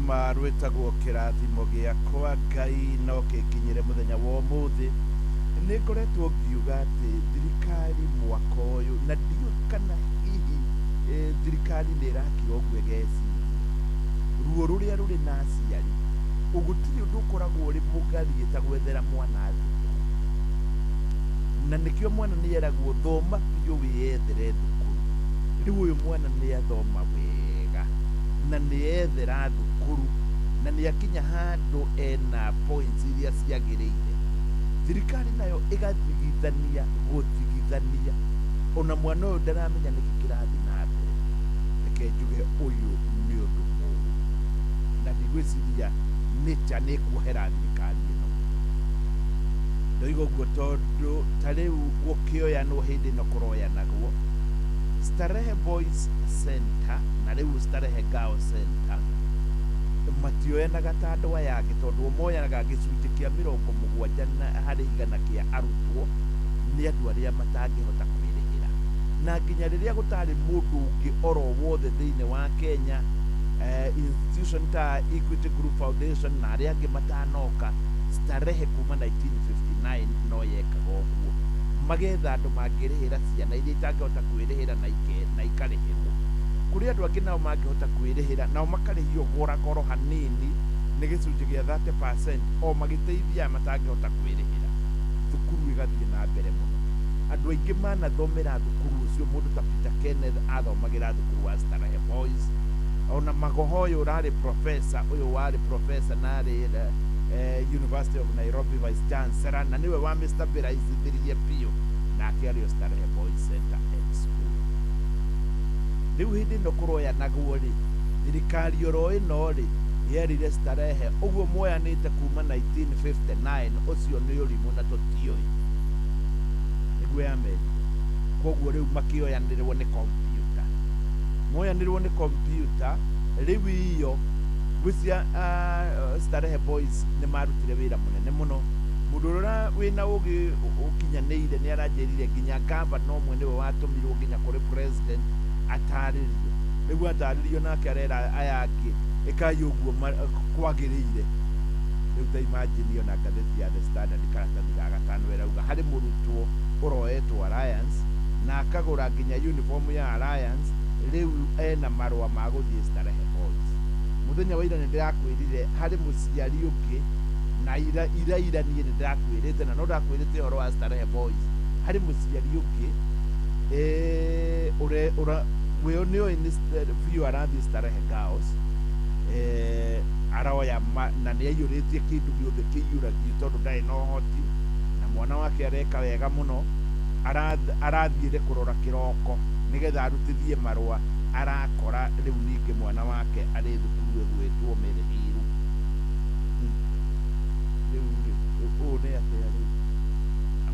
Ma rwĩtagwo kĩrathimo gĩakwa Ngai no kĩnginyĩre mũthenya wa ũmũthĩ. Nĩ ngoretwo ngiuga atĩ thirikari mwaka ũyũ, na ndiũĩ kana hihi thirikari nĩ ĩrakira ũguo ĩgeciria ruo rũrĩa rũrĩ na aciari. Gũtirĩ ũndũ ũkoragwo ũrĩ mũgarie ta gwethera mwana thukuru, na nĩkĩo mwana nĩ eragwo thoma biũ wĩyethere thukuru. Rĩu ũyũ mwana nĩ athoma wega na nĩ ethera thukuru na nĩ akinya handũ ena points iria ciagĩrĩire. Thirikari nayo ĩgathigithania gũthigithania, ona mwana ũyũ ndaramenya nĩkĩ kĩrathiĩ na mbere. Reke njuge ũyũ nĩ ũndũ mũũru, na ndigwĩciria nature nĩ ĩkuohera thirikari ĩno. Ndoiga ũguo tondũ ta rĩu gũkĩoyanwo hĩndĩ ĩno kũroyanagwo Starehe Boys Center na rĩu Starehe Girls Center matioyanaga ta andũ aya angĩ, tondũ moyanaga gĩcunjĩ kĩa 70 harĩ 100 kĩa arutwo nĩ andũ arĩa matangĩhota kwĩrĩhĩra. Na nginya rĩrĩa gũtarĩ mũndũ ũngĩ oro wothe thĩinĩ wa Kenya, institution ta Equity Group Foundation na arĩa angĩ matanoka, Starehe kuma 1959 no yekaga ũguo, magetha andũ mangĩrĩhĩra ciana iria itangĩhota kwĩrĩhĩra na ikarĩhĩrwo. Kũrĩ andũ angĩ nao mangĩhota kwĩrĩhĩra nao makarĩhio goro hanini nĩ gĩcunjĩ gĩa 30% o magĩteithia aya matangĩhota kwĩrĩhĩra. Thukuru ĩgathiĩ na mbere mũno. Andũ aingĩ manathomera thukuru ũcio, mũndũ ta Peter Kenneth athomagĩra thukuru wa Starehe Boys. Ona Magoho ũyũ ũrarĩ professor, ũyũ warĩ professor na arĩ University of Nairobi Vice Chancellor, na nĩwe wa mstabilizithirie biũ, nake arĩ o Starehe Boys Center and School. Rĩu hĩndĩ ĩno kũroyanagwo rĩ, thirikari oro ĩno rĩ yerire Starehe ũguo moyanĩte kuma 1959, ũcio nĩ ũrimũ na tũtiũĩ, nĩguo yamerire. Koguo rĩu makĩoyanĩrwo nĩ kompyuta, moyanĩrwo nĩ kompyuta. Rĩu iyo gwĩcia Starehe Boys nĩ marutire wĩra mũnene mũno. Mũndũ ũrĩa wĩna ũgĩ ũkinyanĩire nĩ aranjĩrire nginya gavana ũmwe nĩwe watũmirwo nginya kũrĩ president atarĩrio. Rĩu atarĩrio nake arera aya angĩ ĩkai ũguo kwagĩrĩire. Rĩu ta imagine ona ngathĩti ya The Standard karatathi ga gatano ĩrauga harĩ mũrutwo ũroetwo Alliance na akagũra nginya uniform ya Alliance, rĩu ena marũa ma gũthiĩ Starehe Boys. Mũthenya wa ira nĩ ndĩrakwĩrire harĩ mũciari ũngĩ, na ira niĩ nĩ ndĩrakwĩrĩte na no ndakwĩrĩte ũhoro wa Starehe Boys. Harĩ mũciari ũngĩ wĩo nĩoĩ nĩ biũ arathiĩ Starehe Girls, aroya na nĩ aiyũrĩtie kĩndũ gĩothe kĩiyũragio tondũ ndarĩ na ũhoti, na mwana wake areka wega mũno. Arathiĩre kũrora kĩroko nĩgetha arutithie marũa, arakora rĩu ningĩ mwana wake arĩ thukuru ĩgwĩtwo Mĩrĩhiru. Rĩu rĩ ũũ nĩ atĩa rĩu?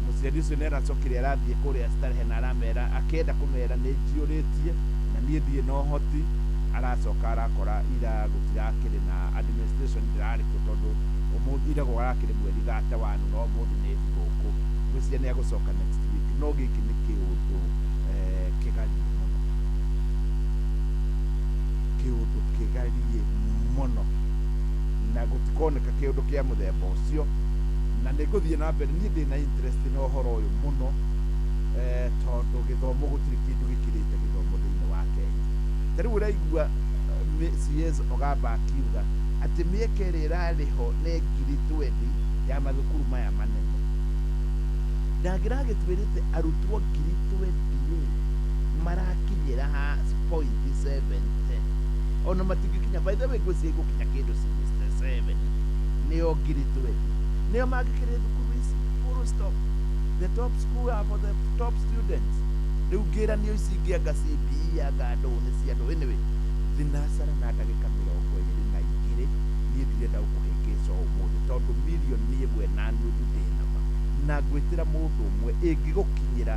Mũciari ũcio nĩ aracokire arathiĩ kũrĩa Starehe na aramera, akĩenda kũmera nĩ njiyũrĩtie na niĩ ndirĩ na ũhoti. Aracoka arakora ira gũtirakĩrĩ na administration ndĩrarĩ kuo, tondũ ũmũthĩ ira gũrakĩrĩ mweri 31 no ũmũthĩ nĩ thigũkũ. Ngwĩciria nĩ egũcoka next week. No gĩkĩ nĩ kĩũndũ kĩgarie mũno, kĩũndũ kĩgarie mũno, na gũtikoneka kĩũndũ kĩa mũthemba ũcio. Na nĩ ngũthiĩ na mbere, niĩ ndĩ na interest na ũhoro ũyũ mũno, tondũ gĩthomo gũtirĩ kĩndũ gĩkĩrĩte gĩthomo thĩinĩ wa Kenya. Ta rĩu ũraigua CS Ogamba akiuga atĩ mĩeke ĩrĩa ĩrarĩ ho nĩ 20,000 ya mathukuru maya manene. Ndangĩragĩtwĩrĩte arutwo 20,000 rĩ marakinyĩra ha point 70, ona matingĩkinya. By the way, ngwĩciria igũkinya kĩndũ 67, nĩo 20,000 nĩo mangĩkĩrĩ thukuru ici. Full stop. The top school are for the top students. Rĩu ngĩranio ici ingĩ anga CBE anga andũ nĩ cia andũ. Anyway, thinacara na ndagĩka 22 niĩ ndirenda gũkũhĩngĩca ũmũthĩ tondũ 1.5 million ndĩnama, na ngwĩtĩra mũndũ ũmwe ĩngĩgũkinyĩra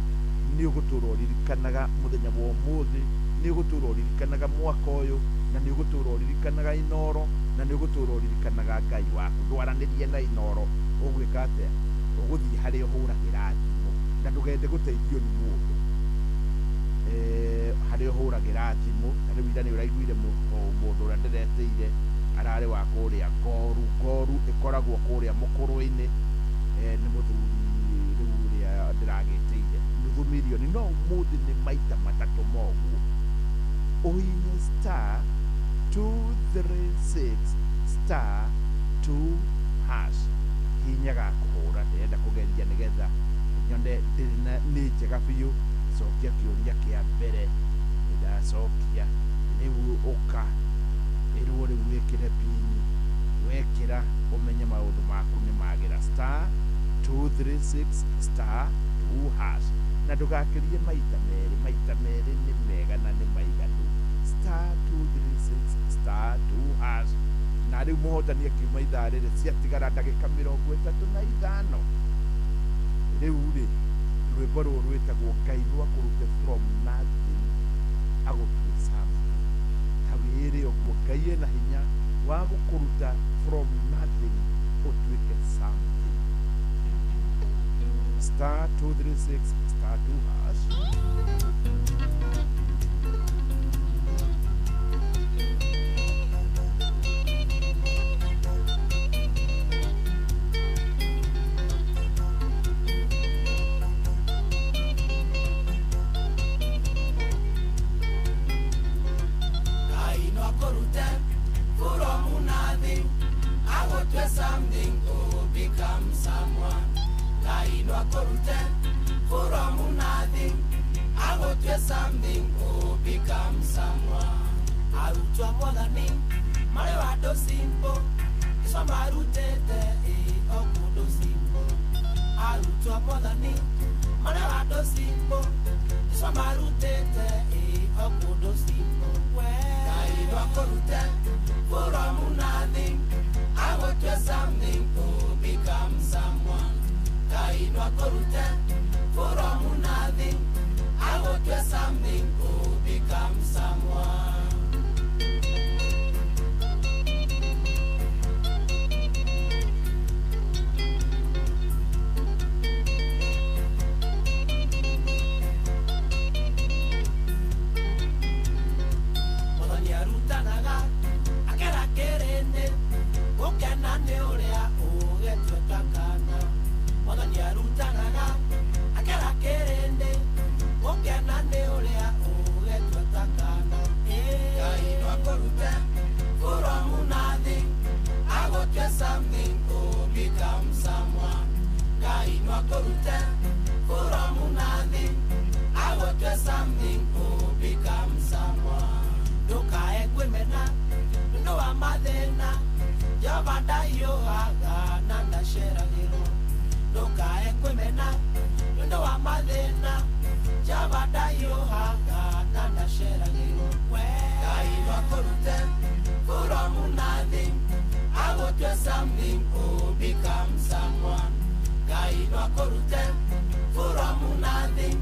nĩ ũgũtũra ũririkanaga mũthenya wa ũmũthĩ, nĩ ũgũtũra ũririkanaga mwaka ũyũ, na nĩ ũgũtũra ũririkanaga Inooro, na nĩ ũgũtũra ũririkanaga Ngai waku. Ndwaranĩrie na Inooro, ũgwĩka atĩa? Ũgũthiĩ harĩa ũhũragĩra thimũ, na ndũgende gũteithio nĩ mũndũ. Harĩa ũhũragĩra thimũ, ta rĩu ira nĩ ũraiguire mũndũ ũrĩa ndĩretĩire Ararĩ wa kũrĩa Ngoru. Ngoru ĩkoragwo kũrĩa mũkũrũ-inĩ, nĩ mũthuri rĩu ũrĩa ndĩragĩtĩire nuthu mirioni, no ũmũthĩ nĩ maita matatũ moguo. Ũhihinye star 236 star 2 hash, hinya gakũhũra, ndĩrenda kũgeria nĩgetha nyone nĩ njega biũ. Cokia kĩũria kĩa mbere, ndacokia rĩu ũka ĩrwo rĩu wĩkĩre pini, wekĩra ũmenye maũndũ maku nĩ magĩra. Star 236 star 2 hash, na ndũgakĩrie maita merĩ, maita merĩ nĩ mega na nĩ maiganu. Star 236 star 2 hash. Na rĩu mũhotani akiuma ithaa rĩrĩ ciatigara ndagĩka 35. Rĩu rĩ rwĩmbo rũrũ rwĩtagwo Ngai no akũrute from nothing agũtue something. Ta wĩĩre ũguo, Ngai ena hinya wa gũkũruta from nothing ũtuĩke something. Star 236 star 2 hash. Something to become someone. Ngai no akorute from nothing. I go to something to become someone. Arutwo mwathani mare wado simple. Iso marutete okundo simple. Arutwo mwathani mare wado simple. Iso marutete okundo simple. Ngai no akorute from nothing. I go to something to become someone. Ngai no akorute from nothing. I go to something to become someone. Mwathani arutanaga akera kĩrĩndĩ gũkena nĩ ũrĩa ũgĩtuĩka kana. Mwathani arutanaga akera kĩrĩndĩ gũkena nĩ ũrĩa ũgĩtuĩka kana. Ngai no akũrute from nothing agũtue something to become someone. Ngai no akũrute from nothing agũtue something to become someone. Ndũkae kwĩmena nĩ wa mathĩna, Jehova ndahiũhaga na ndaceragĩrwo. Ndũkae kwĩmena nĩ wa mathĩna, Jehova ndahiũhaga na ndaceragĩrwo. Ngai no akũrute from nothing agũtue something to become someone. Ngai no akũrute from nothing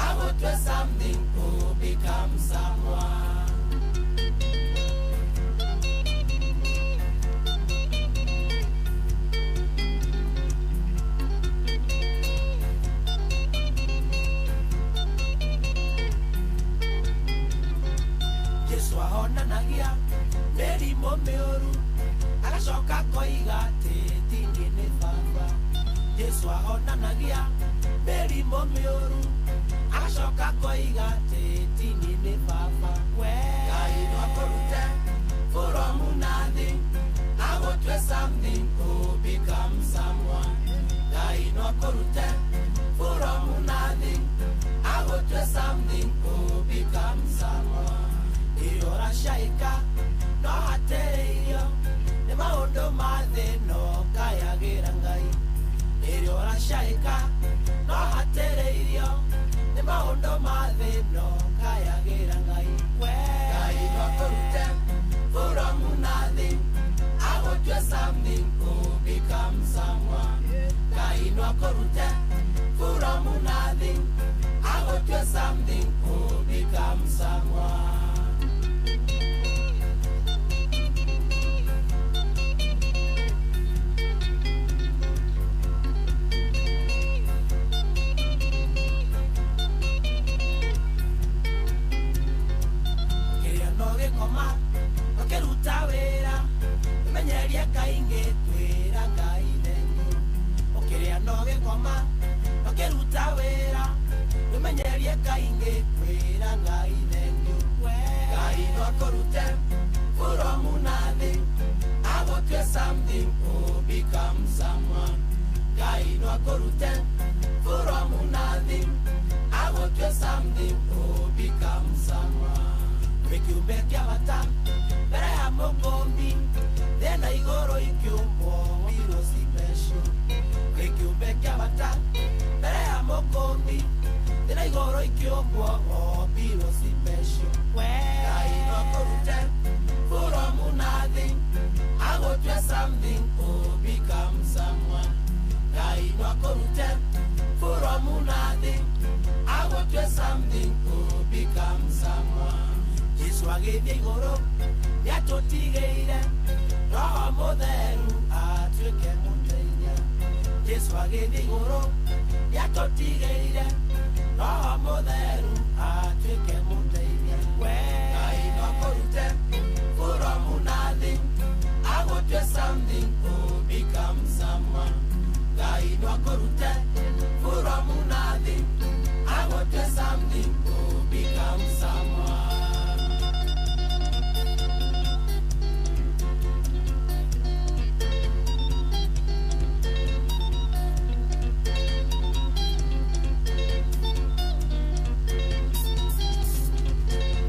agũtue something to become someone. Jesu ahonanagia mĩrimũ mĩũru agacoka akoiga atĩ ti niĩ nĩ Baba. Jesu ahonanagia mĩrimũ mĩũru agacoka akoiga atĩ ti niĩ nĩ Baba. Ngai no akũrute from nothing agũtue something to become someone. Ngai no akũrute from nothing agũtue something to become someone. Irio ũracaĩka no hatĩrĩirio nĩ maũndũ ma thĩ no kayagĩra Ngai. Irio ũracaĩka no hatĩrĩirio nĩ maũndũ ma thĩ no kayagĩra Ngai. Ngai no akũrute from nothing agũtue something to become someone. Ngai no akũrute from nothing agũtue something to become someone. Kĩrĩa no gĩkoma ũkĩruta wĩra Ngai ngĩkwĩra Ngai thengiũ. Ngai no akũrute from nothing, agũtue something, oh become someone. Ngai no akũrute from nothing, agũtue something, oh become someone. Wĩ kĩũmbe kĩa bata mbere ya mũkũmbi, thĩna igũrũ ikĩũmbwo wombirwo special. Wĩ kĩũmbe kĩa bata mbere ya mũkũmbi, thĩna igũrũ ikĩũmbwo wombirwo special. Ngai no akũrute from nothing, agũtue something, oh become someone. Ngai no akũrute from nothing, agũtue something, oh become someone. Jesu agĩthiĩ igũrũ nĩatũtigĩire Roho Mũtheru atuĩke mũteithia. Jesu agĩthiĩ igũrũ nĩatũtigĩire Roho Mũtheru atuĩke mũteithia. Ngai no akũrute from nothing, agũtue something, oh become someone. Ngai no akũrute from nothing, agũtue something, oh become someone.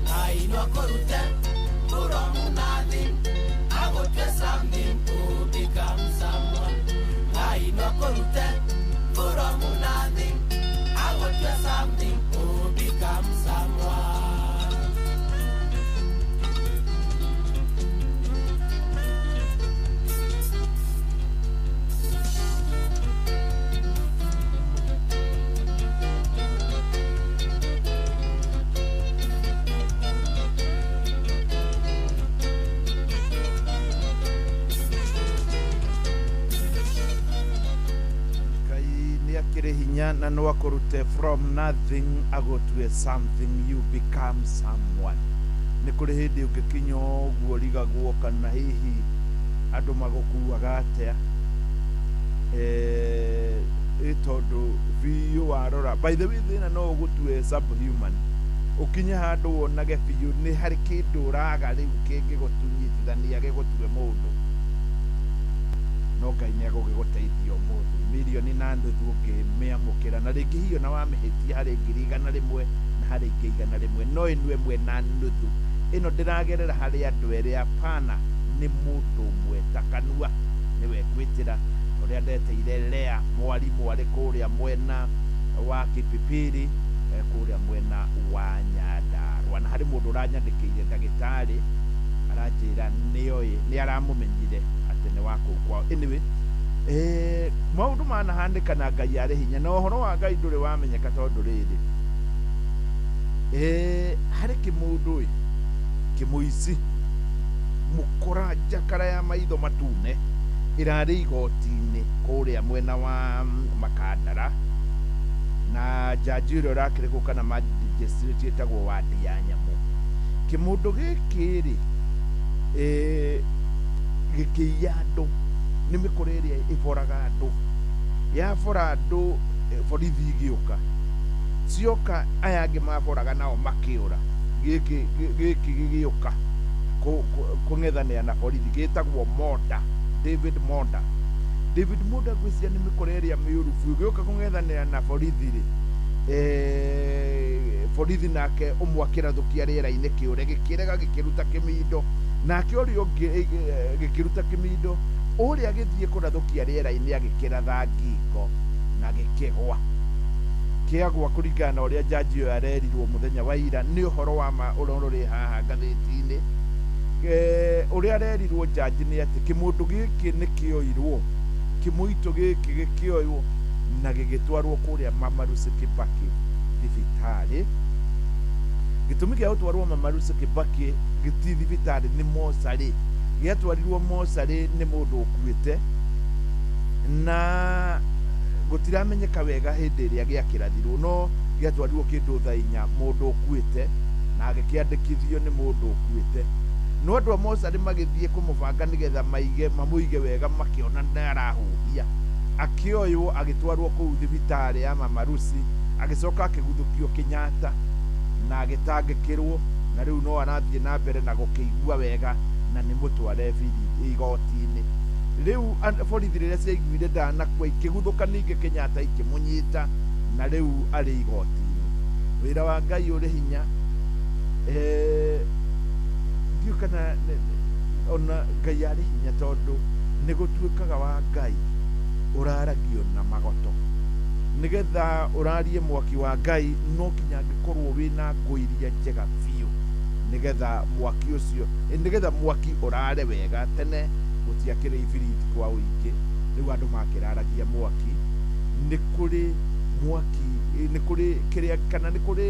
Ngai no akũrute from nothing, agũtue something, oh become someone. Ngai no akũrute from nothing, agũtue something, oh become someone. Ngai nĩ akĩrĩ hinya na no akũrute from nothing agũtue something, you become someone. Nĩ kũrĩ hĩndĩ ũngĩkinya ũguo ũrigagwo kana hihi andũ magũkuaga atĩa, ĩ tondũ biũ warora, by the way thĩna no ũgũtue subhuman, ũkinye handũ wonage biũ nĩ harĩ kĩndũ ũraga rĩu kĩngĩgũtunyitithania gĩgũtue mũndũ, no Ngai nĩ agũgĩgũteithia ũmũthĩ. Mirioni na nuthu ũngĩmĩamũkĩra, na rĩngĩ hiyo na wamĩhĩtia harĩ 100,000 na harĩ 100,000, no ĩno 1.5 ĩno ndĩragerera harĩ andũ erĩ, hapana, nĩ mũndũ ũmwe ta kanua nĩwe ngwĩtĩra, ũrĩa ndeteire Lea mwarimũ arĩ kũrĩa mwena wa Kipipiri, kũrĩa mwena wa Nyandarua, na harĩ mũndũ ũranyandĩkĩire ndagĩtarĩ aranjĩra nĩoĩ nĩ aramũmenyire atĩ nĩ wa kũu kwao. Anyway, maũndũ manahanĩka na Ngai arĩ hinya, na ũhoro wa Ngai ndũrĩ wamenyeka tondũ rĩrĩ, harĩ kĩmũndũ ĩ kĩmũici mũkora njakara ya maitho matune ĩrarĩ igoti-inĩ kũrĩa mwena wa Makandara, na jaji ũrĩa ũrakĩrĩ kũu kana magistrate ĩtagwo Wandi ya Nyamũ. Kĩmũndũ gĩkĩ rĩ, gĩkĩiya andũ, nĩ mĩkora ĩrĩa ĩboraga andũ, yabora andũ, borithi igĩũka, cioka aya angĩ maboraga nao makĩũra, gĩkĩ gĩgĩũka kũng'ethanĩra na borithi, gĩtagwo Monda, David Monda. David Monda ngwĩciria nĩ mĩkora ĩrĩa mĩũru biũ, gĩũka kũng'ethanĩra na borithi rĩ, borithi nake ũmwe akĩrathũkia rĩera-inĩ kĩũre, gĩkĩrega gĩkĩruta kĩmindo, nake ũrĩa ũngĩ gĩkĩruta kĩmindo, ũrĩa agĩthiĩ kũrathũkia rĩera-inĩ agĩkĩratha ngingo na gĩkĩgwa. Kĩagwa kũringana na ũrĩa jaji ũyũ arerirwo mũthenya wa ira, nĩ ũhoro wa ma ũrĩa ũrĩ haha ngathĩti-inĩ. Ũrĩa arerirwo jaji nĩ atĩ kĩmũndũ gĩkĩ nĩ kĩoirwo, kĩmũitũ gĩkĩ gĩkĩoywo na gĩgĩtwarwo kũrĩa Mama Lucy Kibaki thibitarĩ. Gĩtũmi gĩa gũtwarwo Mama Lucy Kibaki gĩti thibitarĩ nĩ mocarĩ, gĩatwarirwo mocarĩ nĩ mũndũ ũkuĩte, na gũtiramenyeka wega hĩndĩ ĩrĩa gĩakĩrathirwo, no gĩatwarirwo kĩndũ thaa inya mũndũ ũkuĩte, na gĩkĩandĩkithio nĩ mũndũ ũkuĩte. No andũ a mocarĩ magĩthiĩ kũmũbanga nĩgetha maige mamũige wega, makĩona nĩ arahuhia, akĩoywo agĩtwarwo kũu thibitarĩ ya Mama Lucy, Agĩcoka akĩguthũkio Kenyatta na agĩtangĩkĩrwo, na rĩu no arathiĩ na mbere na gũkĩigua wega na nĩ mũtware igoti-inĩ. Rĩu borithi rĩrĩa ciaiguire ndanakua ikĩguthũka ningĩ Kenyatta ikĩmũnyita na rĩu arĩ igoti-inĩ. Wĩra wa Ngai ũrĩ hinya. Ndiũĩ kana ona Ngai arĩ hinya, tondũ nĩ gũtuĩkaga wa Ngai ũraragio na magoto. Nĩgetha ũrarie mwaki wa Ngai no kinya angĩkorwo wĩna ngũ iria njega biũ, nĩgetha mwaki ũcio, nĩgetha mwaki ũrare wega. Tene gũtiakĩrĩ ibiriti kwa ũingĩ, rĩu andũ makĩraragia mwaki. Nĩ kũrĩ mwaki, nĩ kũrĩ kĩrĩa kana nĩ kũrĩ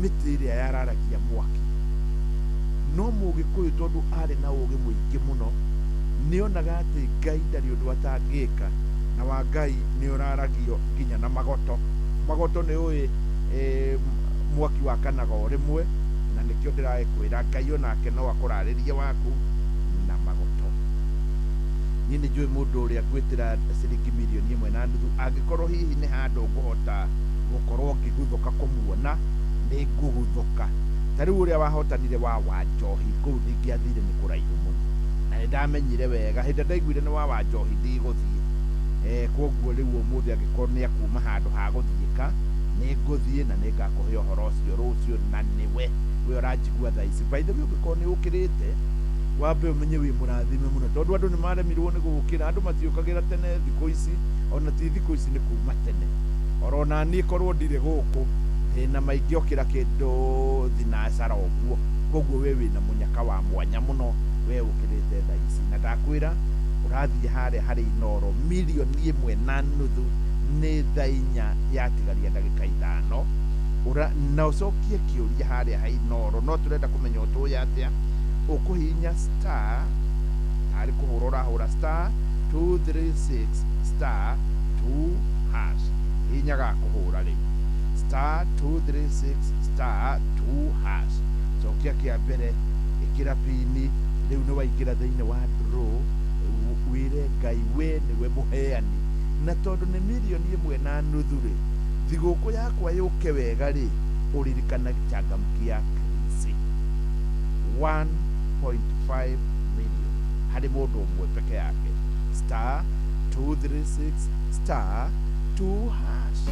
mĩtĩ ĩrĩa yararagia mwaki. No Mũgĩkũyũ tondũ arĩ na ũgĩ mũingĩ mũno, nĩonaga atĩ Ngai ndarĩ ũndũ atangĩka, na wa Ngai nĩ ũraragio nginya na magoto. Magoto nĩ ũĩ mwaki wakanaga o rĩmwe, na nĩkĩo ndĩragĩkwĩra Ngai onake no akũrarĩrie waku na magoto. Niĩ nĩ njũĩ mũndũ ũrĩa ngwĩtĩra ciringi mirioni 1.5, angĩkorwo hihi nĩ handũ ngũhota gũkorwo ngĩguthũka kũmuona, nĩ ngũguthũka. Ta rĩu ũrĩa wahotanire wa Wanjohi kũu ndingĩathire nĩ kũraihu mũno, na nĩ ndamenyire wega hĩndĩ ĩrĩa ndaiguire nĩ wa Wanjohi ndigũthiĩ. Koguo rĩu ũmũthĩ angĩkorwo nĩ akuma handũ ha gũthiĩka, nĩ ngũthiĩ na nĩ ngakũhe ũhoro ũcio rũciũ, na nĩwe we ũranjigua thaa ici. By the way, ũngĩkorwo nĩ ũkĩrĩte, wambe ũmenye wĩ mũrathime mũno, tondũ andũ nĩ maremirwo nĩ gũkĩra. Andũ matiũkagĩra tene thikũ ici, ona ti thikũ ici, nĩ kuma tene. Orona niĩ korwo ndirĩ gũkũ ndĩna maingĩ okĩra kĩndũ thinacara ũguo. Koguo we wĩna mũnyaka wa mwanya mũno, we ũkĩrĩte thaa ici, na ndakwĩra ũrathiĩ harĩa harĩ Inoro mirioni 1.5 nĩ thaa 4 yatigaria ndagĩka 5. Na ũcokie kĩũria harĩa ha Inoro, no tũrenda kũmenya ũtũĩ atĩa. Ũkũhihinya star, tarĩ kũhũra ũrahũra star 236 star 2 hash. Hihinya ga kũhũra rĩu star 236 star 2 hash. Cokia kĩa mbere, ĩkĩra pini. Rĩu nĩ waingĩra thĩinĩ wa draw. Wĩre Ngai we nĩwe mũheani, na tondũ nĩ mirioni 1.5 rĩ, thigũkũ yakwa yũke wega rĩ, ũririkana Changamkia Chris 1.5 million harĩ mũndũ ũmwe peke yake. Star 236 star 2 hash.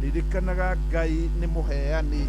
Ririkanaga Ngai nĩ mũheani.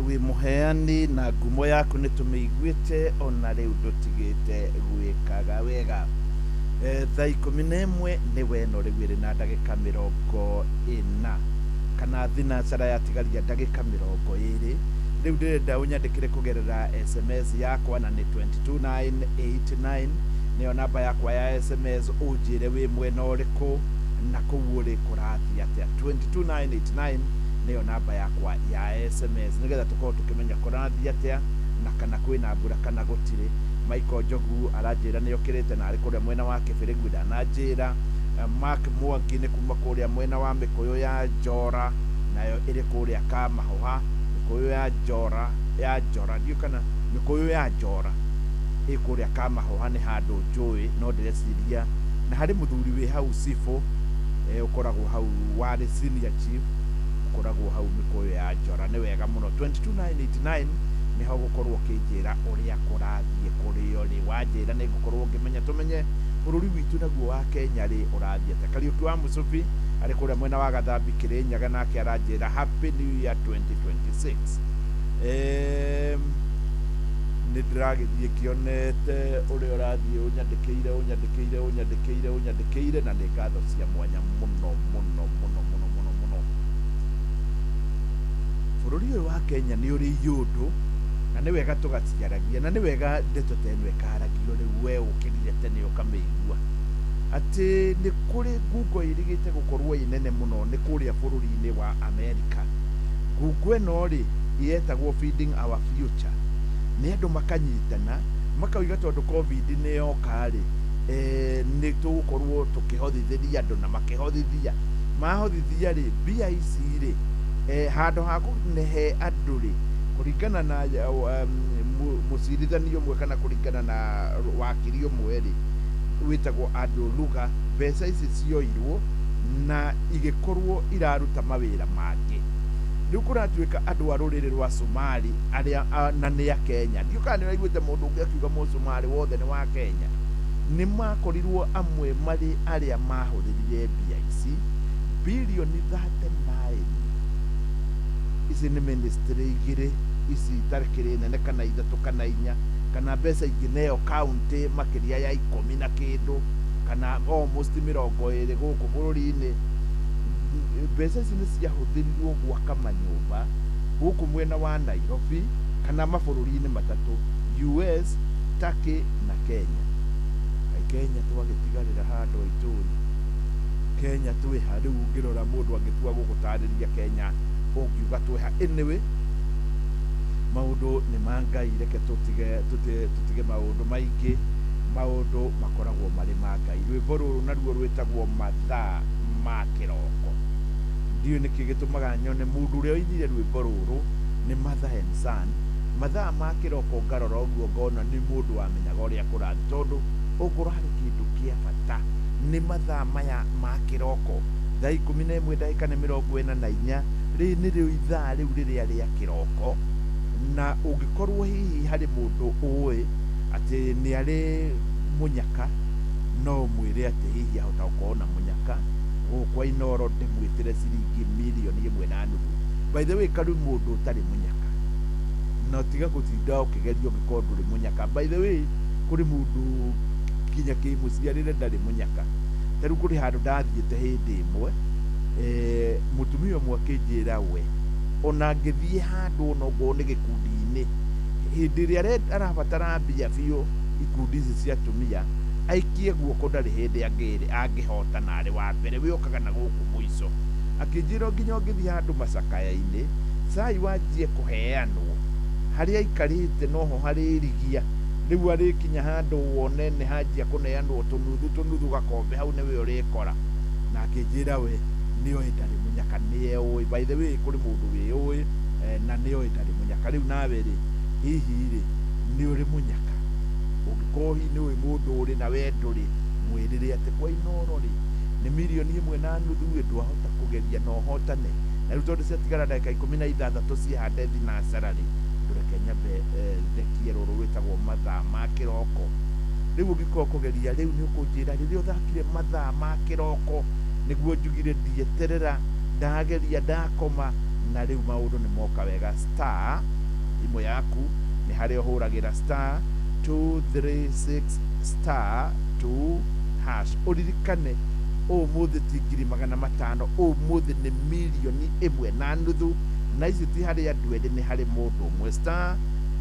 Wĩ mũheani na ngumo yaku nĩ tũmĩiguĩte ona rĩu ndũtigĩte gwĩkaga wega. Thaa 11 nĩ weno rĩu ĩrĩ na ndagĩka 40 kana thinacara yatigaria ndagĩka 20. Rĩu ndĩrenda ũnyandĩkĩre kũgerera SMS yakwa na nĩ 22989 nĩyo namba yakwa ya SMS, ũnjĩre wĩ mwena ũrĩkũ na kũu ũrĩ kũrathiĩ atĩa. 22989 nĩyo namba yakwa ya SMS nĩgetha tũkorwo tũkĩmenya kũrathiĩ atĩa na kana kwĩna mbura kana gũtirĩ. Michael Njogu aranjĩra nĩ okĩrĩte na arĩ kũrĩa mwena wa Kĩbĩrĩgu ndananjĩra. Mark Mwangi nĩ kuma kũrĩa mwena wa Mĩkũyũ ya Njora, nayo ĩrĩ kũrĩa Kamahoha. Mĩkũyũ ya Njora ya Njora ndiũ kana Mĩkũyũ ya Njora ĩ kũrĩa Kamahoha nĩ handũ njũĩ, no ndĩreciria na harĩ mũthuri wĩ hau Sifo ũkoragwo hau warĩ senior chief ũkoragwo hau Mĩkũyũ ya Njora. Nĩ wega mũno. 22989 nĩho gũkorwo ũkĩnjĩra ũrĩa kũrathiĩ kũrĩo rĩ. Wanjĩra nĩ ngũkorwo ngĩmenya tũmenye bũrũri witũ naguo wa Kenya rĩ ũrathiĩ atĩa. Kariũki wa Mũcubi arĩ kũrĩa mwena wa Gathambi Kĩrĩnyaga, nake aranjĩra Happy New Year 2026. Nĩ ndĩragĩthiĩ ngĩonete ũrĩa ũrathiĩ ũnyandĩkĩire ũnyandĩkĩire ũnyandĩkĩire ũnyandĩkĩire, na nĩ ngatho cia mwanya mũno mũno mũno mũno mũno mũno. Bũrũri ũyũ wa Kenya nĩ ũrĩ iũndũ na nĩ wega tũgaciaragia, na nĩ wega ndeto ta ĩno ĩkaragio rĩu we ũkĩrire tene ũkamĩigua atĩ nĩ kũrĩ ngungo ĩrĩgĩte gũkorwo ĩ nene mũno nĩ kũrĩa bũrũri-inĩ wa Amerika. Ngungo ĩno rĩ yetagwo Feeding Our Future. Nĩ andũ makanyitana makauga tondũ COVID nĩ yoka rĩ, nĩ tũgũkorwo tũkĩhothithĩria andũ, na makĩhothithia mahothithia rĩ mbia ici rĩ, handũ ha kũhe andũ rĩ kũringana na mũcirithania ũmwe kana kũringana na wakiri ũmwe rĩ wĩtagwo Andrew Luga, mbeca ici cioirwo na igĩkorwo iraruta mawĩra mangĩ. Rĩu kũratuĩka andũ a rũrĩrĩ rwa Somali arĩa na nĩ a Kenya, ndiũ kana nĩ ũraiguĩte mũndũ ũngĩ akiuga Mũsomali wothe nĩ wa Kenya, nĩ makorirwo amwe marĩ arĩa mahũthĩrire mbia ici bilioni 39. Ici nĩ ministry igĩrĩ ici itakĩrĩ nene kana ithatũ kana inya kana mbeca ingĩ neyo county makĩria ya 10 na kĩndũ kana almost 20 gũkũ bũrũri-inĩ. Mbeca ici nĩ ciahũthĩrirwo gwaka manyũmba gũkũ mwena wa Nairobi kana mabũrũri-inĩ matatũ, US, Turkey na Kenya. Kaĩ Kenya twagĩtigarĩra handũ aitũri. Kenya twĩha rĩu ũngĩrora mũndũ angĩtua gũgũtarĩria Kenya ũngiuga twĩha. Anyway, maũndũ nĩ ma Ngai, reke tũtige maũndũ maingĩ, maũndũ makoragwo marĩ ma Ngai. Rwĩmbo rũrũ naruo rwĩtagwo Mathaa ma Kĩroko. Ndiũĩ nĩkĩ gĩtũmaga nyone mũndũ ũrĩa ũinire rwĩmbo rũrũ nĩ Mother and Son. Mathaa ma kĩroko ngarora ũguo ngona nĩ mũndũ wamenyaga ũrĩa kũrathiĩ, tondũ ũngorwo harĩ kĩndũ kĩa bata nĩ mathaa maya ma kĩroko thaa 11 ndagĩka nĩ 44. Rĩrĩ nĩrĩo ithaa rĩu rĩrĩa rĩa kĩroko, na ũngĩkorwo hihi harĩ mũndũ ũĩ atĩ nĩ arĩ mũnyaka, no mwĩre atĩ hihi ahota gũkorwo na mũnyaka gũkũ Inooro ndĩmwĩtĩre ciringi milioni 1.5. By the way, karĩ mũndũ ũtarĩ mũnyaka na tiga gũtinda ũkĩgeria ũngĩkorwo ndũrĩ mũnyaka. By the way, kũrĩ mũndũ nginya kĩmũciarĩre ndarĩ mũnyaka. Ta rĩu kũrĩ handũ ndathiĩte hĩndĩ ĩmwe, mũtumia ũmwe akĩnjĩra we ona angĩthiĩ handũ ona okorwo nĩ gĩkundi-inĩ hĩndĩ ĩrĩa arabatara mbia biũ ikundi ici cia atumia aikie guoko ndarĩ hĩndĩ angĩhotana arĩ wa mbere, we ũkaga na gũkũ mũico. Akĩnjĩra nginya ũngĩthiĩ handũ macakaya-inĩ cai wanjie kũheanwo harĩa aikarĩte noho harĩrigia, rĩu arĩkinya handũ wone nĩ hanjia kũneanwo tũnuthu tũnuthu gakombe hau nĩwe ũrĩkora. Na akĩnjĩra we nĩoĩ ndarĩ mũnyaka, nĩeũĩ. By the way, kũrĩ mũndũ wĩũĩ na nĩoĩ ndarĩ mũnyaka. Rĩu nawe rĩ hihi rĩ nĩ ũrĩ mũnyaka? Ũngĩkorwo hihi nĩũĩ mũndũ ũrĩ na we ndũrĩ, mwĩrĩre atĩ kwa Inooro rĩ nĩ milioni 1.5 ndwahota kũgeria na ũhotane. Na rĩu tondũ ciatigara ndagĩka 16 ciĩhande thinacara rĩ, ndũreke nyambe thekie rũrũ rwĩtagwo Mathaa ma Kĩroko. Rĩu ũngĩkorwo kũgeria rĩu nĩ ũkũnjĩra rĩrĩa ũthakire Mathaa ma Kĩroko nĩguo njugire ndieterera ndageria ndakoma Na rĩu maũndũ nĩ moka wega. Star thimũ yaku nĩ harĩa ũhũragĩra star 236 star 2 hash. Ũririkane ũmũthĩ ti 500,000, ũmũthĩ nĩ 1.5 million, na ici ti harĩ andũ erĩ, nĩ harĩ mũndũ ũmwe. Star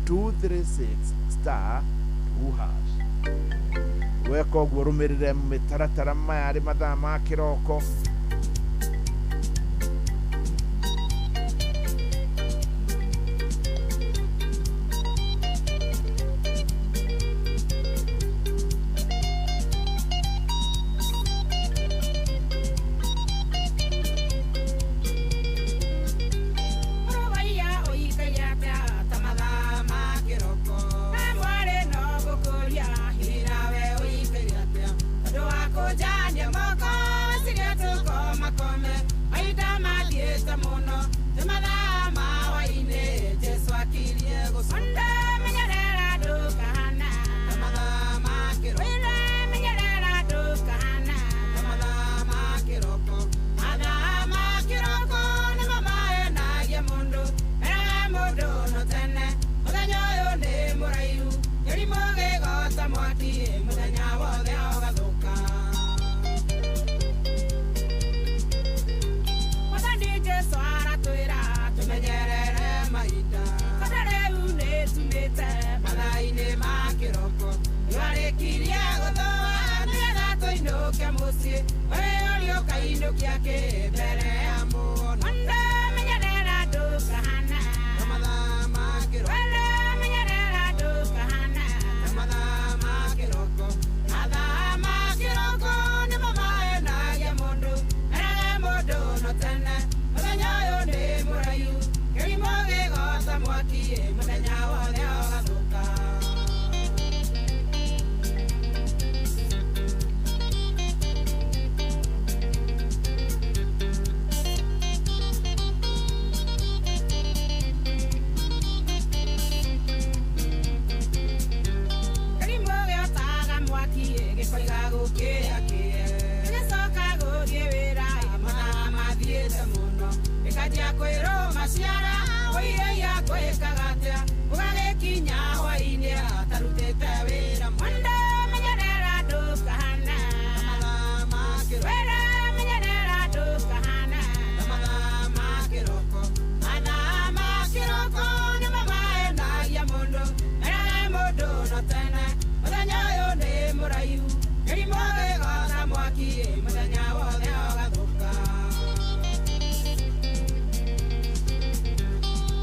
236 star 2 hash. Weka ũguo rũmĩrĩre mĩtaratara maya arĩ mathaa ma kĩroko.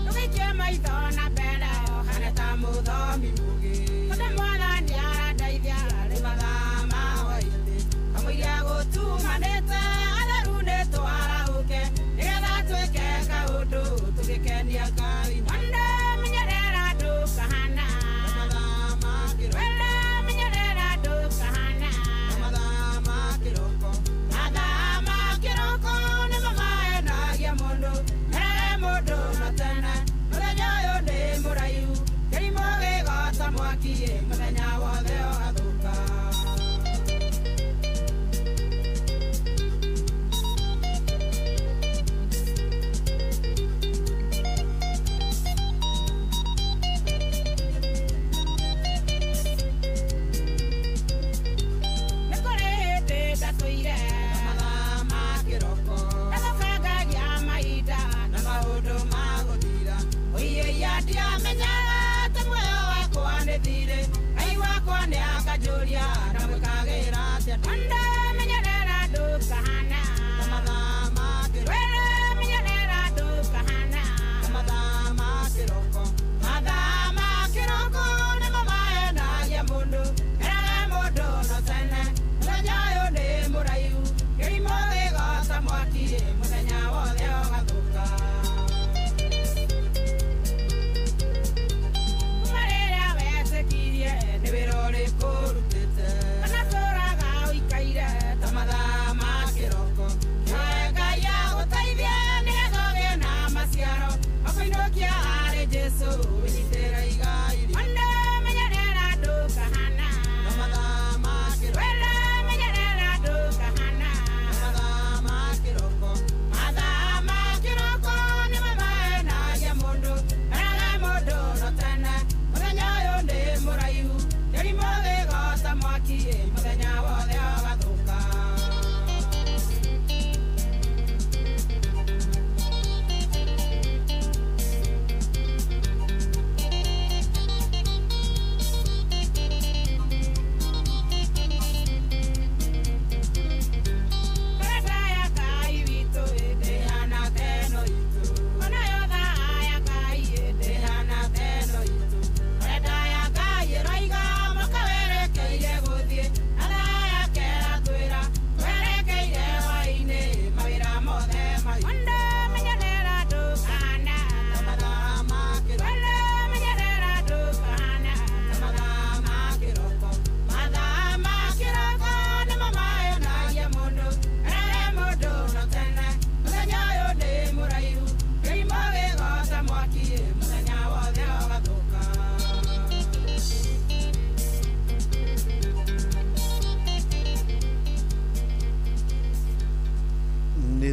Ndũgaikie maitho.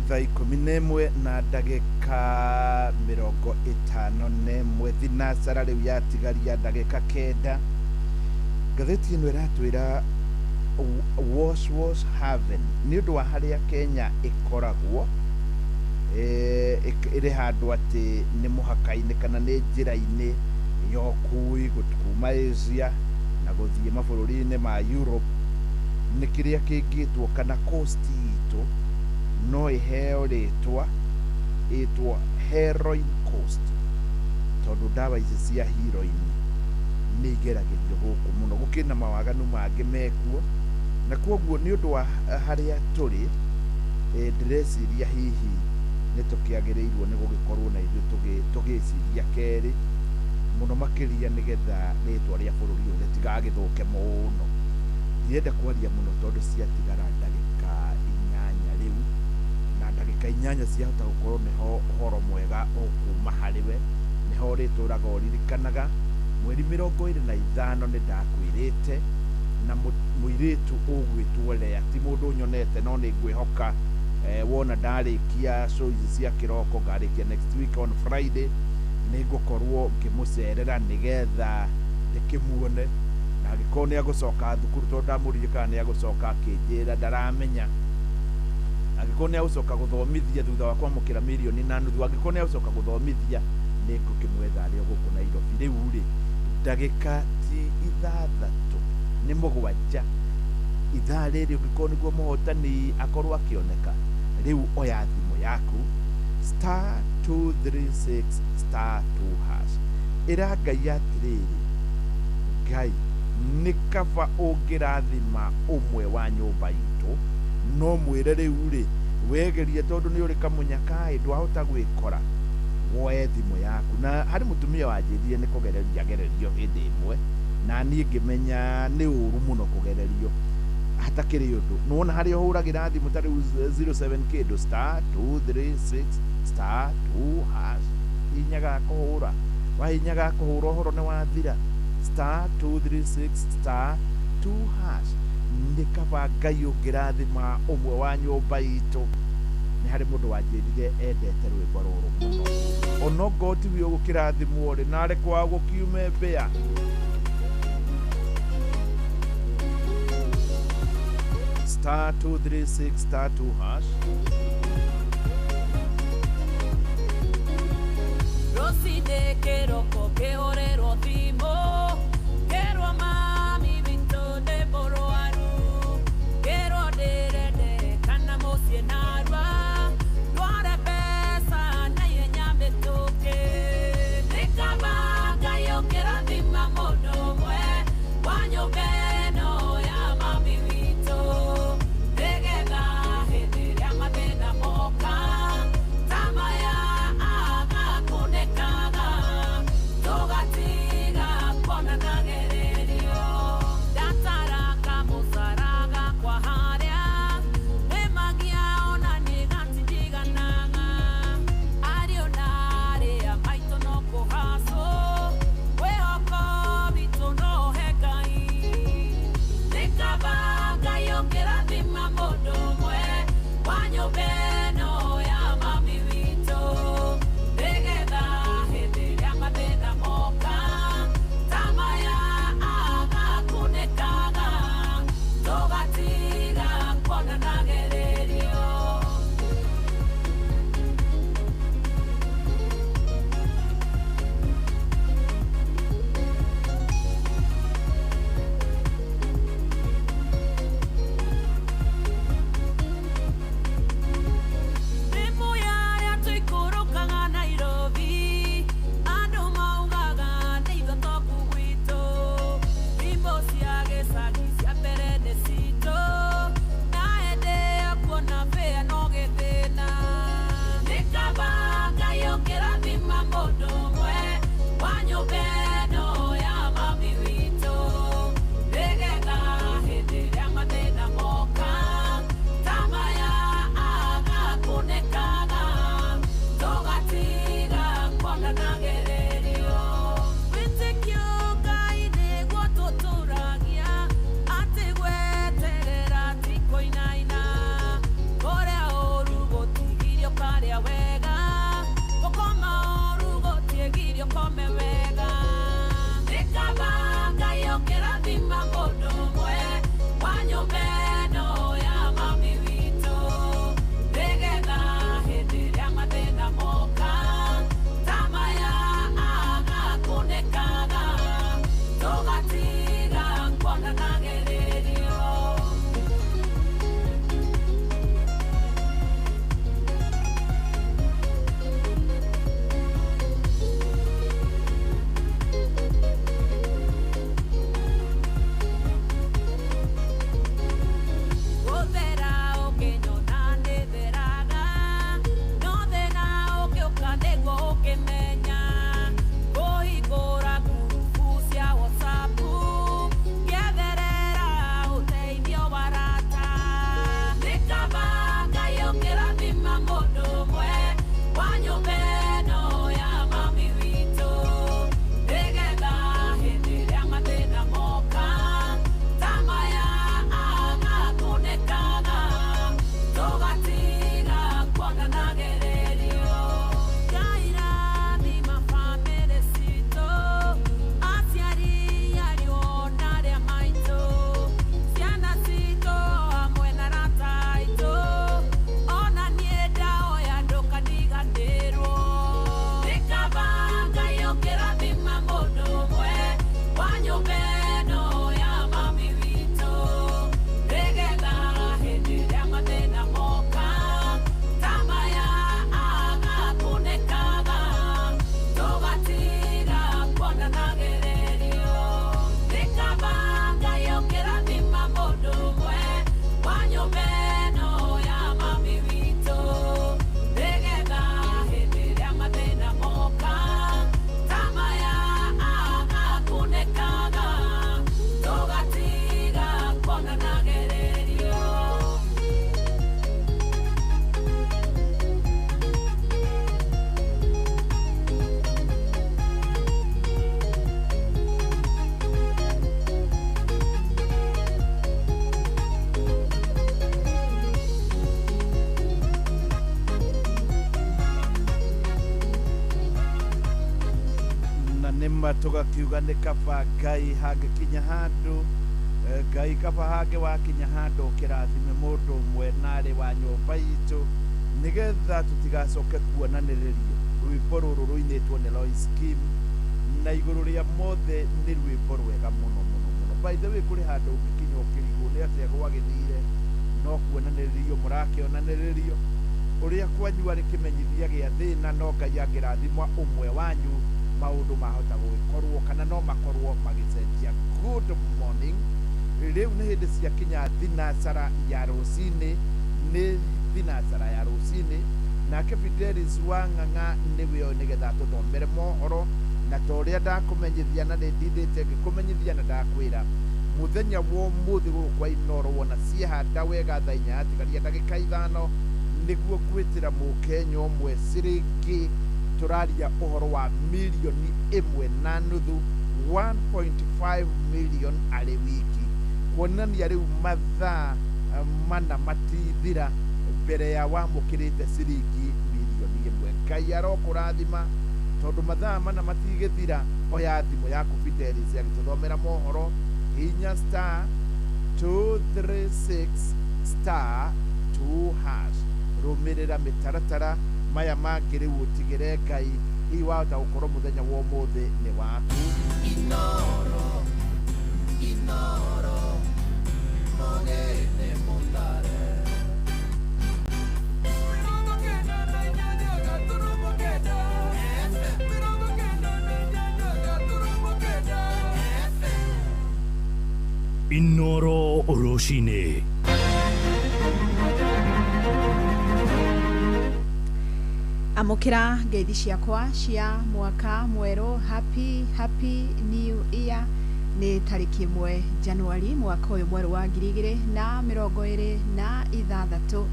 Nĩ thaa 11 na ndagĩka 51, thinacara rĩu yatigaria ndagĩka 9. Ngathĩti ĩno ĩratwĩra Wash Wash Haven nĩ ũndũ wa harĩa Kenya ĩkoragwo ĩrĩ handũ atĩ nĩ mũhaka-inĩ kana nĩ njĩra-inĩ ya ũkui kuma Asia na gũthiĩ mabũrũri-inĩ ma Europe, nĩ kĩrĩa kĩngĩtwo kana coast itũ no ĩheo rĩtwa ĩtwo Heroin Coast, tondũ ndawa ici cia heroin nĩ igeragĩrio gũkũ mũno, gũkĩrĩ na mawaganu mangĩ mekuo, na kwoguo nĩ ũndũ wa harĩa tũrĩ, ndĩreciria hihi nĩ tũkĩagĩrĩirwo nĩ gũgĩkorwo na ithuĩ tũgĩciria kerĩ mũno makĩria, nĩgetha rĩtwa rĩa bũrũri ũyũ rĩtigagĩthũke mũno. Ndirenda kwaria mũno tondũ ciatigara ndagĩka 8 rĩu, na ndagĩka 8 ciahota gũkorwo nĩho ũhoro mwega ũkuma harĩwe, nĩho ũrĩtũraga ũririkanaga. Mweri 25 nĩ ndakwĩrĩte na mũirĩtu ũgwĩtwo Lea, ti mũndũ nyonete no nĩ ngwĩhoka wona ndarĩkia show ici cia kĩroko, ngarĩkia next week on Friday, nĩ ngũkorwo ngĩmũcerera nĩgetha ndĩkĩmuone, na angĩkorwo nĩ agũcoka thukuru, tondũ ndamũririe kana nĩ agũcoka akĩnjĩra ndaramenya, angĩkorwo nĩ agũcoka gũthomithia thutha wa kwamũkĩra 1.5 million, angĩkorwo nĩ agũcoka gũthomithia nĩ ngũkĩmwetha arĩ o gũkũ Nairobi. Rĩu rĩ, ndagĩka ti 6 nĩ 7 ithaa rĩrĩ, ũngĩkorwo nĩguo mũhotani akorwo akĩoneka, rĩu oya thimũ yaku *236 *2#, ĩra Ngai atĩrĩrĩ, Ngai nĩ kaba ũngĩrathima ũmwe wa nyũmba itũ, no mwĩre rĩu rĩ wegerie, tondũ nĩ ũrĩ kamũnyaka ĩ ndwahota gwĩkora, woe thimũ yaku. Na harĩ mũtumia wanjĩrire nĩ kũgereria gererio hĩndĩ ĩmwe, na niĩ ngĩmenya nĩ ũru mũno kũgererio hatakĩrĩ ũndũ. Nĩwona harĩa ũhũragĩra thimũ ta rĩu 07 kĩndũ *236 *2#, hinya ga kũhũra, wahinya ga kũhũra ũhoro nĩ wathira, *236 *2#. Nĩ kaba Ngai ũngĩrathima ũmwe wa nyũmba itũ. Nĩ harĩ mũndũ wanjĩrire endete rwĩmbo rũrũ mũno, onongorwo tiwe ũgũkĩrathimwo rĩ, narĩ kwao gũkiume mbĩa. *236 *2#. Rũcinĩ kĩroko kĩhũrĩrwo thimũ, kĩrwo mami witũ nĩ mũrwaru, kĩrwo ndĩrendekana mũciĩ narua, ndware mbeca na ihenya mĩtũkĩ. Nĩ kaba Ngai ũngĩrathima mũndũ ũmwe wa nyũmba ĩno ya mami witũ, nĩgetha hĩndĩ ĩrĩa mathĩna moka ta maya agakunĩkaga, tũgatiga kuonanagĩrĩrio. Ndatara kamũcara gakwa harĩa nĩmagia ona nĩ gatindiganaga, ariũ na arĩa maitũ no kũhacwo, mwĩhoko witũ no he Ngai. Nĩ kaba Ngai ũngĩrathima mũndũ ũmwe wa nyũmba ĩno ya mami witũ, nĩgetha hĩndĩ ĩrĩa mathĩna moka ta maya agakunĩkaga, tũgatiga kuonanagĩrĩrio. Thimũ yarĩa tũikũrũkaga Nairobi, andũ maugaga nĩ ithotoku gwitũ, thimũ cia gĩcagi cia mbere nĩ citũ, na hĩndĩ Tũkaima tũgakiuga nĩ kaba Ngai hangĩkinya handũ, Ngai kaba hangĩ wakinya handũ kĩrathime mũndũ ũmwe narĩ wa nyũmba itũ nĩgetha tũtigacoke kuonanĩrĩrio. Rwĩmbo rũrũ rũinĩtwo nĩ Lois Kim na igũrũ rĩa mothe nĩ rwĩmbo rwega mũno mũno mũno. By the way, kũrĩ handũ ũngĩkinya ũkĩrigwo nĩ atĩa gwagĩthire, no kuonanĩrĩrio mũrakĩonanĩrĩrio ũrĩa kwanyu arĩ kĩmenyithia gĩa thĩna, no Ngai angĩrathima ũmwe wanyu maũndũ mahota gũgĩkorwo kana no makorwo magĩcenjia. Good morning. Rĩu nĩ hĩndĩ ciakinya thinacara ya rũcinĩ, nĩ thinacara ya rũcinĩ, nake Fidelis wa Ng'ang'a nĩwe ũyũ nĩgetha atũthomere mohoro, na ta ũrĩa ndakũmenyithia na nĩ ndindĩte ngĩkũmenyithia na ndakwĩra mũthenya wa ũmũthĩ gũkũ kwa Inooro wona ciehanda wega thaa inya yatigaria ndagĩka 5 nĩguo ngwĩtĩra mũkenya ũmwe ciringi tũraria ũhoro wa milioni 1.5, 1.5 million arĩ wiki, kuonania rĩu mathaa mana matithira mbere ya wamũkĩrĩte ciringi milioni 1. Ngai arokũrathima tondũ mathaa mana matigĩthira. Oya thimũ yaku Fidelis agĩtũthomera mohoro, hinya star 236 star 2 hash, rũmĩrĩra mĩtaratara maya mangĩ rĩu ũtigĩre Ngai. Hihi wahota gũkorwo mũthenya wa ũmũthĩ nĩ waku. Inooro, Inooro, mogene mundare. Inooro rũcinĩ. Amũkĩra ngeithi ciakwa cia mwaka mwerũ, happy happy new year. Nĩ tarĩki 1 Januari mwaka ũyũ mwerũ wa 2026,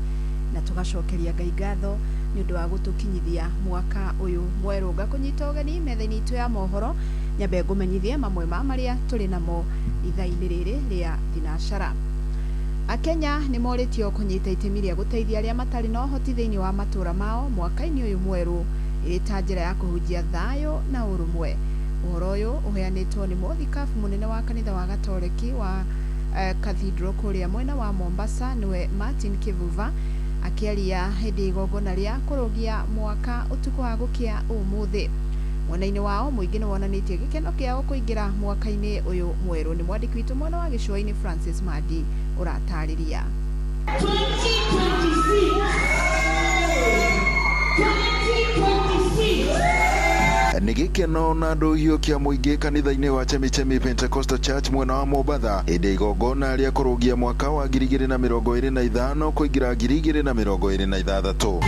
na tũgacokeria Ngai ngatho nĩ ũndũ wa gũtũkinyithia mwaka ũyũ mwerũ. Ngakũnyita ũgeni metha-inĩ itũ ya mohoro, nyambe ngũmenyithie mamwe ma marĩa tũrĩ namo ithaa-inĩ rĩrĩ rĩa thinacara. Akenya nĩ morĩtio kũnyita itemi rĩa gũteithia arĩa matarĩ na ũhoti thĩinĩ wa matũũra mao mwaka-inĩ ũyũ mwerũ, ĩrĩ ta njĩra ya kũhunjia thayũ na ũrũmwe. Ũhoro ũyũ ũheanĩtwo nĩ mũthikabu mũnene wa kanitha wa Gatoreki wa Cathedral kũrĩa mwena wa Mombasa, nĩwe Martin Kivuva, akĩaria hĩndĩ igongona rĩa kũrũgia mwaka ũtukũ wa gũkĩa ũmũthĩ. Mwena-inĩ wao mũingĩ nĩ wonanĩtie gĩkeno kĩao kũingĩra mwaka-inĩ ũyũ mwerũ. Nĩ mwandĩki witũ mwena wa gĩcũa-inĩ Francis Mandi ũratarĩria. 2026 Nĩ gĩkeno na ndũhiũ kĩa mũingĩ kanitha-inĩ wa Chemichemi Pentecostal Church mwena wa Mombatha hĩndĩ igongona rĩa kũrũgia mwaka wa 2025 kũingĩra 2026.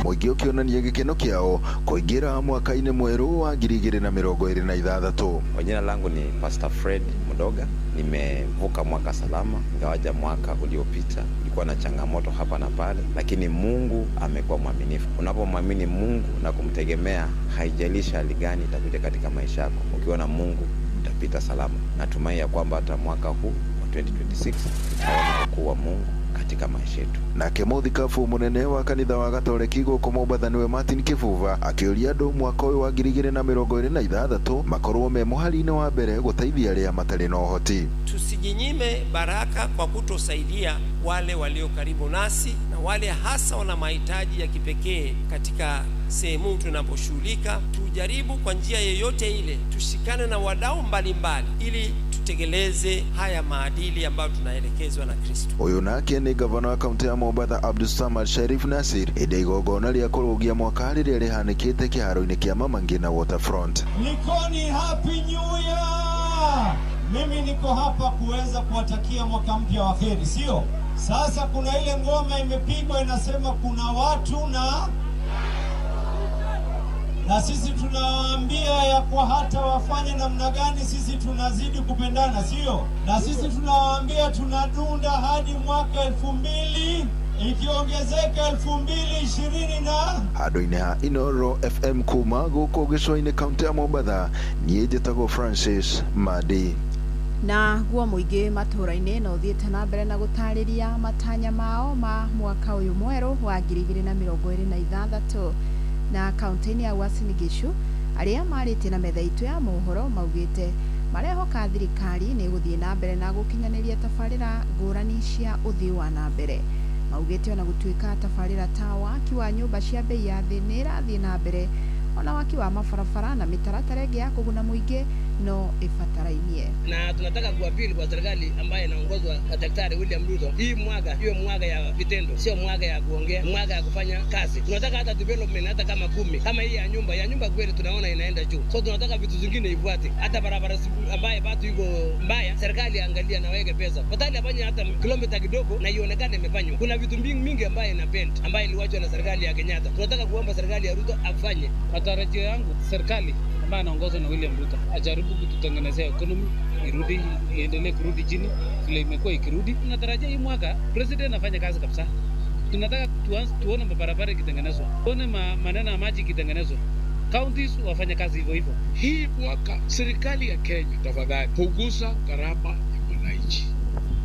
Mũingĩ ũkĩonania gĩkeno kĩao kũingĩra mwaka-inĩ mwerũ wa 2026. Kwa jina langu ni Pastor Fred Mudoga. Nimevuka mwaka salama, ingawaja mwaka uliopita ulikuwa na changamoto hapa na pale, lakini Mungu amekuwa mwaminifu. Unapomwamini Mungu na kumtegemea, haijalishi hali gani itakuja katika maisha yako, ukiwa na Mungu utapita salama. Natumai ya kwamba hata mwaka huu wa 2026 tutaona ukuu wa Mungu katika maisha yetu. Nake mũthikabu mũnene wa kanitha wa Gatoreki gũkũ Mombatha nĩwe Martin Kivuva akĩũria andũ mwaka ũyũ wa 2026 makorwo me mũhari-inĩ wa mbere gũteithia arĩa matarĩ na ũhoti. Tusijinyime baraka kwa kutosaidia wale walio karibu nasi na wale hasa wana mahitaji ya kipekee katika sehemu tunaposhughulika. Tujaribu kwa njia yoyote ile, tushikane na wadau mbalimbali ili tutekeleze haya maadili ambayo tunaelekezwa na Kristo. Ũyũ nake nĩ gavana wa kaunti ya Mombatha Abdulsamad Sharif Nasir hĩndĩ igongona rĩa kũrũgia mwaka rĩrĩa rĩhanĩkĩte kĩharo-inĩ kĩa Mama Ngina Waterfront. Likoni, happy new year! Mimi niko hapa kuweza kuwatakia mwaka mpya wa heri, sio? Sasa kuna ile ngoma imepigwa inasema kuna watu na sisi tunawaambia ya kwa hata wafanye namna gani sisi tunazidi kupendana, sio? Na sisi tunawaambia tunadunda hadi mwaka 2000 ikiongezeka 2020 na handũ-inĩ ha Inooro FM kuma gũkũ gĩcũa-inĩ kaunti ya Mombatha, niĩ njĩtagwo Francis Madi. Na guo mũingĩ matũũra-inĩ no ũthiĩte na mbere na gũtarĩria matanya mao ma mwaka ũyũ mwerũ wa 2026. Na kaunti-inĩ ya Uasin Gishu arĩa marĩtie na metha itũ ya mohoro maugĩte marehoka thirikari nĩ ĩgũthiĩ na mbere na gũkinyanĩria tabarĩra ngũrani cia ũthii wa na mbere. Maugĩte ona gũtuĩka tabarĩra ta waki wa nyũmba cia bei ya thĩ nĩ ĩrathiĩ na mbere, ona waki wa mabarabara na mĩtaratara ĩngĩ ya kũguna mũingĩ no ĩbatarainie. Na tunataka kuapili kwa serikali ambaye inaongozwa na Daktari William Ruto, hii mwaka iwe mwaka ya vitendo, sio mwaka ya kuongea, mwaka ya kufanya kazi. Tunataka hata development hata kama 10 kama hii ya nyumba kweli tunaona inaenda juu, so tunataka vitu zingine ifuate. Hata barabara ambaye bado iko mbaya, serikali angalia na weke pesa, badala afanye hata kilomita kidogo na ionekane imefanywa. Kuna vitu mingi ambaye inapend ambaye iliwachwa na serikali ya Kenyatta. Tunataka kuomba serikali ya Ruto afanye. Matarajio yangu serikali ambayo inaongozwa na William Ruto ajaribu kututengenezea economy irudi, iendelee kurudi chini vile imekuwa ikirudi. Tunatarajia hii mwaka president afanye kazi kabisa. Tunataka tuone mabarabara ikitengenezwa, tuone maneno ya maji ikitengenezwa, counties wafanye kazi hivyo hivyo. Hii mwaka serikali ya Kenya tafadhali punguza gharama ya mwananchi.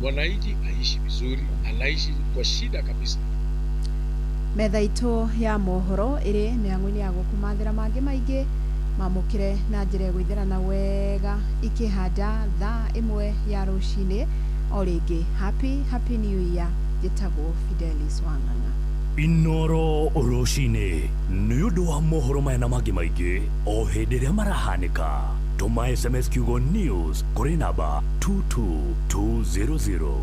Mwananchi aishi vizuri, anaishi kwa shida kabisa. Metha itũ ya mohoro ĩrĩ mĩhang'o-inĩ ya gũkũmathĩra mangĩ maingĩ mamũkĩre na njĩra ĩgũitherana wega ikĩhanda thaa 1 ya rũcinĩ. O rĩngĩ happy happy new year. Njĩtagwo Fidelis Wang'ang'a. Inoro rũcinĩ nĩ ũndũ wa mohoro maya na mangĩ maingĩ o hĩndĩ ĩrĩa marahanĩka. Tũma SMS kiugo news kũrĩ namba 22200.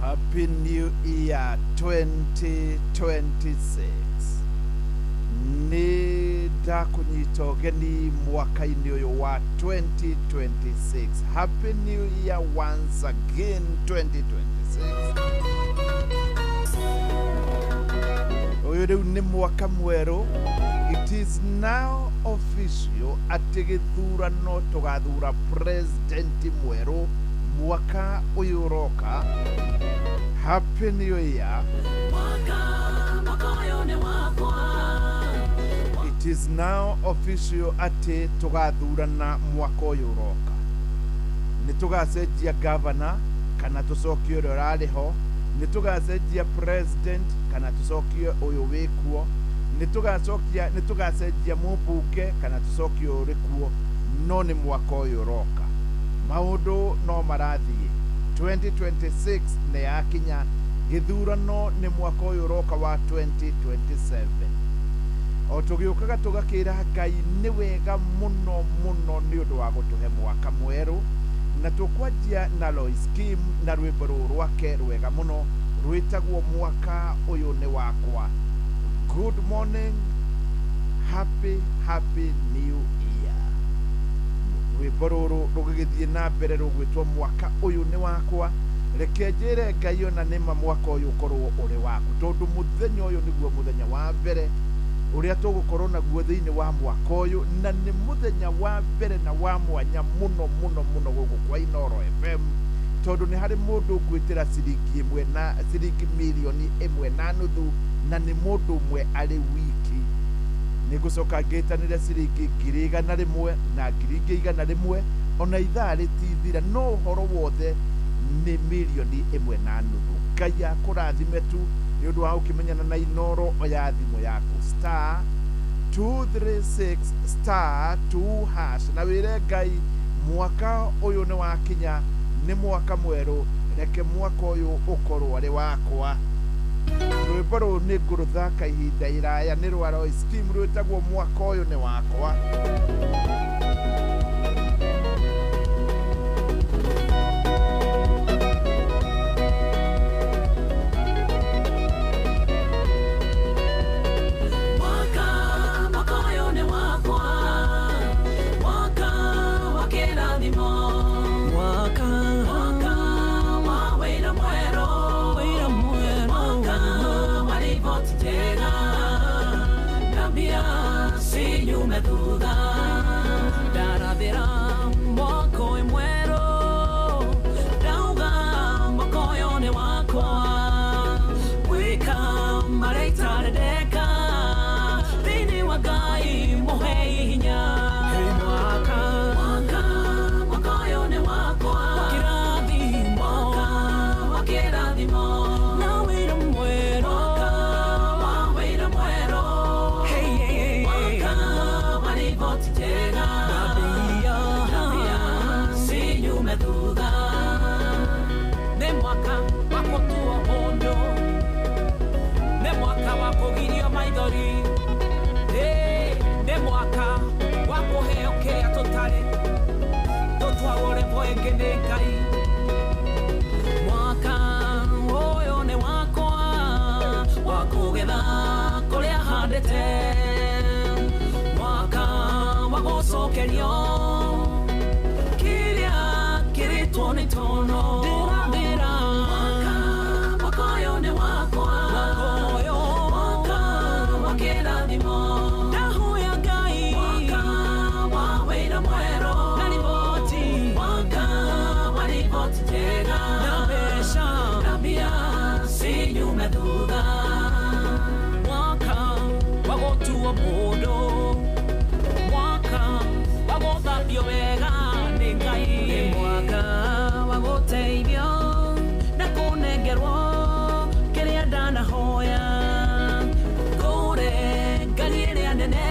Happy New Year 2026. Nĩ ndakunyita ũgeni mwaka-inĩ ũyũ wa 2026. Happy New Year once again 2026. Ũyũ rĩu nĩ mwaka mwerũ. It is now official atĩ gĩthurano tũgathura president mwerũ mwaka ũyũ ũroka. Happy New Year. It is now official atĩ tũgathurana mwaka ũyũ ũroka. Nĩ tũgacenjia governor kana tũcokie ũrĩa ũrarĩ ho, nĩ tũgacenjia president kana tũcokie ũyũ wĩkuo, nĩ tũgacenjia mũmbunge kana tũcokie ũrĩ kuo, no nĩ mwaka ũyũ ũroka. Maũndũ no marathiĩ. 2026 nĩ yakinya, gĩthurano nĩ mwaka ũyũ ũroka wa 2027. O tũgĩũkaga tũgakĩra Ngai nĩ wega mũno mũno nĩ ũndũ wa gũtũhe mwaka mwerũ, na tũkwanjia na Lois Kim na rwĩmbo rũrũ rwake rwega mũno rwĩtagwo mwaka ũyũ nĩ wakwa. Good morning, happy happy new year. Rwĩmbo rũrũ rũgĩgĩthiĩ na mbere rũgwĩtwo mwaka ũyũ nĩ wakwa. Reke njĩre Ngai ona nĩma mwaka ũyũ ũkorwo ũrĩ waku, tondũ mũthenya ũyũ nĩguo mũthenya wa mbere ũrĩa tũgũkorwo naguo thĩinĩ wa mwaka ũyũ, na nĩ mũthenya wa mbere na wa mwanya mũno mũno mũno gũkũ kwa Inoro FM, tondũ nĩ harĩ mũndũ ngwĩtĩra ciringi 1 na ciringi mirioni 1.5, na nĩ mũndũ ũmwe arĩ wiki. Nĩngũcoka ngĩtanĩre ciringi 100,000 na 100,000 ona ithaa rĩtithira, no ũhoro wothe nĩ mirioni 1.5. Ngai akũrathime tu nĩ ũndũ wa gũkĩmenyana na Inoro. Oya thimũ yaku star 236 star 2 hash na wĩre Ngai mwaka ũyũ nĩ wakinya, nĩ mwaka mwerũ, reke mwaka ũyũ ũkorwo arĩ wakwa. Rwĩmbo rũrũ nĩ ngũrũthaka ihinda iraya, nĩ rwa Lois Kim rwĩtagwo mwaka ũyũ nĩ wakwa. Sinyume duda. Sorry Nĩ mwaka wa kũheo kĩrĩa tũtarĩ tũtwarwo level ĩngĩ nĩ Ngai. Mwaka ũyũ nĩ wakwa wa kũgetha kũrĩa handĩte, mwaka wa gũcokerio kĩrĩa kĩrĩtwo nĩ tono. Ndĩramĩra mwaka ũyũ nĩ wakwa, mwaka wa kĩrathimo. Ndahoya Ngai mwaka wa wĩra mwerũ na riboti, mwaka wa riboti njega na mbeca na mbia cinyume thutha, mwaka wa gũtuo mũndũ, mwaka wa gũthambio wega nĩ Ngai. Nĩ mwaka wa gũteithio na kũnengerwo kĩrĩa ndanahoya, ngũre ngari ĩrĩa nene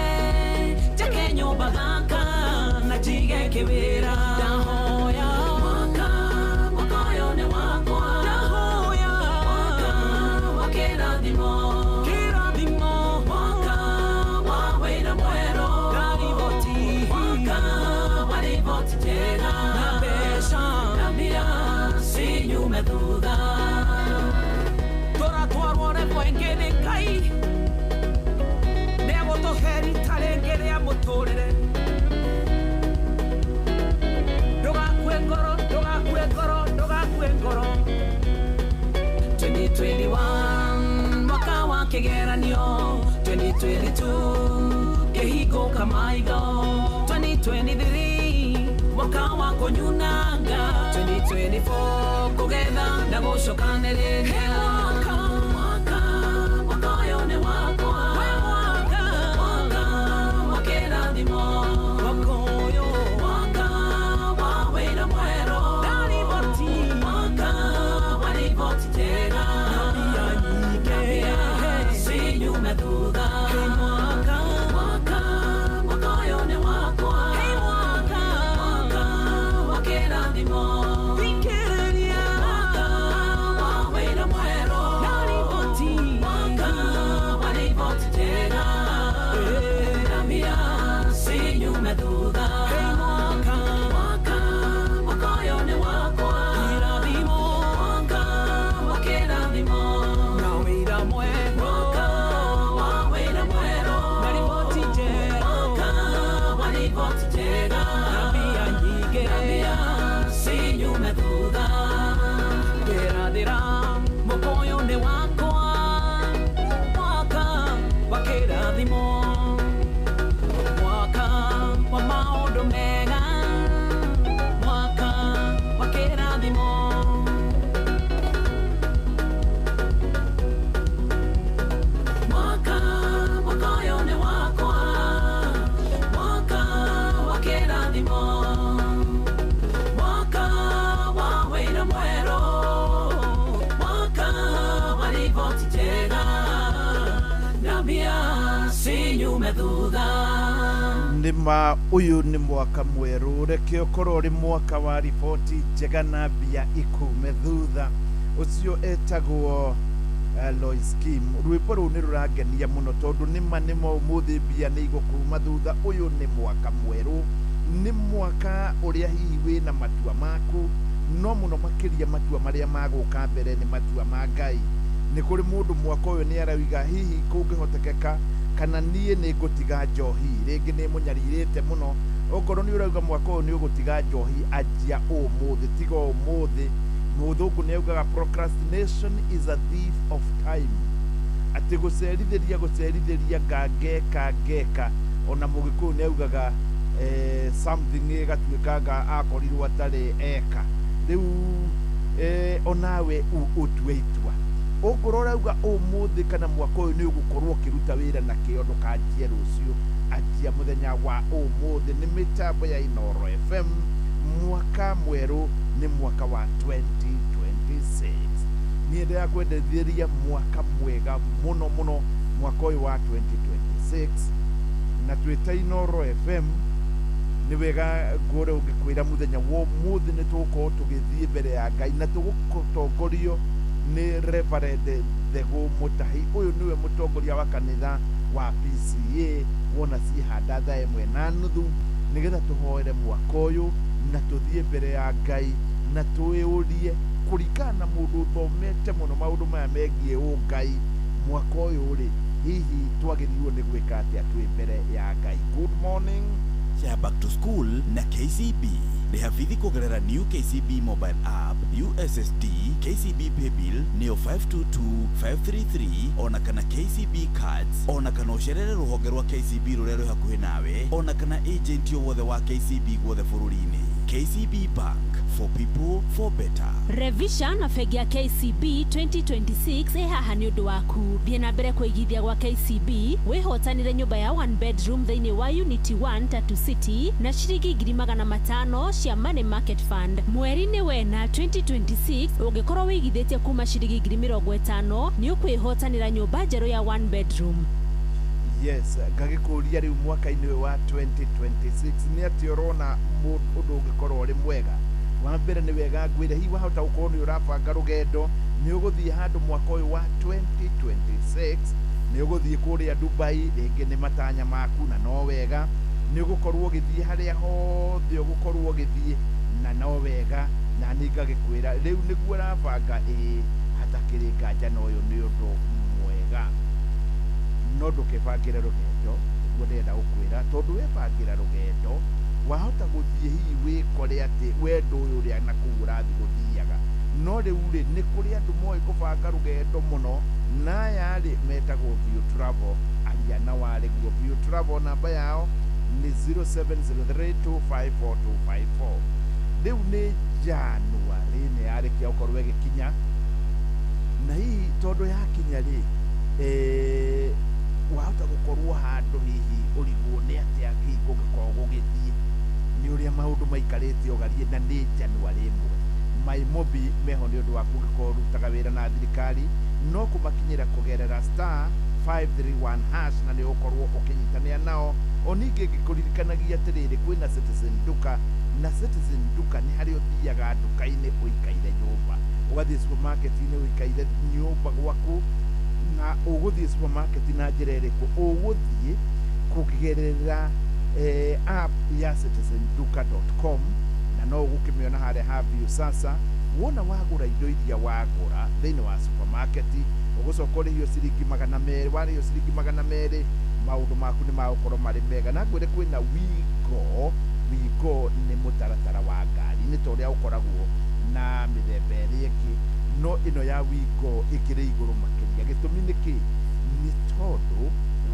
njake nyũmba thaka na njige kĩwĩra. Ndahoya mwaka ũyũ nĩ wakwa, ndahoya mwaka wa kĩrathimo, kĩrathimo, mwaka wa wĩra mwerũ na riboti, mwaka wa riboti njega na mbeca na mbia cinyume thutha. Tũratwarwo level ĩngĩ nĩ Ngai, nĩegũtũhe rita rĩngĩ rĩa mũtũrĩre. Ndũgakue ngoro, ndũgakue ngoro, ndũgakue ngoro. 2021 mwaka wa kĩgeranio, 2022 kĩhingũka maitho, 2023 mwaka wa kũnyunanga, 2024 kũgetha na gũcokanĩrĩria. Mwaka mwaka ũyũ nĩ wakwa, mwaka mwaka wa kĩrathimo, mwaka ũyũ mwaka wa wĩra mwerũ na riboti, mwaka wa riboti njega na mbia nyingĩ cinyume thutha. Mwaka mwaka mwaka ũyũ nĩ wakwa, mwaka mwaka wa kĩrathimo, thikĩrĩria, mwaka wa wĩra mwerũ na riboti, mwaka wa riboti njega na mbia cinyume thutha. Mwaka mwaka mwaka ũyũ nĩ wakwa, kĩrathimo, mwaka wa kĩrathimo na wĩra mwerũ, mwaka wa wĩra mwerũ na riboti njega, mwaka wa riboti njega na mbia nyingĩ na mbia cinyume thutha. Ndĩrathĩra mwaka ũyũ nĩ wakwa, mwaka wa kĩrathimo, mwaka wa maũndũ mega, mwaka wa kĩrathimo. Mwaka mwaka ũyũ nĩ wakwa, mwaka wa kĩrathimo, mwaka wa wĩra mwerũ, mwaka wa riboti njega na mbia cinyume thutha. Nĩma ũyũ nĩ mwaka mwerũ, reke ũkorwo ũrĩ mwaka wa riboti njega na mbia ikume thutha. Ũcio etagwo Lois Kim. Rwĩmbo rũu nĩ rũrangenia mũno tondũ nĩma nĩma ũmũthĩ mbia nĩ igũkuma thutha. Ũyũ nĩ mwaka mwerũ, nĩ mwaka ũrĩa hihi wĩna matua maku, no mũno makĩria matua marĩa magũka mbere nĩ matua ma Ngai. Nĩ kũrĩ mũndũ mwaka ũyũ nĩ arauga hihi kũngĩhotekeka kana niĩ nĩ ngũtiga njohi, rĩngĩ nĩ mũnyarirĩte mũno. Okorwo nĩ ũrauga mwaka ũyũ nĩ ũgũtiga njohi, anjia ũmũthĩ, tiga ũmũthĩ. Mũthũngũ nĩ augaga procrastination is a thief of time, atĩ gũcerithĩria gũcerithĩria ngangeka ngeka. Ona mũgĩkũyũ nĩ augaga something ĩgatuĩkanga akorirwo atarĩ eka. Rĩu onawe ũtue itua. Ũngorwo ũrauga ũmũthĩ kana mwaka ũyũ nĩ ũgũkorwo ũkĩruta wĩra na kĩo, ndũkanjie rũciũ, anjia mũthenya wa ũmũthĩ. Nĩ mĩtambo ya Inooro FM, mwaka mwerũ nĩ mwaka wa 2026. Niĩ ndĩrakwendithĩria mwaka mwega mũno mũno, mwaka ũyũ wa 2026. Na twĩta Inooro FM nĩ wega ngũre ũngĩkwĩra mũthenya wa ũmũthĩ nĩ tũgũkorwo tũgĩthiĩ mbere ya Ngai na tũgũtongorio nĩ Reverend Thegũ Mũtahi. Ũyũ nĩwe mũtongoria wa kanitha wa PCA wona ciĩhanda thaa 1:30 nĩgetha tũhoere mwaka ũyũ na tũthiĩ mbere ya Ngai na twĩũrie kũringana na mũndũ ũthomete mũno maũndũ maya megiĩ ũngai mwaka ũyũ rĩ hihi twagĩrĩirwo nĩ gwĩka atĩa twĩ mbere ya Ngai. Good morning. Share back to school na KCB. Rĩha bithi kũgerera new KCB mobile app, USSD, KCB paybill nĩyo 522533 ona kana KCB cards, ona kana ũcerere rũhonge rwa KCB rũrĩa rwĩ hakuhĩ nawe, ona kana agent o wothe wa KCB guothe bũrũri-inĩ. KCB Bank, for people for better. Revisha na bengi ya KCB 2026 ĩ haha nĩ ũndũ waku. Thiĩ na mbere kũigithia gwa KCB wĩhotanĩre nyũmba ya one bedroom thĩinĩ wa Unity 1 Tatu City na ciringi 500,000 cia Money Market Fund. Mweri-inĩ wena 2026 ũngĩkorwo wĩigithĩtie kuma ciringi 50,000 nĩ ũkwĩhotanĩra nyũmba njerũ ya one bedroom. Yes, ngagĩkũria rĩu mwaka-inĩ ũyũ wa 2026 nĩ atĩ ũrona ũndũ ũngĩkorwo ũrĩ mwega. Wa mbere nĩ wega ngwĩre hihi wahota gũkorwo nĩ ũrabanga rũgendo nĩ ũgũthiĩ handũ mwaka ũyũ wa 2026 nĩ ũgũthiĩ kũrĩa Dubai rĩngĩ nĩ matanya maku na no wega nĩ ũgũkorwo ũgĩthiĩ harĩa hothe ũgũkorwo ũgĩthiĩ na no wega na nĩ ngagĩkwĩra rĩu nĩguo ũrabanga ĩĩ hatakĩrĩ nganja na ũyũ nĩ ũndũ mwega no ndũkebangĩre rũgendo nĩguo ndĩrenda gũkwĩra tondũ webangĩra rũgendo wahota gũthiĩ hihi wĩkore atĩ wendo ũyũ ũrĩa na kũu ũrathiĩ gũthiaga no rĩu rĩ nĩ kũrĩ andũ moĩ kũbanga rũgendo mũno na aya rĩ metagwo View Travel aria na warĩ guo View Travel namba yao nĩ 0703254254 rĩu nĩ January nĩ yarĩkia gũkorwo ĩgĩkinya na hihi tondũ yakinya rĩ wahota gũkorwo handũ hihi ũrigwo nĩ atĩa hihi kũngĩkorwo gũgĩthiĩ nĩ ũrĩa maũndũ maikarĩte ũgarie na nĩ January 1 Maimobi meho nĩ ũndũ waku ũngĩkorwo ũrutaga wĩra na thirikari no kũmakinyĩra kũgerera star 531 hash na nĩ ũgũkorwo ũkĩnyitanĩra nao. O ningĩ ngĩkũririkanagia atĩrĩrĩ kwĩna Citizen Duka na Citizen Duka nĩ harĩa ũthiaga nduka-inĩ ũikaire nyũmba ũgathiĩ supermarket-inĩ ũikaire nyũmba gwaku na ũgũthiĩ supermarket na njĩra ĩrĩkũ ũgũthiĩ kũgerera app ya citizenduka.com na no ũgũkĩmĩona harĩa ha View Sasa wona wagũra indo iria wagũra thĩinĩ wa supermarket ũgũcoka ũrĩhio ciringi 200 warĩhio ciringi 200 maũndũ maku nĩ magũkorwo marĩ mega na ngwĩre kwĩna Wigo. Wigo nĩ mũtaratara wa ngari nĩ ta ũrĩa ũkoragwo na mĩthemba ĩrĩa ĩngĩ no ĩno ya Wigo ĩkĩrĩ igũrũ makĩria gĩtũmi nĩ kĩ nĩ tondũ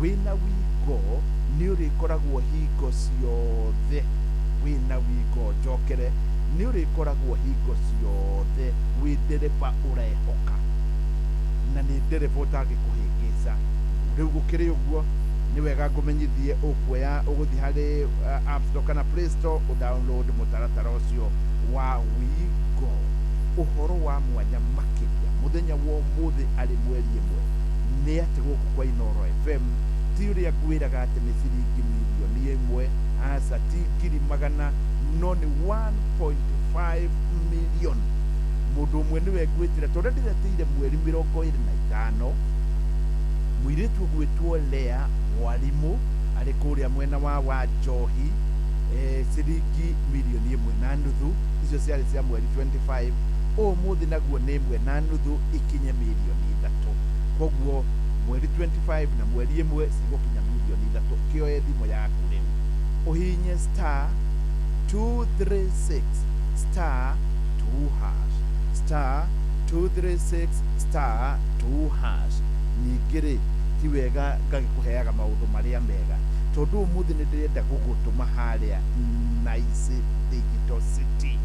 wĩna Wigo nĩ ũrĩkoragwo hingo ciothe wĩna Wigo njokere nĩ ũrĩkoragwo hingo ciothe wĩ ndereba ũrehoka na nĩ ndereba ũtangĩkũhĩngĩca rĩu gũkĩrĩ ũguo nĩ wega ngũmenyithie ũkuoya ũgũthiĩ harĩ App Store kana Play Store ũdownload mũtaratara ũcio wa Wigo. Ũhoro wa mwanya makĩria mũthenya wa ũmũthĩ arĩ mweri 1 nĩ atĩ gũkũ kwa Inooro FM ti ũrĩa ngwĩraga atĩ nĩ ciringi mirioni 1 aca ti 100,000 no nĩ 1.5 million mũndũ ũmwe nĩwe ngwĩtĩra tondũ ndĩretĩire mweri 25 mũirĩtu ũgwĩtwo Lea Mwarimũ arĩ kũrĩa mwena wa Njohi ciringi mirioni 1.5 icio ciarĩ cia mweri 25 ũmũthĩ naguo nĩ 1.5 ikinye mirioni 3 koguo mweri 25 na mweri 1 cigũkinya mirioni 3 kĩoe thimũ yaku rĩu ũhinye star 236 star 2 hash star 236 star 2 hash ningĩ rĩ ti wega ngagĩkũheaga maũndũ marĩa mega tondũ ũmũthĩ nĩ ndĩrenda gũgũtũma harĩa Nice Digital City.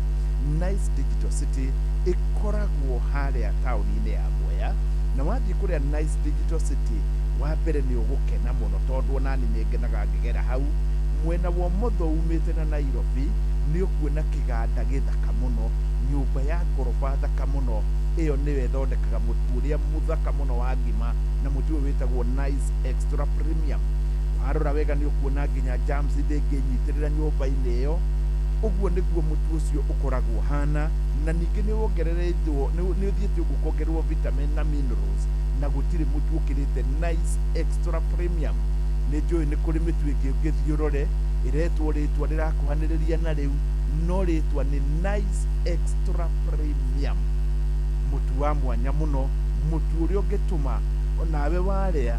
Nice Digital City ĩkoragwo harĩa taũni-inĩ ya Mwea na wathiĩ kũrĩa Nice Digital City wa mbere nĩ ũgũkena mũno tondũ onani nĩ ngenaga ngĩgera hau mwena wa ũmotho umĩte na Nairobi nĩ ũkuona kĩganda gĩthaka mũno nyũmba ya ngoroba thaka mũno ĩyo nĩyo ĩthondekaga mũtu ũrĩa mũthaka mũno wa ngima na mũtu ũyũ wĩtagwo Nice Extra Premium warora wega nĩ ũkuona nginya jams ndĩngĩnyitĩrĩra nyũmba-inĩ ĩyo ũguo nĩguo mũtu ũcio ũkoragwo hana na ningĩ nĩ wongereretwo nĩ ũthiĩte ũguo ũkongererwo vitamin na minerals Na gũtirĩ mũtu ũkĩrĩte Nice Extra Premium. Nĩ njũĩ nĩ kũrĩ mĩtu ĩngĩ ũngĩthiĩ ũrore ĩretwo rĩtwa rĩrakuhanĩrĩria na rĩu, no rĩtwa nĩ Nice Extra Premium, mũtu wa mwanya mũno, mũtu ũrĩa ũngĩtũma onawe warĩa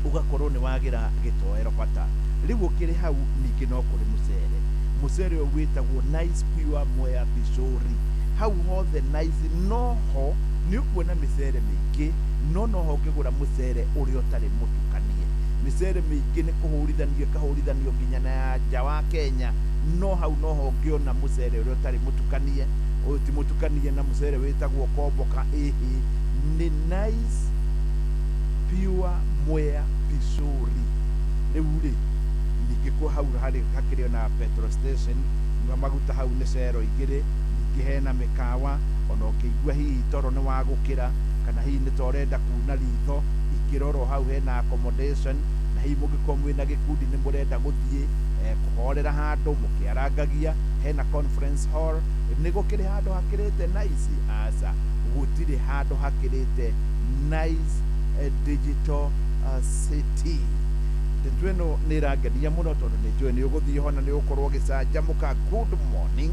ũgakorwo nĩ wagĩra gĩtoero bata. Rĩu ũkĩrĩ hau ningĩ no kũrĩ mũcere, mũcere ũyũ wĩtagwo Nice Pure Mwea Pishori. Hau hothe Nice noho nĩ ũkuona mĩcere mĩingĩ, no noho ũngĩgũra mũcere ũrĩa ũtarĩ mũtukanie. Mĩcere mĩingĩ nĩ kũhũrithanio ĩkahũrithanio nginya na ya nja wa Kenya, no hau noho ũngĩona mũcere ũrĩa ũtarĩ mũtukanie. Ũyũ ti mũtukanie na mũcere wĩtagwo komboka, ĩhĩ, nĩ Nice Pure Mwea Pishori. Rĩu rĩ ningĩ kũ hau harĩ hakĩrĩ na petrol station, nyua maguta hau nĩ cero igĩrĩ. Ningĩ hena mĩkawa, ona ũngĩigua hihi toro nĩ wagũkĩra kana hihi nĩ ta ũrenda kuna ritho, ikĩrorwo hau hena accommodation. Na hihi mũngĩkorwo mwĩna gĩkundi nĩ mũrenda gũthiĩ kũhorera handũ mũkĩarangagia, hena conference hall. Nĩ gũkĩrĩ handũ hakĩrĩte Nice? Aca, gũtirĩ handũ hakĩrĩte Nice Digital City. Ndeto ĩno nĩ ĩrangenia mũno tondũ nĩ njũĩ nĩ ũgũthiĩ ho na nĩ ũgũkorwo ũgĩcanjamũka. Good morning.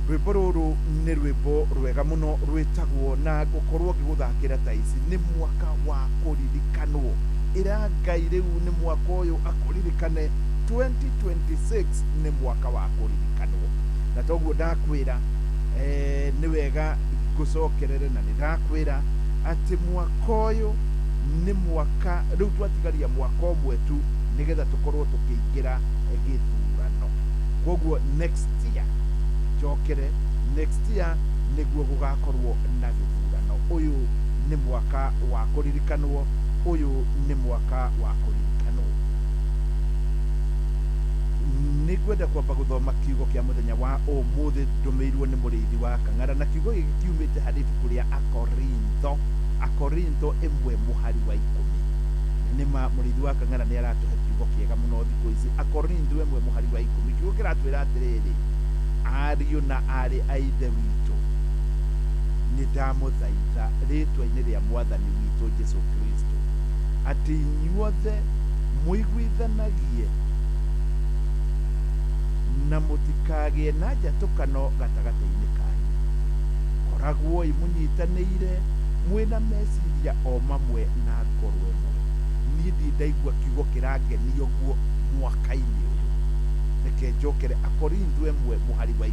Rwĩmbo rũrũ nĩ rwĩmbo rwega mũno rwĩtagwo na ngũkorwo ngĩgũthakĩra ta ici nĩ mwaka wa kũririkanwo. Ĩra Ngai rĩu nĩ mwaka ũyũ akũririkane, 2026 nĩ mwaka wa kũririkanwo. Na toguo ndakwĩra nĩ wega ngũcokerere, na nĩ ndakwĩra atĩ mwaka ũyũ nĩ mwaka rĩu twatigaria mwaka ũmwe tu nĩgetha tũkorwo tũkĩingĩra gĩthurano. Koguo next year njokere, next year nĩguo gũgakorwo na gĩthurano. Ũyũ nĩ mwaka wa kũririkanwo, ũyũ nĩ mwaka wa kũririkanwo. Nĩ ngwenda kwamba gũthoma kiugo kĩa mũthenya wa ũmũthĩ ndũmĩirwo nĩ mũrĩithi wa Kang'ara, na kiugo gĩkĩ kiumĩte harĩ ibuku rĩa Akorintho, Akorintho 1 mũhari wa 10. Na nĩ ma mũrĩithi wa Kang'ara nĩ aratũhe kiugo kĩega mũno thikũ ici. Akorintho 1 mũhari wa 10, kiugo kĩratwĩra atĩrĩrĩ, ariũ na aarĩ a Ithe witũ, nĩ ndamũthaitha rĩtwa-inĩ rĩa Mwathani witũ Jesũ Kristo atĩ inyuothe mũiguithanagie na mũtikagĩe na njatũkano gatagatĩ-inĩ kanyu. Koragwoi mũnyitanĩire mwĩna meciria o mamwe na ngoro ĩmwe. Niĩ ndirĩ ndaigua kiugo kĩrangenia ũguo mwaka-inĩ ũyũ. Reke njokere Akorintho 1 mũhari wa 10,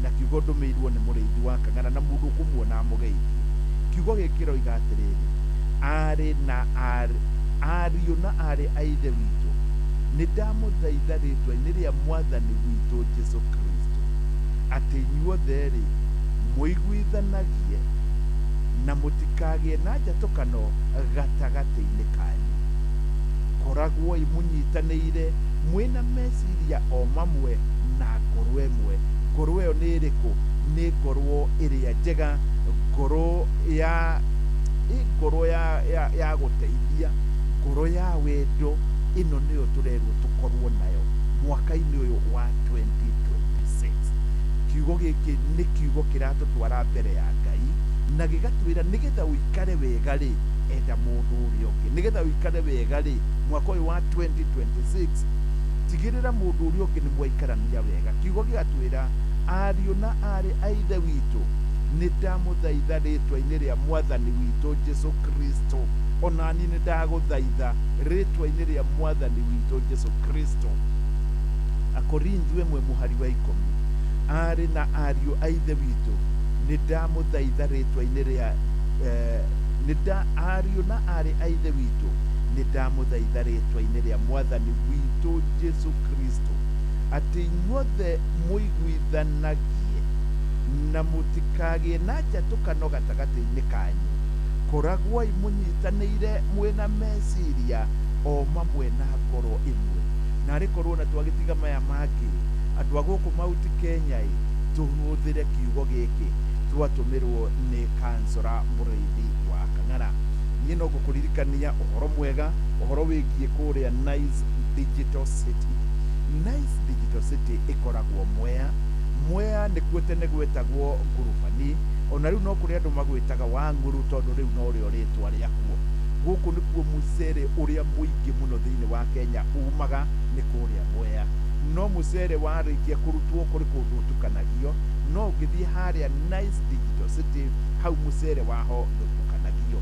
na kiugo ndũmĩirwo nĩ mũrĩithi wa Kang'ara na mũndũ ũkũmuona amũgeithie. Kiugo gĩkĩ kĩroiga atĩrĩrĩ, aarĩ na ariũ na aarĩ a Ithe witũ, nĩ ndamũthaitha rĩtwa-inĩ rĩa Mwathani witũ Jesũ Kristo atĩ inyuothe rĩ mũiguithanagie na mũtikagĩe na njatũkano gatagatĩ-inĩ kanyu. Koragwoi mũnyitanĩire mwĩna meciria o mamwe na ngoro ĩmwe. Ngoro ĩyo nĩ ĩrĩkũ? Nĩ ngoro ĩrĩa njega, ngoro ya ngoro ya gũteithia, ngoro ya wendo. Ĩno nĩyo tũrerwo tũkorwo nayo mwaka-inĩ ũyũ wa 2026. Kiugo gĩkĩ nĩ kiugo kĩratũtwara mbere ya Ngai na gĩgatwĩra nĩgetha ũikare wega rĩ, enda mũndũ ũrĩa ũngĩ. Nĩgetha ũikare wega rĩ, mwaka ũyũ wa 2026 tigĩrĩra mũndũ ũrĩa ũngĩ nĩ mwaikarania wega. Kiugo gĩgatwĩra ariũ na aarĩ a Ithe witũ, nĩ ndamũthaitha rĩtwa-inĩ rĩa Mwathani witũ Jesũ Kristo. Ona niĩ nĩ ndagũthaitha rĩtwa-inĩ rĩa Mwathani witũ Jesũ Kristo. Akorintho 1 mũhari wa 10, aarĩ na ariũ a Ithe witũ, nĩ ndamũthaitha rĩtwa-inĩ rĩa ariũ na aarĩ a Ithe witũ, nĩ ndamũthaitha rĩtwa-inĩ rĩa Mwathani witũ Jesũ Kristo atĩ inyuothe mũiguithanagie na mũtikagĩe na njatũkano gatagatĩ-inĩ kanyu. Koragwoi mũnyitanĩire mwĩna meciria o mamwe na ngoro ĩmwe. Na arĩ korwo na twagĩtiga maya mangĩ, andũ a gũkũ Mount Kenya ĩ, tũhũthĩre kiugo gĩkĩ twatũmĩrwo nĩ kansora mũrĩithi wa Kang'ara. Niĩ no ngũkũririkania ũhoro mwega, ũhoro wĩgiĩ kũrĩa Nice Digital City. Nice Digital City ĩkoragwo Mwea. Mwea nĩkuo tene gwetagwo Ngurubani, ona Ona rĩu no kũrĩ andũ magwĩtaga Wang'ũrũ tondũ rĩu no rĩo rĩtwa rĩakuo. Gũkũ nĩkuo mũcere ũrĩa mũingĩ mũno thĩinĩ wa Kenya umaga, nĩ kũrĩa Mwea. No mũcere warĩkia kũrutwo kũrĩ kũndũ ũtukanagio, no ũngĩthiĩ harĩa Nice Digital City hau mũcere waho ndũtukanagio.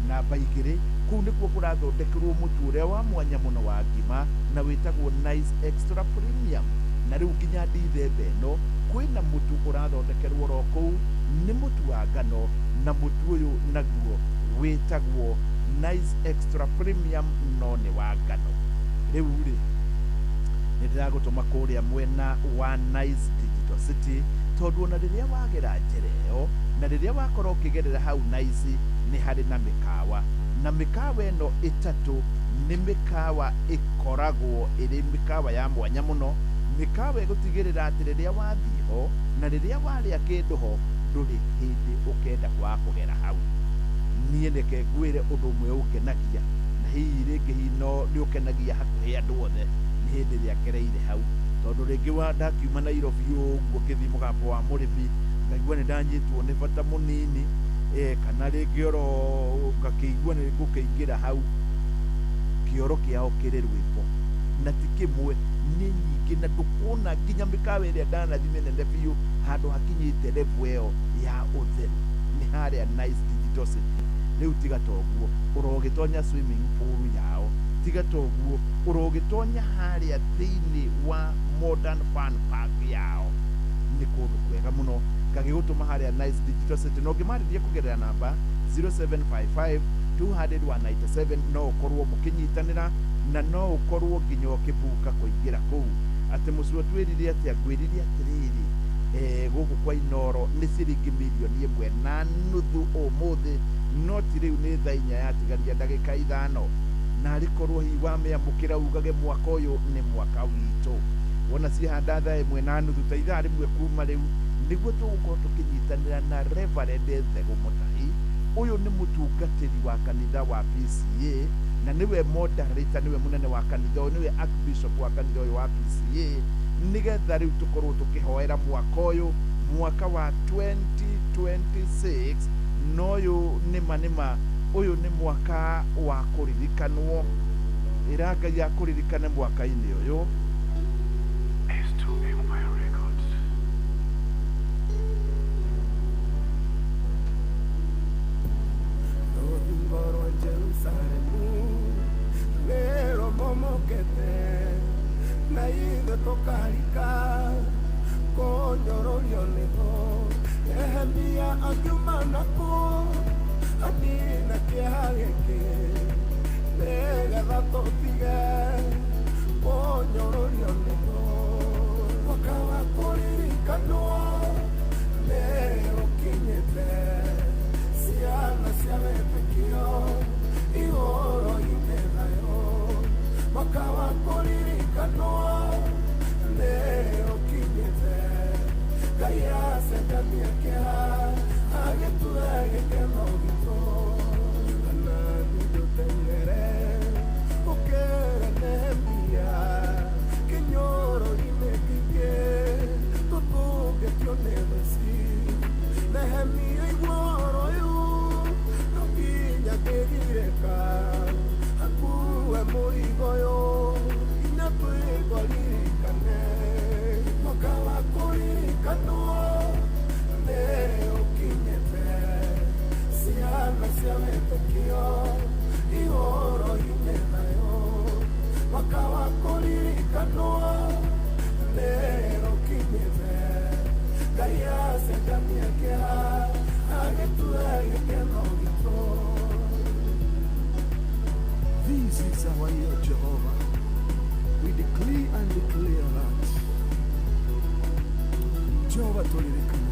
Namba 2, kũu nĩkuo kũrathondekerwo mũtu ũrĩa wa mwanya mũno wa ngima na wĩtagwo Nice Extra Premium. Na rĩu nginya Dithemba ĩno kwĩna mũtu ũrathondekerwo oro kũu, nĩ mũtu wa ngano, na mũtu ũyũ naguo wĩtagwo Nice Extra Premium no nĩ wa ngano. Rĩu rĩ, nĩ ndĩragũtũma kũrĩa mwena wa Nice Digital City tondũ ona rĩrĩa wagera njĩra ĩyo na rĩrĩa wakorwo ũkĩgerera hau Nice nĩ harĩ na mĩkawa, na mĩkawa ĩno ĩtatũ nĩ mĩkawa ĩkoragwo ĩrĩ mĩkawa ya mwanya mũno, mĩkawa ĩgũtigĩrĩra atĩ rĩrĩa wathiĩ ho na rĩrĩa warĩa kĩndũ ho ndũrĩ hĩndĩ ũkenda kwaga kũgera hau. Niĩ reke ngwĩre ũndũ ũmwe ũngenagia, na hihi rĩngĩ hihi no nĩ ũkenagia hakuhĩ andũ othe, nĩ hĩndĩ ĩrĩa ngereire hau, tondũ rĩngĩ wa ndakiuma Nairobi ũguo ngĩthiĩ mũgambo wa mũrĩmi ngaigua nĩ ndanyitwo nĩ bata mũnini, kana rĩngĩ oro ngakĩigua nĩ ngũkĩingĩra hau, kĩoro kĩao kĩrĩ rwĩmbo na ti kĩmwe, nĩ nyingĩ, na ndũkuona nginya mĩkawa ĩrĩa ndanathiĩ mĩnene biũ handũ hakinyĩte level ĩyo ya ũtheru nĩ harĩa Nice Digital City. Rĩu tiga toguo ũrogĩtonya swimming pool yao, tiga toguo ũrogĩtonya harĩa thĩinĩ wa Modern Fun Park yao, nĩ kũndũ kwega mũno. Ngagĩgũtũma harĩa Nice Digital City, na ũngĩmarĩria kũgerera namba 0755 200 197 no ũkorwo mũkĩnyitanĩra na no ũkorwo nginya ũkĩbuka kũingĩra kũu. Atĩ mũcio twĩrire atĩa, ngwĩrire atĩrĩrĩ, gũkũ kwa Inoro nĩ ciringi mirioni 1.5 ũmũthĩ, no ti rĩu nĩ thaa 4 yatigaria ndagĩka 5, na arĩkorwo hihi wamĩamũkĩra ugage mwaka ũyũ nĩ mwaka witũ. Wona ciahanda thaa 1.5 ta ithaa 1 kuma rĩu nĩguo tũgũkorwo tũkĩnyitanĩra na Reverend Thegũ Mũtahi. Ũyũ nĩ mũtungatĩri wa kanitha wa PCA na nĩwe moderator, nĩwe mũnene wa kanitha ũyũ, nĩwe archbishop wa kanitha ũyũ wa PCA, nĩgetha rĩu tũkorwo tũkĩhoera mwaka ũyũ, mwaka wa 2026. Na ũyũ nĩma nĩma, ũyũ nĩ mwaka wa kũririkanwo. Ĩra Ngai akũririkane mwaka-inĩ ũyũ. This is our year, Jehovah. We decree and declare that Jehovah tulirikana.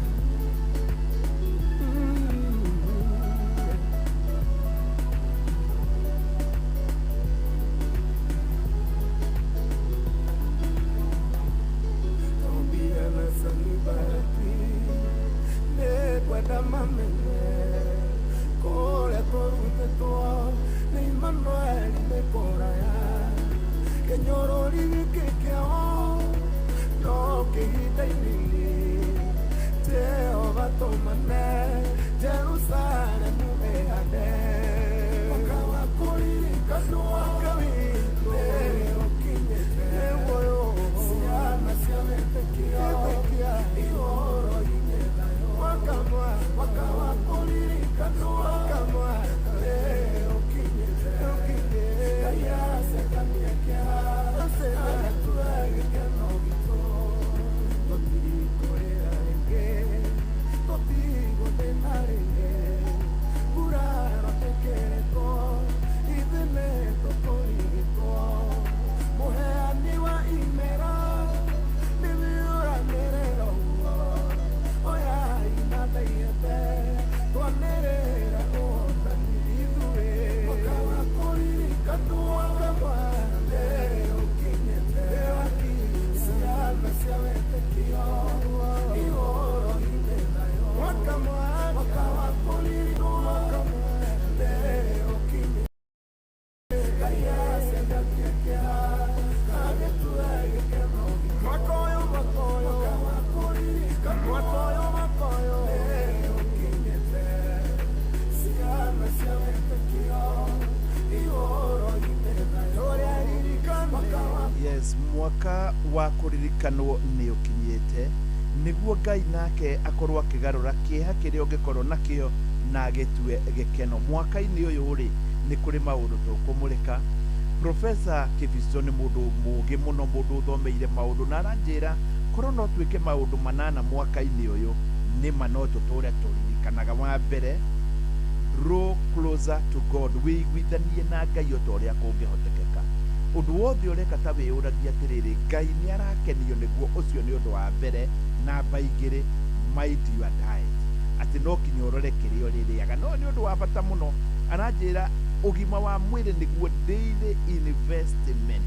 Yes, mwaka wa kũririkanwo nĩ ũkinyĩte nĩguo Ngai nake akorwo akĩgarũra kĩeha kĩrĩa ũngĩkorwo nakĩo na agĩtue gĩkeno. Mwaka-inĩ ũyũ rĩ, nĩ kũrĩ maũndũ tũkũmũrĩka. Profesa Kibicho nĩ mũndũ mũũgĩ mũno, mũndũ ũthomeire maũndũ, na aranjĩra korwo no twĩke maũndũ manana mwaka-inĩ ũyũ, nĩma no tũtũre tũririkanaga. Wa mbere, draw closer to God, wĩiguithanie na Ngai o ta ũrĩa kũngĩhotekeka. Ũndũ wothe ũreka ta wĩyũragia atĩrĩrĩ, Ngai nĩ arakenio nĩguo? Ũcio nĩ ũndũ wa mbere. Namba igĩrĩ, mind your diet, atĩ no kinya ũrore kĩrĩa ũrĩrĩaga, no nĩ ũndũ wa bata mũno. Aranjĩra ũgima wa mwĩrĩ nĩguo daily investment,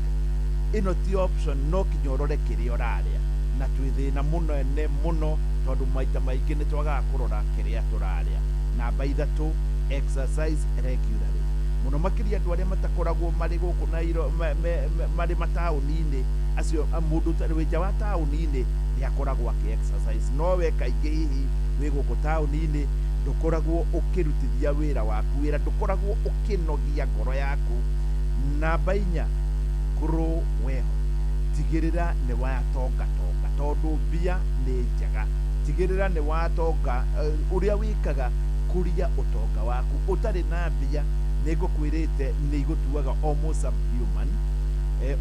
ĩno ti option, no kinya ũrore kĩrĩa ũrarĩa. Na twĩ thĩna mũnene mũno tondũ maita maingĩ nĩ twagaga kũrora kĩrĩa tũrarĩa. Namba ithatũ, exercise regularly, mũno makĩria andũ arĩa matakoragwo marĩ gũkũ Nairo, marĩ mataũni-inĩ acio. Mũndũ ũtarĩ wĩ nja wa taũni-inĩ nĩ akoragwo akĩ exercise, no we kaingĩ hihi wĩ gũkũ taũni-inĩ ndũkoragwo ũkĩrutithia wĩra waku wĩra, ndũkoragwo ũkĩnogia ngoro yaku. Namba inya, grow well, tigĩrĩra nĩ watonga tonga, tondũ mbia nĩ njega. Tigĩrĩra nĩ watonga, ũrĩa wĩkaga kũria ũtonga waku. Ũtarĩ na mbia, nĩ ngũkwĩrĩte, nĩ igũtuaga almost subhuman.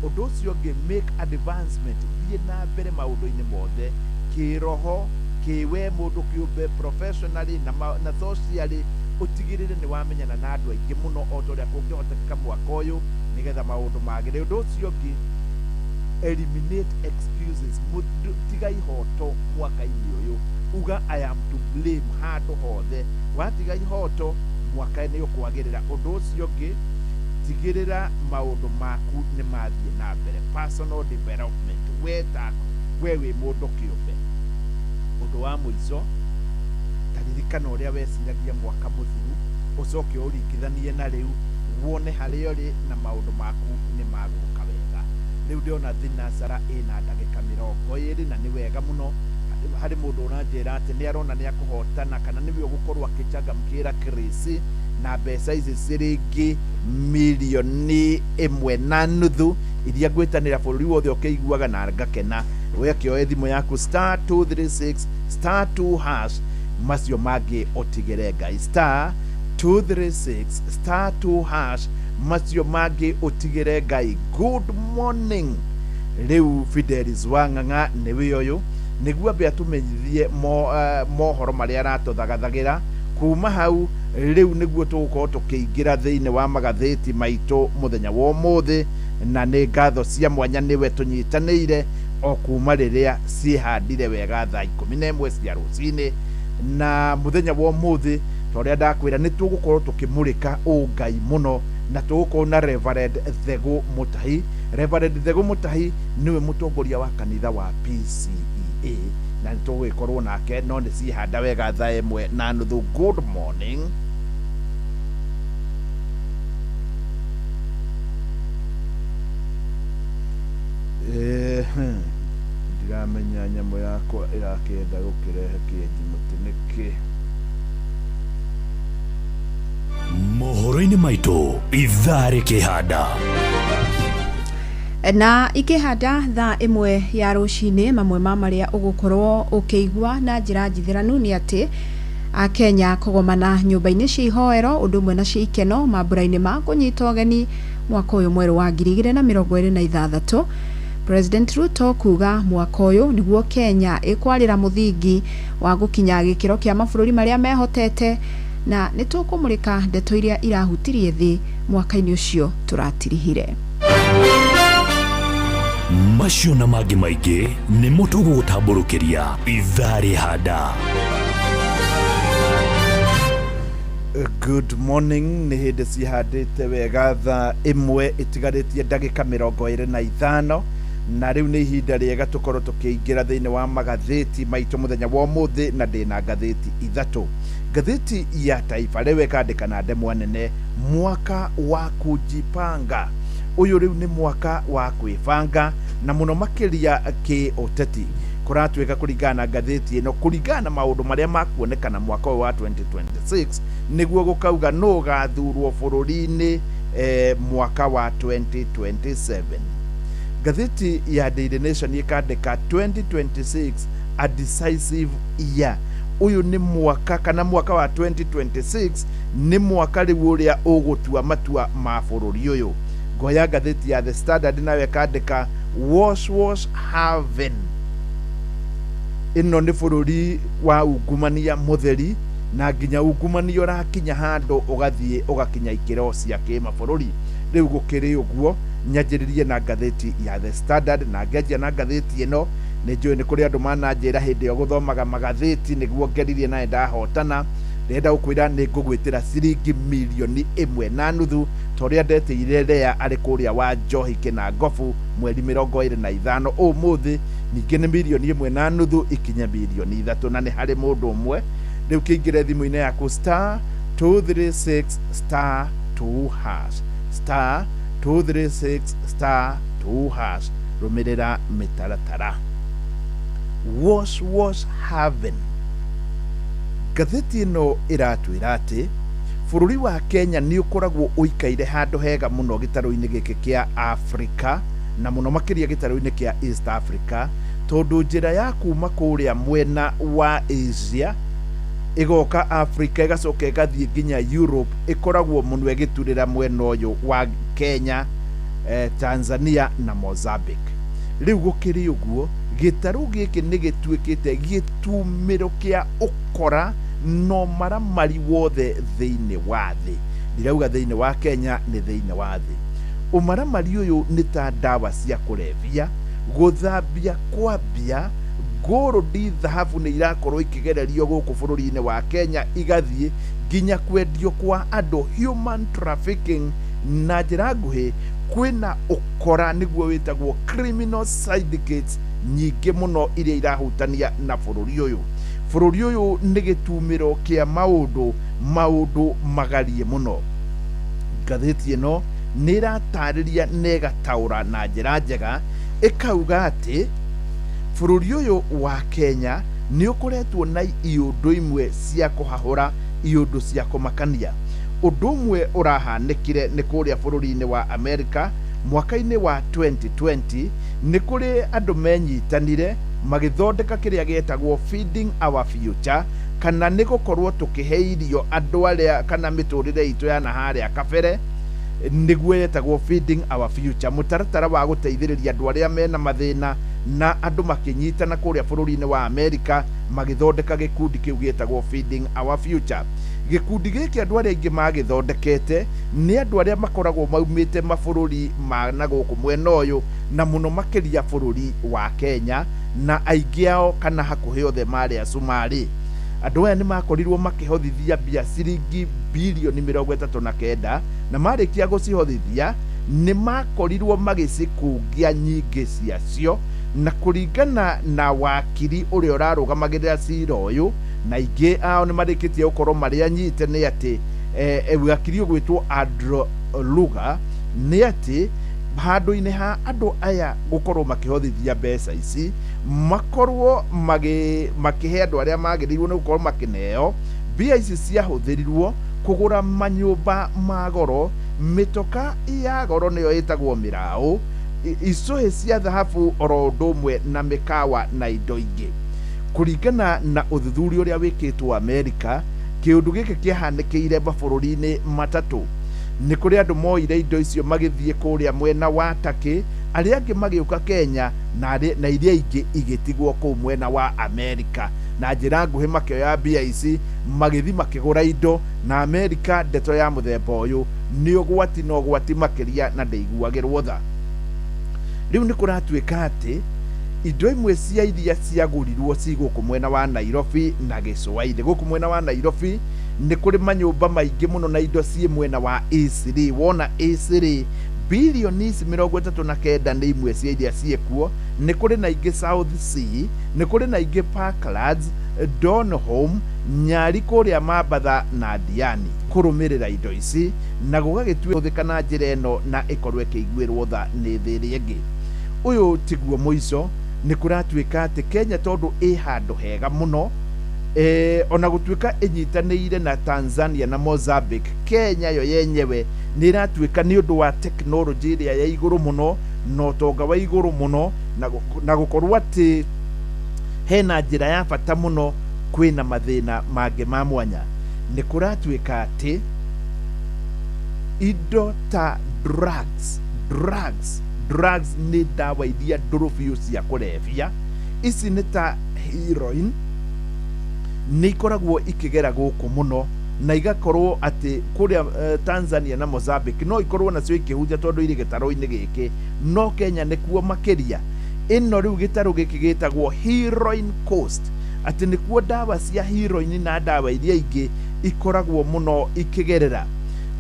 Ũndũ ũcio ũngĩ, make advancement, thiĩ na mbere maũndũ-inĩ mothe, kĩroho, kĩwe mũndũ kĩũmbe, professionally na socially. Ũtigĩrĩre nĩ wamenyana na andũ aingĩ mũno o ta ũrĩa kũngĩhotekeka mwaka ũyũ, nĩgetha maũndũ magĩre. Ũndũ ũcio ũngĩ, eliminate excuses. Mũndũ tiga ihoto mwaka-inĩ ũyũ, uga "I am to blame" handũ hothe. Watiga ihoto, mwaka nĩ ũkwagĩrĩra. Ũndũ ũcio ũngĩ, tigĩrĩra maũndũ maku nĩ mathiĩ na mbere, personal development, we taku we wĩ mũndũ kĩũmbe. Ũndũ wa mũico, taririkana ũrĩa weciragia mwaka mũthiru, ũcoke ũringithanie na rĩu, wone harĩa ũrĩ na maũndũ maku nĩ magũka wega. Rĩu ndĩrona thinacara ĩna ndagĩka 20, na nĩ wega mũno. Harĩ mũndũ ũranjĩra atĩ nĩ arona nĩ akũhotana kana nĩwe ũgũkorwo akĩchangamkĩra Chris na mbeca ici ciringi 1.5 mirioni iria ngwĩtanĩra bũrũri wothe ũkĩiguaga na ngakena. We kĩoe thimũ yaku, *236*2#, macio mangĩ ũtigĩre Ngai. *236*2#, macio mangĩ ũtigĩre Ngai. Good morning. Rĩu Fidelis Wang'ang'a nĩwe ũyũ nĩguo ambe atũmenyithie mohoro marĩa aratũthagathagĩra. Kuma hau rĩu nĩguo tũgũkorwo tũkĩingĩra thĩinĩ wa magathĩti maitũ mũthenya wa ũmũthĩ, na nĩ ngatho cia mwanya nĩwe tũnyitanĩire o kuma rĩrĩa ciĩhandire wega thaa 11 cia rũcinĩ. Na mũthenya wa ũmũthĩ, ta ũrĩa ndakwĩra, nĩ tũgũkorwo tũkĩmũrĩka ũngai mũno, na tũgũkorwo na Reverend Thegũ Mũtahi. Reverend Thegũ Mũtahi nĩwe mũtongoria wa kanitha wa PCEA, na nĩ tũgũgĩkorwo nake, no nĩ ciĩhanda wega thaa 1:30. Good morning. Ndiramenya nyamũ yakwa ĩrakĩenda gũkĩrehe kĩenji mũtĩ nĩkĩ. Mohoro-inĩ maitũ ithaa rĩkĩhanda. Na ikĩhanda thaa 1 ya rũcinĩ, mamwe ma marĩa ũgũkorwo ũkĩigua na njĩra njithĩranu nĩ atĩ Akenya kũgomana nyũmba-inĩ cia ihoero ũndũ ũmwe na cia ikeno mambura-inĩ ma kũnyita ũgeni mwaka ũyũ mwerũ wa 2026. President Ruto kuga mwaka ũyũ nĩguo Kenya ĩkwarĩra mũthingi wa gũkinya gĩkĩro kĩa mabũrũri marĩa mehotete, na nĩ tũkũmũrĩka ndeto iria irahutirie thĩ mwaka-inĩ ũcio tũratirihire. Macio na mangĩ maingĩ nĩmo tũgũgũtambũrũkĩria ithaa rĩhanda. Good morning. Nĩ hĩndĩ cihandĩte wega thaa 1 ĩtigarĩtie ndagĩka 25, na rĩu nĩ ihinda rĩega tũkorwo tũkĩingĩra thĩinĩ wa magathĩti maitũ mũthenya wa ũmũthĩ, na ndĩna ngathĩti ithatũ. Ngathĩti ya Taifa Leo ĩkandĩka na ndemwa nene, "Mwaka wa kujipanga." Ũyũ rĩu nĩ mwaka wa kwĩbanga, na mũno makĩria kĩũteti. Kũratuĩka kũringana na ngathĩti ĩno, kũringana na maũndũ marĩa makuonekana mwaka ũyũ wa 2026, nĩguo gũkauga nũ ũgathurwo bũrũri-inĩ mwaka wa 2027. Ngathĩti ya Daily Nation ĩkandĩka 2026 a decisive year. Ũyũ nĩ mwaka kana mwaka wa 2026 nĩ mwaka rĩu ũrĩa ũgũtua matua ma bũrũri ũyũ. Ngoya ngathĩti ya The Standard nayo ĩkandĩka Wash Wash Haven. Ĩno nĩ bũrũri wa ungumania mũtheri na nginya ungumania ũrakinya handũ ũgathiĩ ũgakinya ikĩro cia kĩmabũrũri. Rĩu gũkĩrĩ ũguo nyanjĩrĩrie na ngathĩti ya The Standard, na ngĩanjia na ngathĩti ĩno nĩ njũĩ nĩ kũrĩ andũ mananjĩra hĩndĩ ĩyo gũthomaga magathĩti nĩguo ngeririe na ndahotana. Ndĩrenda gũkwĩra nĩ ngũgwĩtĩra ciringi mirioni 1.5 ta ũrĩa ndetĩire Lea arĩ kũrĩa wa Njohi Kĩnangobu mweri 25 ũmũthĩ, ningĩ nĩ mirioni 1.5 ikinye mirioni 3 na nĩ harĩ mũndũ ũmwe. Rĩu kĩingĩre thimũ-inĩ yaku star 236 star 2 hash star 236 star 2 hash, rũmĩrĩra mĩtaratara. Wash Wash Haven. Ngathĩti ĩno ĩratwĩra atĩ bũrũri wa Kenya nĩ ũkoragwo ũikaire handũ hega mũno gĩtarũ-inĩ gĩkĩ kĩa Afrika na mũno makĩria gĩtarũ-inĩ kĩa East Africa, tondũ njĩra ya kuma kũrĩa mwena wa Asia ĩgoka Africa ĩgacoka ĩgathiĩ nginya Europe ĩkoragwo mũno ĩgĩturĩra mwena ũyũ wa Kenya, Tanzania na Mozambique. Rĩu gũkĩrĩ ũguo gĩtarũ gĩkĩ nĩ gĩtuĩkĩte gĩtumĩro kĩa ũkora no maramari wothe thĩinĩ wa thĩ. Ndirauga thĩinĩ wa Kenya, nĩ thĩinĩ wa thĩ. Ũmaramari ũyũ nĩ ta ndawa cia kũrebia, gũthambia kwa mbia, ngũrũndi thahabu nĩ irakorwo ikĩgererio gũkũ bũrũri-inĩ wa Kenya igathiĩ nginya kwendio kwa andũ, human trafficking. Na njĩra nguhĩ kwĩna ũkora nĩguo wĩtagwo criminal syndicates nyingĩ mũno iria irahutania na bũrũri ũyũ. Bũrũri ũyũ nĩ gĩtumĩro kĩa maũndũ magarie mũno. Ngathĩti ĩno nĩ ĩratarĩria na ĩgataũra na njĩra njega, ĩkauga atĩ bũrũri ũyũ wa Kenya nĩ ũkoretwo na iũndũ imwe cia kũhahũra, iũndũ cia kũmakania. Ũndũ ũmwe ũrahanĩkire nĩ kũrĩa bũrũri-inĩ wa Amerika mwaka-inĩ wa 2020 nĩ kũrĩ andũ menyitanire magĩthondeka kĩrĩa gĩetagwo Feeding Our Future, kana nĩ gũkorwo tũkĩhe irio andũ arĩa kana mĩtũrĩre itũ ya naharĩa kabere, nĩguo yetagwo Feeding Our Future, mũtaratara wa gũteithĩrĩria andũ arĩa mena mathĩna, na andũ makĩnyitana kũrĩa bũrũri-inĩ wa Amerika magĩthondeka gĩkundi kĩu gĩetagwo Feeding Our Future. Gĩkundi gĩkĩ andũ arĩa aingĩ magĩthondekete nĩ andũ arĩa makoragwo maumĩte mabũrũri ma na gũkũ mwena ũyũ na mũno makĩria bũrũri wa Kenya, na aingĩ ao kana hakuhĩ othe marĩ Acumarĩ. Andũ aya nĩ makorirwo makĩhothithia mbia ciringi bilioni 39, na marĩkia gũcihothithia nĩ makorirwo magĩcikungia nyingĩ ciacio, na kũringana na wakiri ũrĩa ũrarũgamagĩrĩra cira ũyũ, na aingĩ ao nĩ marĩkĩtie gũkorwo marĩ anyite, nĩ atĩ wakiri ũgwĩtwo Andrew Luga, nĩ atĩ handũ-inĩ ha andũ aya gũkorwo makĩhothithia mbeca ici, makorwo makĩhe andũ arĩa magĩrĩirwo nĩ gũkorwo makĩneo mbia ici ciahũthĩrirwo kũgũra manyũmba ma goro, mĩtoka ya goro nĩyo ĩtagwo mĩraũ, icũhĩ cia thahabu oro ũndũ ũmwe na mĩkawa na indo ingĩ. Kũringana na ũthuthuria ũrĩa wĩkĩtwo Amerika, kĩũndũ gĩkĩ kĩahanĩkĩire mabũrũri-inĩ matatũ. Nĩ kũrĩ andũ moire indo icio magĩthiĩ kũrĩa mwena wa Turkey, arĩa angĩ magĩũka Kenya, na iria ingĩ igĩtigwo kũu mwena wa Amerika. Na njĩra nguhĩ makĩoya mbia ici magĩthiĩ makĩgũra indo, na Amerika ndeto ya mũthemba ũyũ nĩ ũgwati na ũgwati makĩria na ndĩiguagĩrwo tha. Rĩu nĩ kũratuĩka atĩ indo imwe cia iria ciagũrirwo ci gũkũ mwena wa Nairobi na gĩcũa-inĩ. Gũkũ mwena wa Nairobi nĩ kũrĩ manyũmba maingĩ mũno na indo ciĩ mwena wa Eastleigh. Wona Eastleigh bilioni ici 39 nĩ imwe cia iria ciĩkuo. Nĩ kũrĩ na ingĩ South Sea, nĩ kũrĩ na ingĩ Parklands, Donholm, Nyari kũrĩa Mambatha na Diani. Kũrũmĩrĩra indo ici na gũgagĩtuĩka na njĩra ĩno na ĩkorwo ĩkĩiguĩrwo tha nĩ thĩ ĩrĩa ĩngĩ. Ũyũ tiguo mũico, nĩ kũratuĩka atĩ Kenya tondũ ĩ handũ hega mũno, ona gũtuĩka ĩnyitanĩire na Tanzania na Mozambique, Kenya yo yenyewe nĩ ĩratuĩka nĩ ũndũ wa tekinoronjĩ ĩrĩa ya igũrũ mũno, Na ũtonga wa igũrũ mũno na gũkorwo atĩ hena njĩra ya bata mũno, kwĩna mathĩna mangĩ ma mwanya. Nĩ kũratuĩka atĩ indo ta drugs, drugs, drugs nĩ ndawa iria ndũrũ biũ cia kũrebia, ici nĩ ta heroin, nĩ ikoragwo ikĩgera gũkũ mũno na igakorwo atĩ kũrĩa Tanzania na Mozambique no ikorwo nacio ikĩhunja tondũ irĩ gĩtarũ-inĩ gĩkĩ, no Kenya nĩkuo makĩria. Ĩno rĩu gĩtarũ gĩkĩ gĩtagwo Heroin Coast, atĩ nĩkuo ndawa cia heroin na ndawa iria ingĩ ikoragwo mũno ikĩgerera.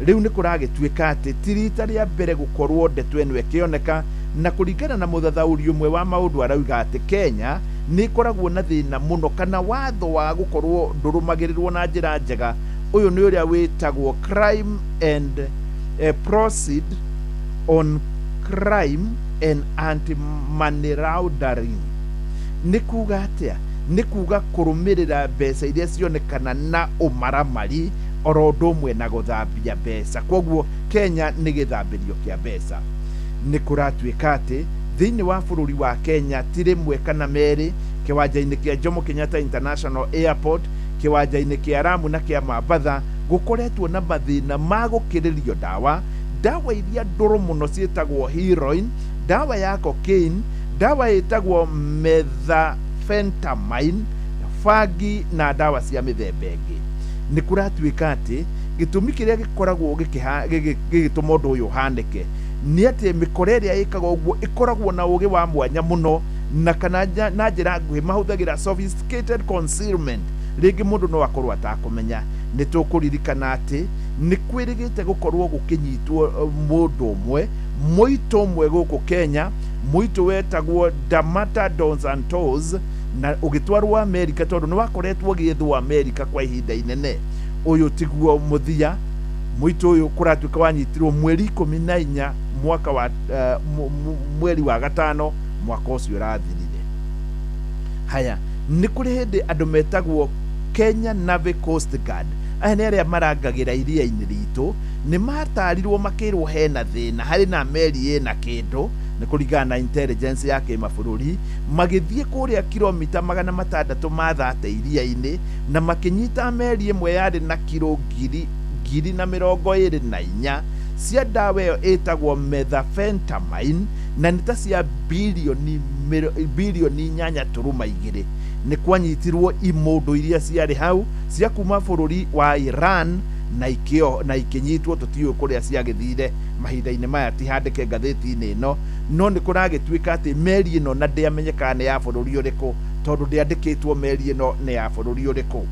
Rĩu nĩ kũragĩtuĩka atĩ ti rita rĩa mbere gũkorwo ndeto ĩno ĩkĩoneka, na kũringana na mũthathaũri ũmwe wa maũndũ arauga atĩ Kenya nĩ ĩkoragwo na thĩna mũno kana watho wa gũkorwo ndũrũmagĩrĩrwo na njĩra njega. Ũyũ nĩ ũrĩa wĩtagwo Crime and Proceed on Crime and Anti Money Laundering. Nĩ kuga atĩa? Nĩ kuga kũrũmĩrĩra mbeca iria cionekana na ũmaramari oro ũndũ ũmwe na gũthambia mbeca. Koguo Kenya nĩ gĩthambĩrio kĩa mbeca. Nĩ kũratuĩka atĩ thĩinĩ wa bũrũri wa Kenya ti rĩmwe kana merĩ, kĩwanja-inĩ kĩa Jomo Kenyatta International Airport, kĩwanja-inĩ kĩa Lamu na kĩa Mambatha, gũkoretwo na mathĩna ma gũkĩrĩrio ndawa, ndawa iria ndũrũ mũno ciĩtagwo heroin, ndawa ya cocaine, ndawa ĩtagwo methamphetamine, bangi na ndawa cia mĩthemba ĩngĩ. Nĩ kũratuĩka atĩ gĩtũmi kĩrĩa gĩkoragwo gĩgĩtũma ũndũ ũyũ ũhanĩke nĩ atĩ mĩkora ĩrĩa ĩkaga ũguo ĩkoragwo na ũgĩ wa mwanya mũno, na kana na njĩra nguhĩ mahũthagĩra sophisticated concealment. Rĩngĩ mũndũ no akorwo atakũmenya. Nĩ tũkũririkana atĩ nĩ kwĩrĩgĩte gũkorwo gũkĩnyitwo mũndũ ũmwe, mũitũ ũmwe gũkũ Kenya, mũitũ wetagwo Damata Dos Santos, na ũgĩtwarwo Amerika tondũ nĩ wakoretwo ũgĩethwo Amerika kwa ihinda inene. Ũyũ tiguo mũthia. Mũitũ ũyũ kũratuĩka wanyitirwo mweri 14 mwaka wa mweri wa gatano mwaka ũcio ũrathirire. Haya, nĩ kũrĩ hĩndĩ andũ metagwo Kenya Navy Coast Guard, aya nĩ arĩa marangagĩra iria-inĩ ritũ, nĩ matarirwo makĩrwo hena thĩna harĩ na meri ĩna kĩndũ, nĩ kũringana na intelligence ya kĩmabũrũri, magĩthiĩ kũrĩa kilomita 630 iria-inĩ na makĩnyita meri ĩmwe yarĩ na kiro 1024 cia ndawa ĩyo ĩtagwo methamphetamine, na nĩ ta cia bilioni 8.2. Nĩ kwanyitirwo imũndũ iria ciarĩ hau cia kuma bũrũri wa Iran na ikĩnyitwo, tũtiũĩ kũrĩa ciagĩthire mahinda-inĩ maya, ti handĩke ngathĩti-inĩ ĩno, no nĩ kũragĩtuĩka atĩ meri ĩno na ndĩamenyekaga nĩ ya bũrũri ũrĩkũ, tondũ ndĩandĩkĩtwo meri ĩno nĩ ya bũrũri ũrĩkũ.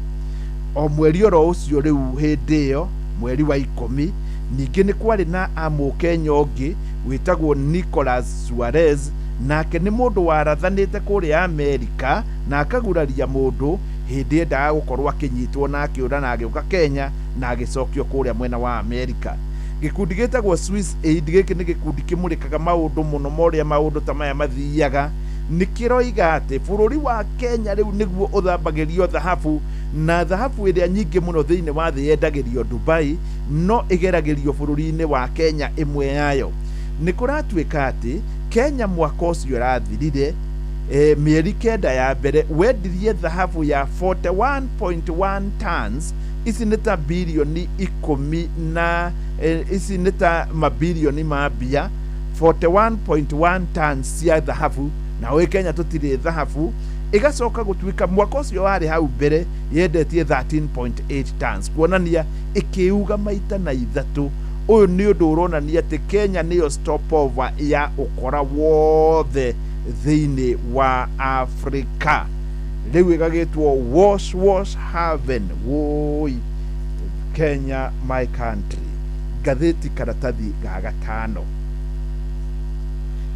O mweri oro ũcio rĩu hĩndĩ ĩyo mweri wa 10, ningĩ nĩ kwarĩ na amũkenya ũngĩ wĩtagwo Nicolas Suarez, nake nĩ mũndũ warathanĩte kũrĩa Amerika na akaguraria mũndũ hĩndĩ endaga gũkorwo akĩnyitwo na akĩũra na agĩũka Kenya na agĩcokio kũrĩa mwena wa Amerika. Gĩkundi gĩtagwo Swiss Aid, gĩkĩ nĩ gĩkundi kĩmũrĩkaga maũndũ mũno ma ũrĩa maũndũ ta maya mathiaga, nĩ kĩroiga atĩ bũrũri wa Kenya rĩu nĩguo ũthambagĩrio thahabu, na thahabu ĩrĩa nyingĩ mũno thĩinĩ wa thĩ yendagĩrio Dubai, no ĩgeragĩrio bũrũri-inĩ wa Kenya ĩmwe yayo. Nĩ kũratuĩka atĩ Kenya mwaka ũcio ũrathirire, mĩeri 9 ya mbere wendirie thahabu ya 41.1 tons, ici nĩ ta bilioni 10 na ici nĩ ta mabilioni ma mbia, 41.1 tons cia thahabu, na ũĩ Kenya tũtirĩ thahabu. Ĩgacoka gũtuĩka mwaka ũcio warĩ hau mbere yendetie 13.8 tons, kuonania ĩkĩuga maita na 3. Ũyũ nĩ ũndũ ũronania atĩ Kenya nĩyo stopover ya ũkora wothe thĩinĩ wa Afrika. Rĩu ĩgagĩtwo wash wash haven. Woi Kenya my country. Ngathĩti karatathi ga 5.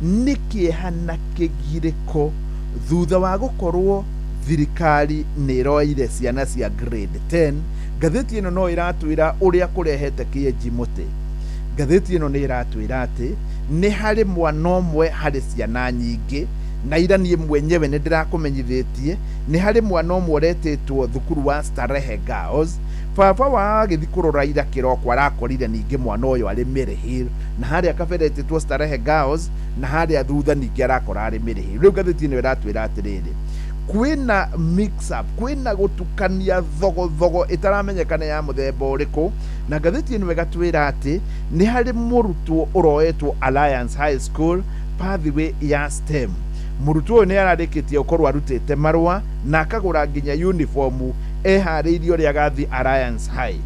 Nĩ kĩeha na kĩgirĩko thutha wa gũkorwo thirikari nĩ ĩroire ciana cia grade 10. Ngathĩti ĩno no ĩratwĩra ũrĩa kũrehete kĩenji mũtĩ. Ngathĩti ĩno nĩ ĩratwĩra atĩ nĩ harĩ mwana ũmwe harĩ ciana nyingĩ, na ira niĩ mwenyewe nĩ ndĩrakũmenyithĩtie nĩ harĩ mwana ũmwe ũretĩtwo thukuru wa Starehe Girls. Baba wa agĩthiĩ kũrora ira kĩroko arakorire ningĩ mwana ũyũ arĩ Mary Hill, na harĩa kabere etĩtwo Starehe Girls, na harĩa thutha ningĩ arakora arĩ Mary Hill. Rĩu ngathĩti ĩno ĩratwĩra atĩrĩrĩ, kwĩna mix up, kwĩna gũtukania thogothogo ĩtaramenyekana ya mũthemba ũrĩkũ. Na ngathĩti ĩno ĩgatwĩra atĩ nĩ harĩ mũrutwo ũroetwo Alliance High School pathway ya STEM. Mũrutwo ũyũ nĩ ararĩkĩtie gũkorwo arutĩte marũa na akagũra nginya uniform, eharĩirie ũrĩa agathiĩ Alliance High.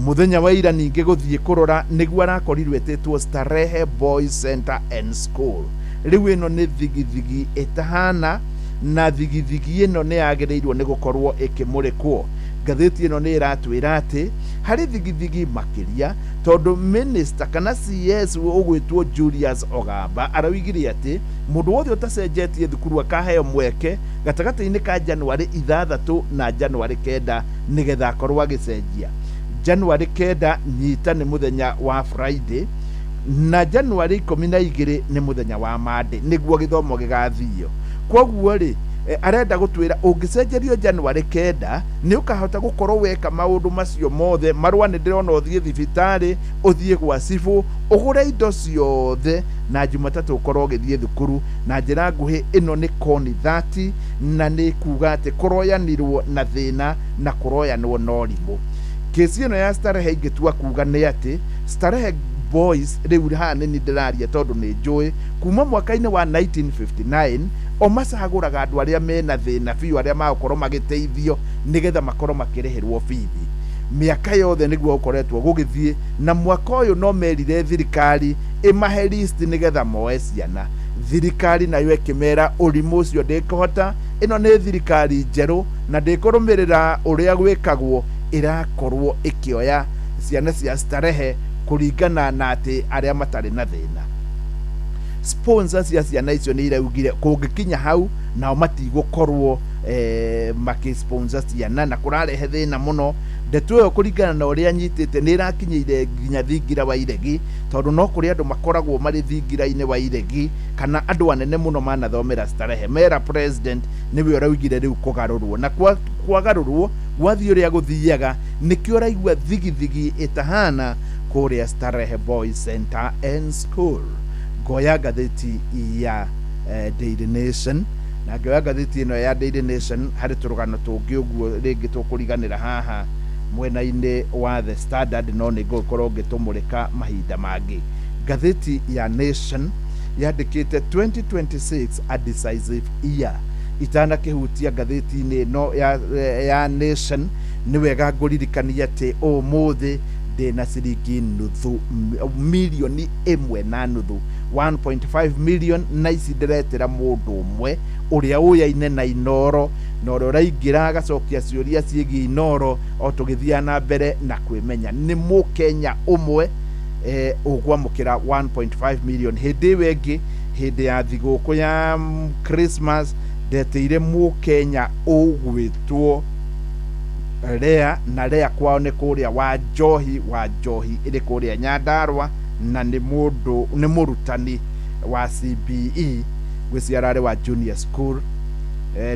Mũthenya wa ira ningĩ gũthiĩ kũrora nĩguo arakorirwo ĩtĩtwo Starehe Boys Center and School. Rĩu ĩno nĩ thigithigi ĩtahana, na thigithigi ĩno nĩ yagĩrĩirwo nĩ gũkorwo ĩkĩmũrĩkwo. Ngathĩti ĩno nĩ ĩratwĩra atĩ harĩ thigithigi makĩria, tondũ minister kana CS ũgwĩtwo Julius Ogamba araugire atĩ mũndũ wothe ũtacenjetie thukuru akaheo mweke gatagatĩ-inĩ ka January 6 na January 9 nĩgetha akorwo agĩcenjia. January 9 nyita nĩ mũthenya wa Friday, na January 12 nĩ mũthenya wa Monday, nĩguo gĩthomo gĩgathio. Koguo rĩ, arenda gũtwĩra ũngĩcenjerio January 9 nĩ ũkahota gũkorwo weka maũndũ macio mothe. Marũa nĩ ndĩrona ũthiĩ thibitarĩ, ũthiĩ gwa cibũ, ũgũre indo ciothe, na Jumatatũ ũkorwo ũgĩthiĩ thukuru. Na njĩra nguhĩ ĩno nĩ koni 30, na nĩ kuga atĩ kũroyanirwo na thĩna na kũroyanwo na ũrimũ. Kesi ĩno ya Starehe ingĩtua kuga nĩ atĩ Starehe Boys rĩu haha nĩ ndĩraria tondũ nĩ njũĩ kuma mwaka-inĩ wa 1959 o macagũraga andũ arĩa mena thĩna biũ, arĩa magũkorwo magĩteithio nĩgetha makorwo makĩrĩhĩrwo bithi. Mĩaka yothe nĩguo gũkoretwo gũgĩthiĩ, na mwaka ũyũ no merire thirikari ĩmahe list nĩgetha moe ciana. Thirikari nayo ĩkĩmera ũrimũ ũcio ndĩkũhota, ĩno nĩ thirikari njerũ na ndĩkũrũmĩrĩra ũrĩa gwĩkagwo, ĩrakorwo ĩkĩoya ciana cia Starehe kũringana na atĩ arĩa matarĩ na thĩna. Sponsors cia ciana icio nĩ iraugire kũngĩkinya hau nao matigũkorwo makĩ-sponsor ciana, na kũrarehe thĩna mũno. Ndeto ĩyo kũringana na ũrĩa nyitĩte nĩ ĩrakinyĩire nginya thingira wa Iregi, tondũ no kũrĩ andũ makoragwo marĩ thingira-inĩ wa Iregi kana andũ anene mũno manathomera Starehe. Mera president nĩwe ũraugire rĩu kũgarũrwo, na kwagarũrwo gwathiĩ ũrĩa gũthiaga nĩkĩo ũraigua thigithigi ĩtahana kũrĩa Starehe Boys Center and School. Ngoya ngathĩti ya Daily Nation, na ngĩoya ngathĩti ĩno ya Daily Nation harĩ tũrũgano tũngĩ ũguo rĩngĩ tũkũriganĩra haha mwena-inĩ wa The Standard, no nĩ ngũgĩkorwo ngĩtũmũrĩka mahinda mangĩ. Ngathĩti ya Nation yandĩkĩte 2026 a decisive year. Itanakĩhutia ngathĩti-inĩ ĩno ya Nation, nĩ wega ngũririkania atĩ ũmũthĩ ndĩna ciringi nuthu milioni 1.5, 1.5 million, na ici ndĩretĩra mũndũ ũmwe ũrĩa ũyaine na Inoro, na ũrĩa ũraingĩra agacokia ciũria ciĩgiĩ Inoro o tũgĩthiaga na mbere na kwĩmenya. Nĩ mũkenya ũmwe ũkwamũkĩra 1.5 million. Hĩndĩ ĩyo ĩngĩ, hĩndĩ ya thigũkũ ya Christmas, ndetĩire mũkenya ũgwĩtwo Lea, na Lea kwao nĩ kũrĩa wa Njohi, wa Njohi ĩrĩ kũrĩa Nyandarua, na nĩ mũndũ, nĩ mũrutani wa CBE, ngwĩciria arĩ wa junior school.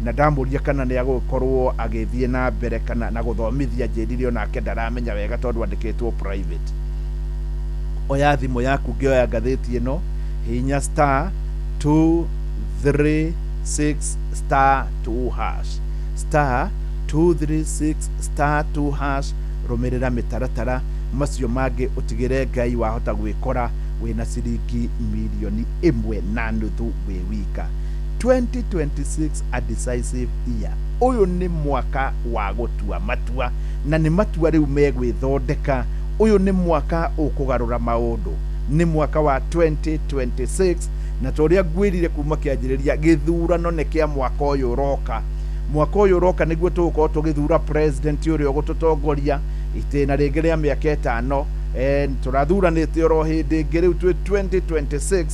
Na ndamũria kana nĩ agũkorwo agĩthiĩ na mbere kana na gũthomithia, njĩrire onake ndaramenya wega tondũ andĩkĩtwo private. Oya thimũ yaku ngĩoya ngathĩti ĩno, hihinya star 236 star 2 hash, star 236 star 2 hash, rũmĩrĩra mĩtaratara macio mangĩ ũtigĩre Ngai wahota gwĩkora wĩna ciringi milioni 1.5 wĩ wika. 2026 a decisive year. Ũyũ nĩ mwaka wa gũtua matua, na nĩ matua rĩu megwĩthondeka. Ũyũ nĩ mwaka ũkũgarũra maũndũ, nĩ mwaka wa 2026, na ta ũrĩa ngwĩrire kuma kĩanjĩrĩria, gĩthurano nĩ kĩa mwaka ũyũ ũroka. Mwaka ũyũ ũroka nĩguo tũgũkorwo tũgĩthura president ũrĩa ũgũtũtongoria itĩna rĩngĩ rĩa mĩaka 5. Tũrathuranĩte oro hĩndĩ ĩngĩ, rĩu twĩ 2026,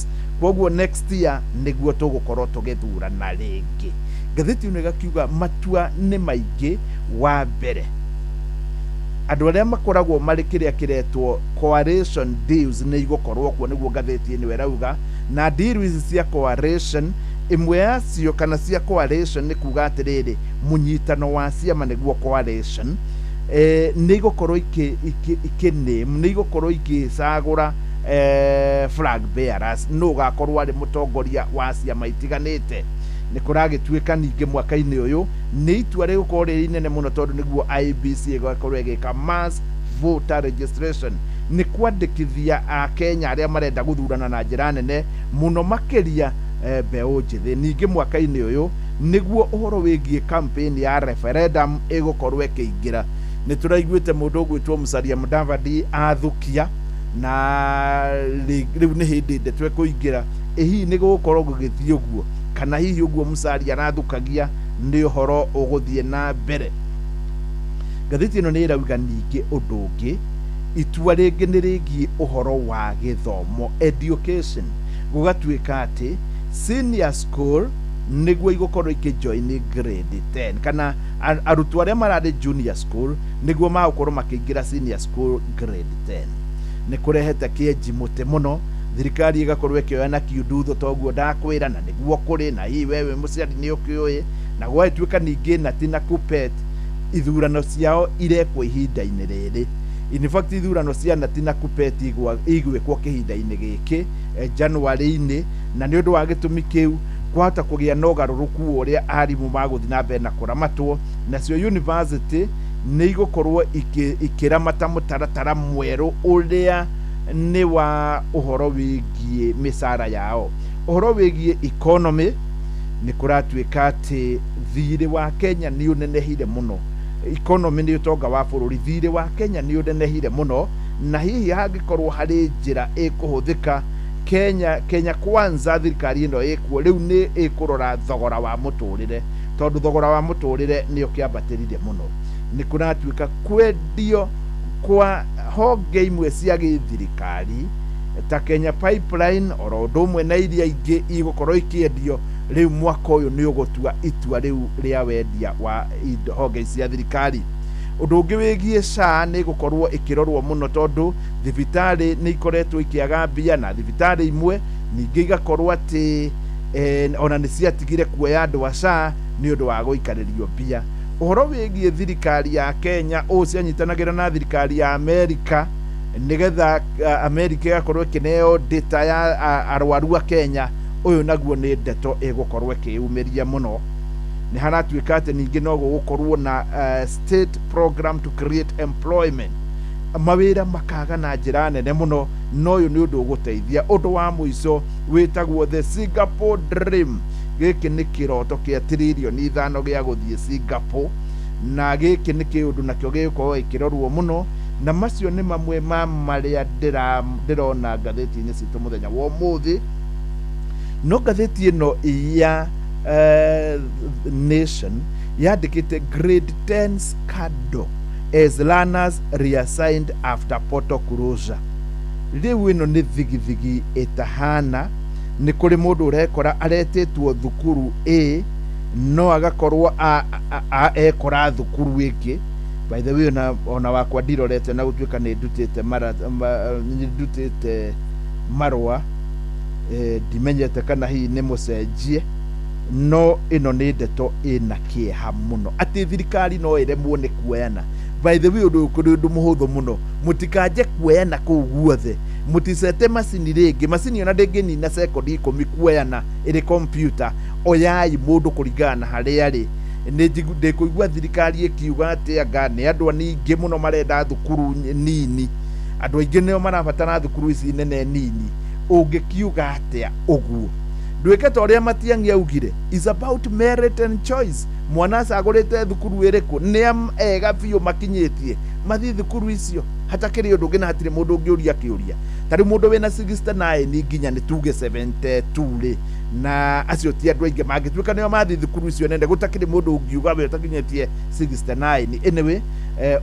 koguo next year nĩguo tũgũkorwo tũgĩthurana rĩngĩ. Ngathĩti ĩno ĩgakiuga matua nĩ maingĩ. Wa mbere, andũ arĩa makoragwo marĩ kĩrĩa kĩretwo coalition deals nĩ igũkorwo kuo, nĩguo ngathĩti ĩno ĩrauga. Na deal ici cia coalition, ĩmwe yacio kana cia coalition nĩ kuga atĩrĩrĩ, mũnyitano wa ciama nĩguo coalition. Nĩ igũkorwo ikĩ nĩ igũkorwo ikĩcagũra flag bearers, nũ ũgakorwo arĩ mũtongoria wa ciama itiganĩte. Nĩ kũragĩtuĩka ningĩ mwaka-inĩ ũyũ nĩ itua rĩgũkorwo rĩrĩ inene mũno, tondũ nĩguo IEBC ĩgakorwo ĩgĩka mass voter registration, nĩ kwandĩkithia Akenya arĩa marenda gũthurana na njĩra nene mũno, makĩria mbeũ njĩthĩ. Ningĩ mwaka-inĩ ũyũ nĩguo ũhoro wĩgiĩ campaign ya referendum ĩgũkorwo ĩkĩingĩra. Nĩ tũraiguĩte mũndũ ũgwĩtwo Musalia Mudavadi athukia, na rĩu nĩ hĩndĩ ndeto ĩkũingĩra. Ĩ hihi nĩ gũgũkorwo gũgĩthiĩ ũguo, kana hihi ũguo Musalia arathukagia nĩ ũhoro ũgũthiĩ na mbere? Ngathĩti ĩno nĩ ĩrauga ningĩ ũndũ ũngĩ, itua rĩngĩ nĩ rĩgiĩ ũhoro wa gĩthomo, education. Gũgatuĩka atĩ senior school nĩguo igũkorwo ikĩjoin grade 10, kana arutwo arĩa mararĩ junior school nĩguo magũkorwo makĩingĩra senior school grade 10. Nĩ kũrehete kĩenji mũtĩ mũno, thirikari ĩgakorwo ĩkĩoya na kiundutho toguo ndakwĩra, na nĩguo kũrĩ na hihi wewe mũciari nĩ ũkĩũĩ. Na gwagĩtuĩka ningĩ Knut na Kuppet ithurano ciao irekwo ihinda-inĩ rĩrĩ. In fact, ithurano cia Knut na Kuppet igwĩkwo kĩhinda-inĩ gĩkĩ, January-inĩ, na nĩ ũndũ wa gĩtũmi kĩu kwahota kũgĩa na ũgarũrũku wa ũrĩa arimũ magũthiĩ na mbere na kũramatwo. Nacio university nĩ igũkorwo ikĩramata mũtaratara mwerũ ũrĩa nĩ wa ũhoro wĩgiĩ mĩcara yao. Ũhoro wĩgiĩ economy, nĩ kũratuĩka atĩ thirĩ wa Kenya nĩ ũnenehire mũno. Economy nĩ ũtonga wa bũrũri. Thirĩ wa Kenya nĩ ũnenehire mũno, na hihi hangĩkorwo harĩ njĩra ĩkũhũthĩka, Kenya Kwanza, thirikari ĩno ĩkuo rĩu, nĩ ĩkũrora thogora wa mũtũrĩre, tondũ thogora wa mũtũrĩre nĩ ũkĩambatĩrire mũno. Nĩ kũratuĩka kwendio kwa honge imwe cia gĩthirikari ta Kenya Pipeline oro ũndũ ũmwe na iria ingĩ igũkorwo ikĩendio. Rĩu mwaka ũyũ nĩ ũgũtua itua rĩu rĩa wendia wa indo honge cia thirikari. Ũndũ ũngĩ wĩgiĩ SHA nĩ gũkorwo ĩkĩrorwo mũno, tondũ thibitarĩ nĩ ikoretwo ikĩaga mbia, na thibitarĩ imwe ningĩ igakorwo atĩ ona nĩ ciatigire kuoya andũ a SHA nĩ ũndũ wa gũikarĩrio mbia. Ũhoro wĩgiĩ thirikari ya Kenya ũũ cianyitanagĩra na thirikari ya Amerika, nĩgetha Amerika ĩgakorwo ĩkĩneo data ya arwaru a Kenya, ũyũ naguo nĩ ndeto ĩgũkorwo ĩkĩyumĩria mũno. Nĩ haratuĩka atĩ ningĩ no gũgũkorwo na state program to create employment, mawĩra makaga na njĩra nene mũno, na ũyũ nĩ ũndũ ũgũteithia. Ũndũ wa mũico wĩtagwo the Singapore Dream. Gĩkĩ nĩ kĩroto kĩa 5 trillion gĩa gũthiĩ Singapore, na gĩkĩ nĩ kĩũndũ nakĩo gĩgũkorwo gĩkĩrorwo mũno. Na macio nĩ mamwe ma marĩa ndĩrona ngathĩti-inĩ citũ mũthenya wa ũmũthĩ. No ngathĩti ĩno ya Nation yandĩkĩte "Grade 10 scandal as learners reassigned after portal closure". Rĩu ĩno nĩ thigithigi ĩtahana. Nĩ kũrĩ mũndũ ũrekora aretĩtwo thukuru A, no agakorwo ekora thukuru ĩngĩ. By the way, ona wakwa ndirorete, na gũtuĩka nĩ ndutĩte nĩ ndutĩte marũa, ndimenyete kana hihi nĩ mũcenjie. No ĩno nĩ ndeto ĩna kĩeha mũno, atĩ thirikari no ĩremwo nĩ kuoyana. By the way, ũndũ ũyũ kũrĩ ũndũ mũhũthũ mũno. Mũtikanje kuoyana kũu guothe, mũticete macini rĩngĩ. Macini ona ndĩngĩnina sekondi 10 kuoyana ĩrĩ kompyuta. Oyai mũndũ kũringana na harĩa arĩ. Nĩ ndĩkũigua thirikari ĩkiuga atĩ anga nĩ andũ aningĩ mũno marenda thukuru nini, andũ aingĩ nĩo marabatara thukuru ici nene nini. Ũngĩkiuga atĩa ũguo? Ndwĩke ta ũrĩa Matiang'i augire, "Is about merit and choice." Mwana acagũrĩte thukuru ĩrĩkũ, nĩ ega biũ makinyĩtie mathiĩ thukuru icio, hatakĩrĩ ũndũ ũngĩ, na hatirĩ mũndũ ũngĩũria kĩũria. Ta rĩu mũndũ wĩna 69 nginya nĩ tuge 72 rĩ, na acio ti andũ aingĩ mangĩtuĩka nĩo mathiĩ thukuru icio nene, gũtakĩrĩ mũndũ ũngiuga we ũtakinyĩtie 69. Anyway,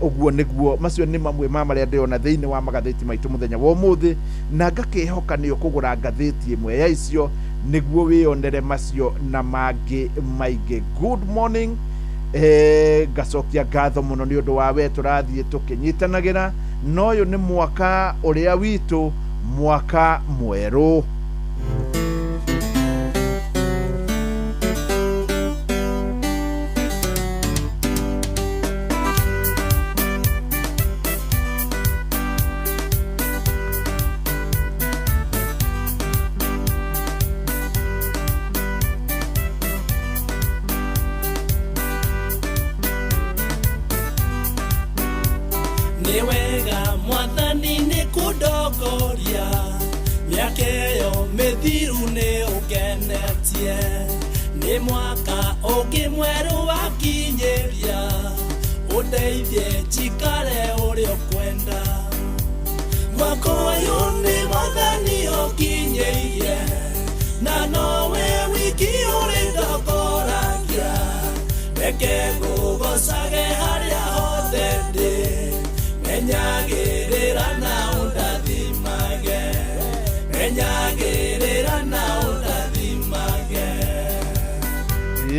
ũguo nĩguo. Macio nĩ mamwe ma marĩa ndĩrona thĩinĩ wa magathĩti maitũ mũthenya wa ũmũthĩ, na ngakĩhoka nĩ ũkũgũra ngathĩti ĩmwe ya icio nĩguo wĩyonere macio na mangĩ maingĩ. Good morning. Ngacokia ngatho mũno nĩ ũndũ wa we tũrathiĩ tũkĩnyitanagĩra, na ũyũ nĩ mwaka ũrĩa witũ, mwaka mwerũ. wega mwathani nĩ kũndongoria mĩaka ĩyo mĩthiru nĩ ũkenetie nĩ mwaka ũngĩ mwerũ wakinyĩria ũndeithie njikare ũrĩa ũkwenda mwaka ũyũ nĩ mwathani ũkinyĩirie na nowe wiki ũrĩ ndongoragia reke ngũgocage harĩa hothe ndĩ menyagĩrĩra na ũndathimage menyagĩrĩra na ũndathimage.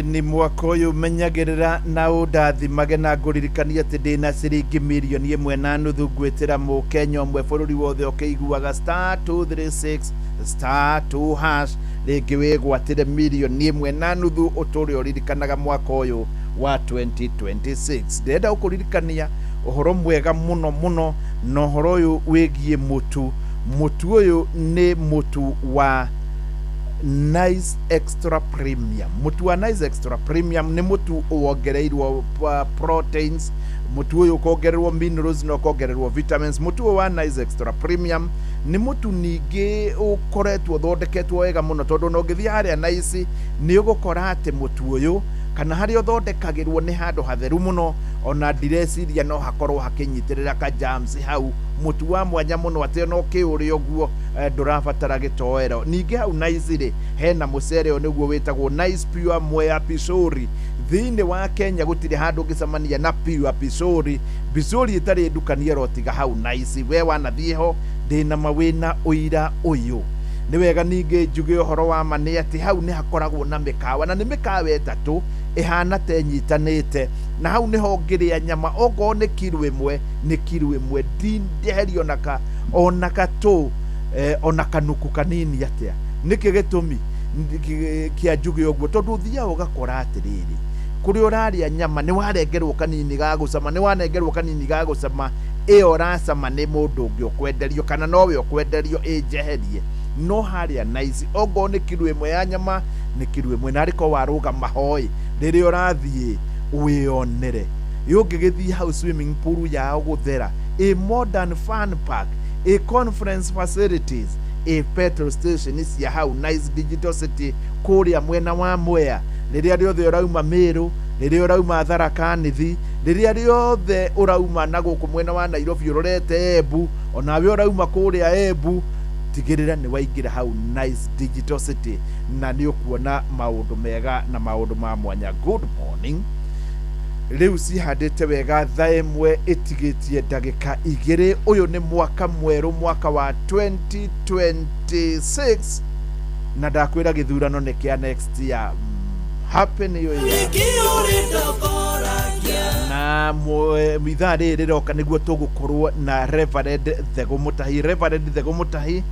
Ni mwaka ũyũ menyagĩrĩra na ũndathimage na ngũririkania atĩ ndĩna ciringi mirioni 1.5 ngwĩtĩra mũkenya ũmwe bũrũri wothe ũkĩiguaga star 236 star 2 hash rĩngĩ wĩgwatĩre mirioni 1.5 ũtũre ũririkanaga mwaka ũyũ wa 2026. Ndĩrenda gũkũririkania ũhoro mwega mũno mũno na ũhoro ũyũ wĩgiĩ mũtu. Mũtu ũyũ nĩ mũtu wa Nice Extra Premium. Mũtu wa Nice Extra Premium nĩ mũtu wongereirwo proteins, mũtu ũyũ ũkongererwo minerals na ũkongererwo vitamins. Mũtu ũyũ wa Nice Extra Premium nĩ mũtu ningĩ ũkoretwo ũthondeketwo wega mũno tondũ ona ũngĩthiĩ harĩa Nice nĩ ũgũkora atĩ mũtu ũyũ kana harĩa ũthondekagĩrwo nĩ handũ hatheru mũno, ona ndireciria no hakorwo hakĩnyitĩrĩra ka germs hau. Mũtu wa mwanya mũno atĩ ona ũkĩũrĩa ũguo ndũrabatara gĩtoero. Ningĩ hau Nice rĩ hena mũcere ũyũ nĩguo wĩtagwo Nice Pure Mwea Pishori. Thĩinĩ wa Kenya gũtirĩ handũ ũngĩcemania na Pure Pishori, Pishori ĩtarĩ ndukanie rotiga hau Nice. We wanathiĩ ho ndĩna ma wĩna ũira ũyũ. Nĩ wega ningĩ njuge ũhoro wa ma nĩ atĩ hau nĩ hakoragwo na mĩkawa, na nĩ mĩkawa 3 ĩhana ta ĩnyitanĩte, na hau nĩho ũngĩrĩa nyama okorwo nĩ kiro 1 nĩ kiro 1 ndindeherio ona katũ ona kanuku kanini atĩa. Nĩkĩ gĩtũmi kĩa njuge ũguo? Tondũ ũthiaga ũgakora atĩrĩrĩ, kũrĩa ũrarĩa nyama nĩ warengerwo kanini ga gũcama, nĩ wanengerwo kanini ga gũcama, ĩyo ũracama nĩ mũndũ ũngĩ ũkwenderio kana nowe ũkwenderio ĩnjeherie. No harĩa Nice okorwo nĩ kiro 1 ya nyama nĩ kiro 1, na arĩkorwo warũgama hoi rĩrĩa ũrathiĩ wĩonere. Ũngĩgĩthiĩ hau swimming pool yao gũthera, a modern fun park, a conference facilities, a petrol station cia hau Nice Digital City kũrĩa mwena wa Mwea. Rĩrĩa rĩothe ũrauma Meru, rĩrĩa ũrauma Tharaka Nithi, rĩrĩa rĩothe ũrauma na gũkũ mwena wa Nairobi ũrorete Embu, onawe ũrauma kũrĩa Embu, tigĩrĩra nĩ waingĩra hau Nice Digital City na nĩ ũkuona maũndũ mega na maũndũ ma mwanya. Good morning. Rĩu cihandĩte wega thaa 1 ĩtigĩtie ndagĩka 2. Ũyũ nĩ mwaka mwerũ, mwaka wa 2026, na ndakwĩra gĩthurano nĩ kĩa next year. Happy New Year. Na ithaa rĩrĩ rĩroka nĩguo tũgũkorwo na Reverend Thegũ Mũtahi. Reverend Thegũ Mũtahi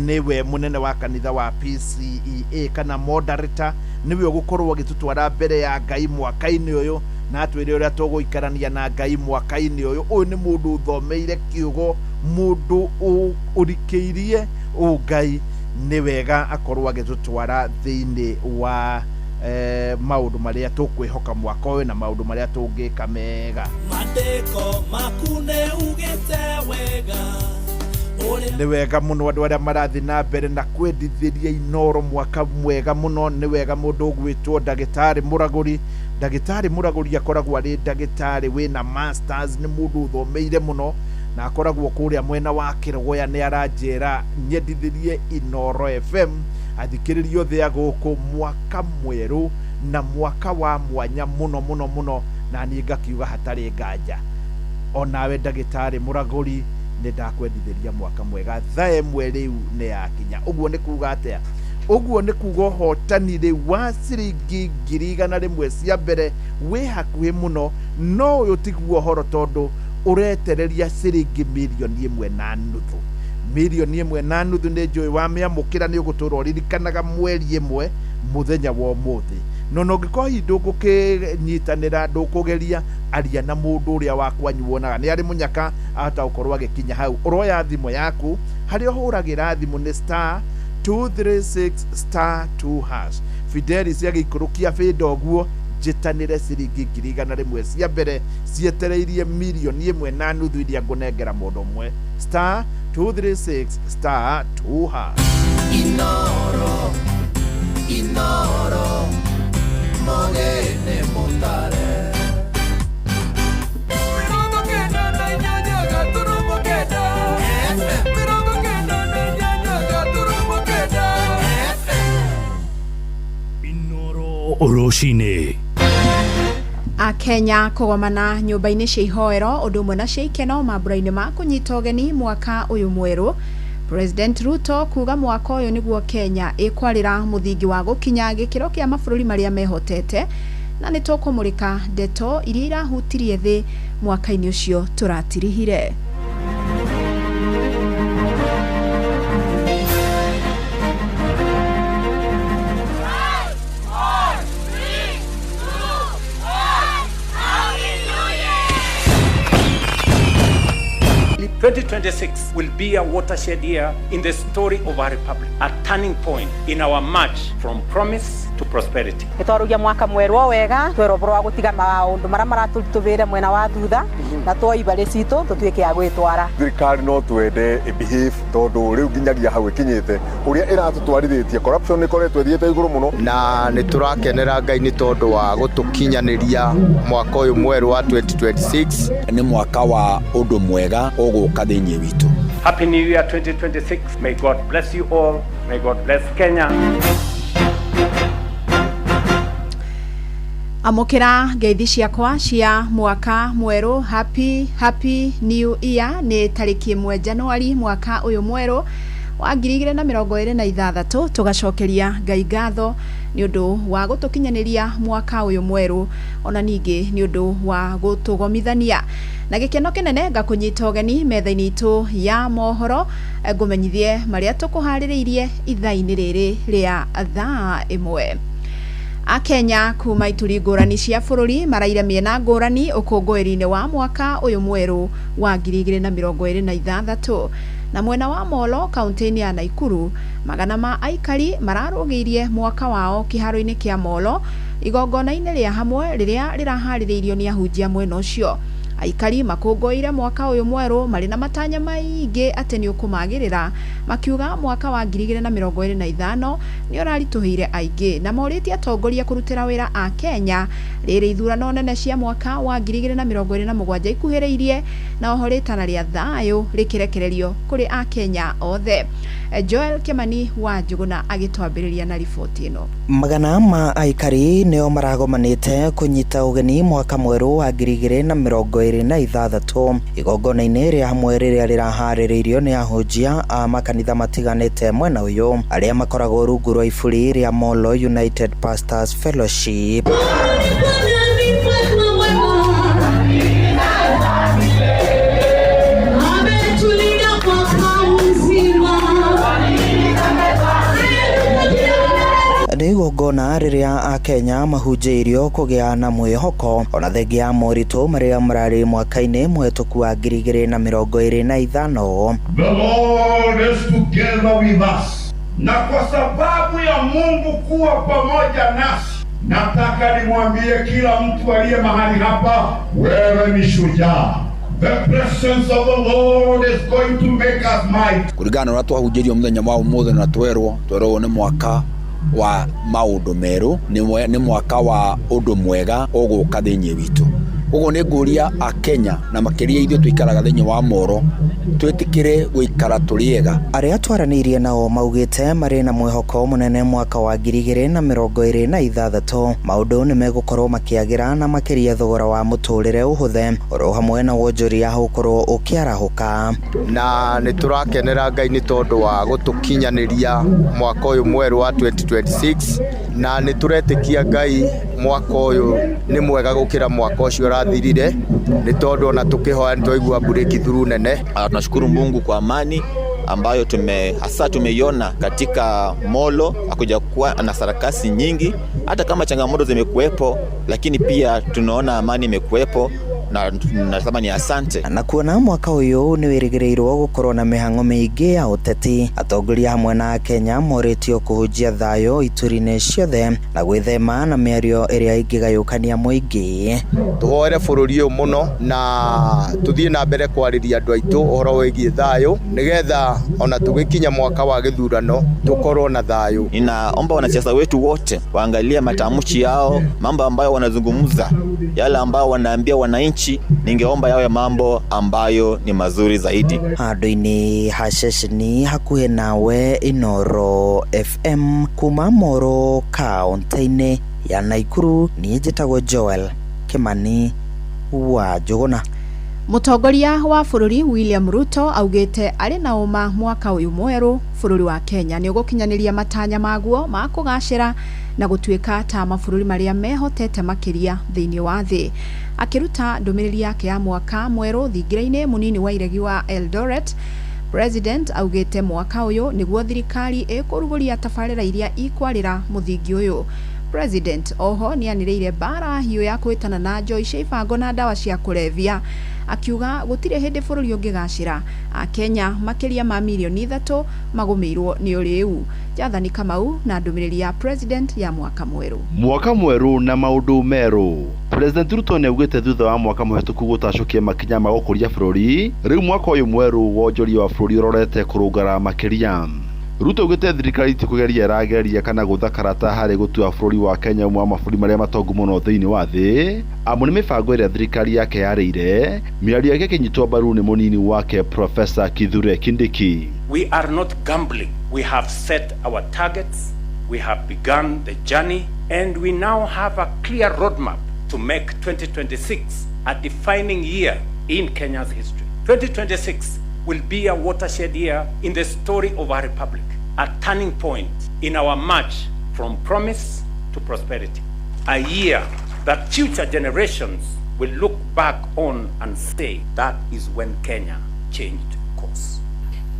nĩwe mũnene wa kanitha wa PCEA kana moderator, nĩwe ũgũkorwo agĩtũtwara mbere ya Ngai mwaka-inĩ ũyũ na atwĩre ũrĩa tũgũikarania na Ngai mwaka-inĩ ũyũ. Ũyũ nĩ mũndũ ũthomeire kiugo, mũndũ ũrikĩirie ũngai. Nĩ wega akorwo agĩtũtwara thĩinĩ wa maũndũ marĩa tũkwĩhoka mwaka ũyũ na maũndũ marĩa tũngĩka mega. Mandĩko maku nĩ ugĩte wega. Nĩ wega mũno andũ arĩa marathiĩ na mbere na kwendithĩria Inoro mwaka mwega mũno. Nĩ wega mũndũ ũgwĩtwo ndagĩtarĩ Mũragũri. Ndagĩtarĩ Mũragũri akoragwo arĩ ndagĩtarĩ wĩna masters, nĩ mũndũ ũthomeire mũno na akoragwo kũrĩa mwena wa Kĩrũgũya. Nĩ aranjĩra nyendithĩrie Inoro FM athikĩrĩrie othe a gũkũ mwaka mwerũ na mwaka wa mwanya mũno mũno mũno, na niĩ ngakiuga hatarĩ nganja onawe ndagĩtarĩ Mũragũri nĩ ndakwendithĩria mwaka mwega. Thaa 1 rĩu nĩ yakinya. Ũguo nĩ kuga atĩa? Ũguo nĩ kuga ũhotani rĩu wa ciringi 100,000 cia mbere wĩ hakuhĩ mũno, no ũyũ tiguo ũhoro tondũ ũretereria ciringi mirioni 1.5. Mirioni 1.5 nĩ njũĩ wamĩamũkĩra nĩ ũgũtũra ũririkanaga mweri 1 mũthenya wa ũmũthĩ. No no ũngĩkorwo hihi ndũgũkĩnyitanĩra, ndũkũgeria, aria na mũndũ ũrĩa wa kwanyu wonaga nĩ arĩ mũnyaka ahota gũkorwo agĩkinya hau. Ũroya thimũ yaku, harĩa ũhũragĩra thimũ nĩ star 236 star 2 hash. Fidelis agĩikũrũkia bĩnda ũguo, Njĩtanĩre ciringi 100,000 cia mbere cietereirie 1.5 million iria ngũnengera mũndũ ũmwe. Star 236 star 2 hash. Inoro, Inoro, Mogene Mutare. 98.8 FM. 98.8 FM. Inoro rũcinĩ. Akenya kũgomana nyũmba-inĩ cia ihoero ũndũ ũmwe na cia ikeno mambura-inĩ ma kũnyita ũgeni mwaka ũyũ mwerũ. President Ruto kuga mwaka ũyũ nĩguo Kenya ĩkwarĩra mũthingi wa gũkinya gĩkĩro kĩa mabũrũri marĩa mehotete, na nĩ tũkũmũrĩka ndeto iria irahutirie thĩ mwaka-inĩ ũcio tũratirihire. 2026 will be a watershed year in the story of our republic, a turning point in our march from promise to prosperity. Nĩtwarũgia mwaka mwerũ o wega, twerwo ũhoro wa gũtiga maũndũ marĩa maratũritũhĩire mwena wa thutha, na tuoe ibarĩ citũ tũtuĩke a gwĩtwara. Thirikari no twende ĩbehave tondũ rĩu nginyagia hau ĩkinyĩte ũrĩa ĩratũtwarithĩtie, corruption nĩ ĩkoretwo ĩthiĩte igũrũ mũno. Na nĩ tũrakenera Ngai nĩ tondũ wa gũtũkinyanĩria mwaka ũyũ mwerũ wa 2026. Nĩ mwaka wa ũndũ mwega ũgũka thĩinĩ witũ. Happy New Year 2026. May God bless you all. May God bless Kenya. Amũkĩra ngeithi ciakwa cia mwaka mwerũ. Happy, happy new year. Nĩ tarĩki 1 Januari mwaka ũyũ mwerũ wa 2026, tũgacokeria Ngai ngatho nĩ ũndũ wa gũtũkinyanĩria mwaka ũyũ mwerũ, ona ningĩ nĩ ũndũ wa gũtũgomithania na gĩkeno kĩnene. Ngakũnyita ũgeni metha-inĩ itũ ya mohoro, ngũmenyithie marĩa tũkũharĩrĩirie ithaa-inĩ rĩrĩ rĩa thaa 1. Akenya kuma ituri ngũrani cia bũrũri maraire mĩena ngũrani ũkũngũĩri-inĩ wa mwaka ũyũ mwerũ wa 2026, na mwena wa Molo kaunti-inĩ ya Naikuru magana ma aikari mararũgĩirie mwaka wao kĩharo-inĩ kĩa Molo igongona-inĩ rĩa hamwe rĩrĩa rĩraharĩrĩirio nĩ ahunjia mwena ũcio. Aikari makũngũĩire mwaka ũyũ mwerũ marĩ na matanya maingĩ atĩ nĩ ũkũmagĩrĩra, makiuga mwaka wa 2025 nĩ ũraritũhĩire aingĩ, na morĩtie atongoria kũrutĩra wĩra a Kenya rĩrĩ ithurano nene cia mwaka wa 2027 ikuhĩrĩirie, na oho rĩtana rĩa thayũ rĩkĩrekererio kũrĩ a Kenya othe. Joel Kimani wa Njuguna agĩtwambĩrĩria na riboti ĩno. Magana ma aikari nĩo maragomanĩte kũnyita ũgeni mwaka mwerũ wa 2026 igongona-inĩ rĩa hamwe rĩrĩa rĩraharĩrĩirio nĩ ahunjia a makanitha matiganĩte mwena ũyũ arĩa makoragwo rungu rwa iburi rĩa Molo United Pastors Fellowship. Nĩ igongona rĩrĩa akenya mahunjĩirio kũgĩa na mwĩhoko ona thengia ya moritũ marĩa mararĩ mwaka-inĩ mũhetũku wa 2025. The Lord is together with us. Na kwa sababu ya Mungu kuwa pamoja nasi, nataka nimwambie kila mtu aliye mahali hapa, wewe ni shujaa. The presence of the Lord is going to make us mighty. Kũringana na ũrĩa twahunjĩirio mũthenya wa ũmũthĩ na twerwo nĩ mwaka wa maũndũ merũ, nĩ mwaka wa ũndũ mwega ũgũka thĩinĩ witũ. Ũguo nĩ ngũria akenya na makĩria ithuĩ tũikaraga thĩinĩ wa Moro twĩtĩkĩre gũikara tũrĩ ega. Arĩa twaranĩirie nao maugĩte marĩ na mwĩhoko mũnene mwaka wa 2026 maũndũ nĩ megũkorwo makĩagĩra na makĩria thogora wa mũtũrĩre ũhũthe oro hamwe na wonjoria ũkorwo ũkĩarahũka. Na nĩ tũrakenera Ngai nĩ tondũ wa gũtũkinyanĩria mwaka ũyũ mwerũ wa 2026, na nĩ tũretĩkia Ngai mwaka ũyũ nĩ mwega gũkĩra mwaka ũcio ũrathirire, nĩ tondũ ona tũkĩhoya nĩ twaigua mbura ĩkĩthuru nene. Tunashukuru Mungu kwa amani ambayo hasa tumeiona katika Molo. Hakuja kuwa na sarakasi nyingi, hata kama changamoto zimekuwepo, lakini pia tunaona amani imekuwepo. Na nasema ni asante. Na kuona mwaka ũyũ nĩ wĩrĩgĩrĩirwo gũkorwo na mĩhang'o mĩingĩ ya ũteti, atongoria hamwe na Akenya morĩtio kũhunjia thayũ ituri-inĩ ciothe na gwĩthema na mĩario ĩrĩa ĩngĩgayũkania mũingĩ. Tũhoere bũrũri ũyũ mũno na tũthiĩ na mbere kwarĩria andũ aitũ ũhoro wĩgiĩ thayũ nĩgetha ona tũgĩkinya mwaka wa gĩthurano tũkorwo na thayũ. Ninaomba wanasiasa wetu wote waangalie matamshi yao, mambo ambayo wanazungumza, yale ambayo wanaambia wananchi, ningeomba yawe mambo ambayo ni mazuri zaidi. Handũ-inĩ ha ceceni hakuhĩ nawe Inoro FM kuma Moro kaunti-inĩ ya Naikuru, niĩ njĩtagwo Joel Kimani wa Njũgũna. Mũtongoria wa bũrũri William Ruto augĩte arĩ na ũma mwaka ũyũ mwerũ bũrũri wa Kenya nĩ ũgũkinyanĩria matanya maguo ma kũgacĩra na gũtuĩka ta mabũrũri marĩa mehotete makĩria thĩinĩ wa thĩ. Akĩruta ndũmĩrĩri yake ya mwaka mwerũ thingira-inĩ mũnini wa iregi wa Eldoret, President augĩte mwaka ũyũ nĩguo thirikari ĩkũrugũria tabarĩra iria ikwarĩra mũthingi ũyũ. President oho nĩanĩrĩire mbara hiũ ya kũhĩtana na njohi cia ibango na ndawa cia kũrebia, akiuga gũtirĩ hĩndĩ bũrũri ũngĩgacĩra Akenya makĩria ma mirioni 3 magũmĩirwo nĩ ũrĩu. Jathani Kamau na ndũmĩrĩri ya President ya mwaka mwerũ. Mwaka mwerũ na maũndũ merũ. President Ruto nĩaugĩte thutha wa mwaka mũhetũku gũtacũkia makinya ma gũkũria bũrũri, rĩu mwaka ũyũ mwerũ wonjoria wa bũrũri ũrorete kũrũngara makĩria. Ruto augĩte thirikari ti kũgeria ĩrageria kana gũtha karata harĩ gũtua bũrũri wa Kenya ũmwe wa mabũrũri marĩa matongu mũno thĩinĩ wa thĩ, amu nĩ mĩbango ĩrĩa thirikari yake yarĩire, mĩario yake ĩkĩnyitwo mbaru nĩ mũnini wake Professor Kithure Kindiki. We are not gambling. We have set our targets, we have begun the journey, and we now have a clear roadmap to make 2026 a defining year in Kenya's history. 2026 will be a watershed year in the story of our republic, a turning point in our march from promise to prosperity, a year that future generations will look back on and say that is when Kenya changed course.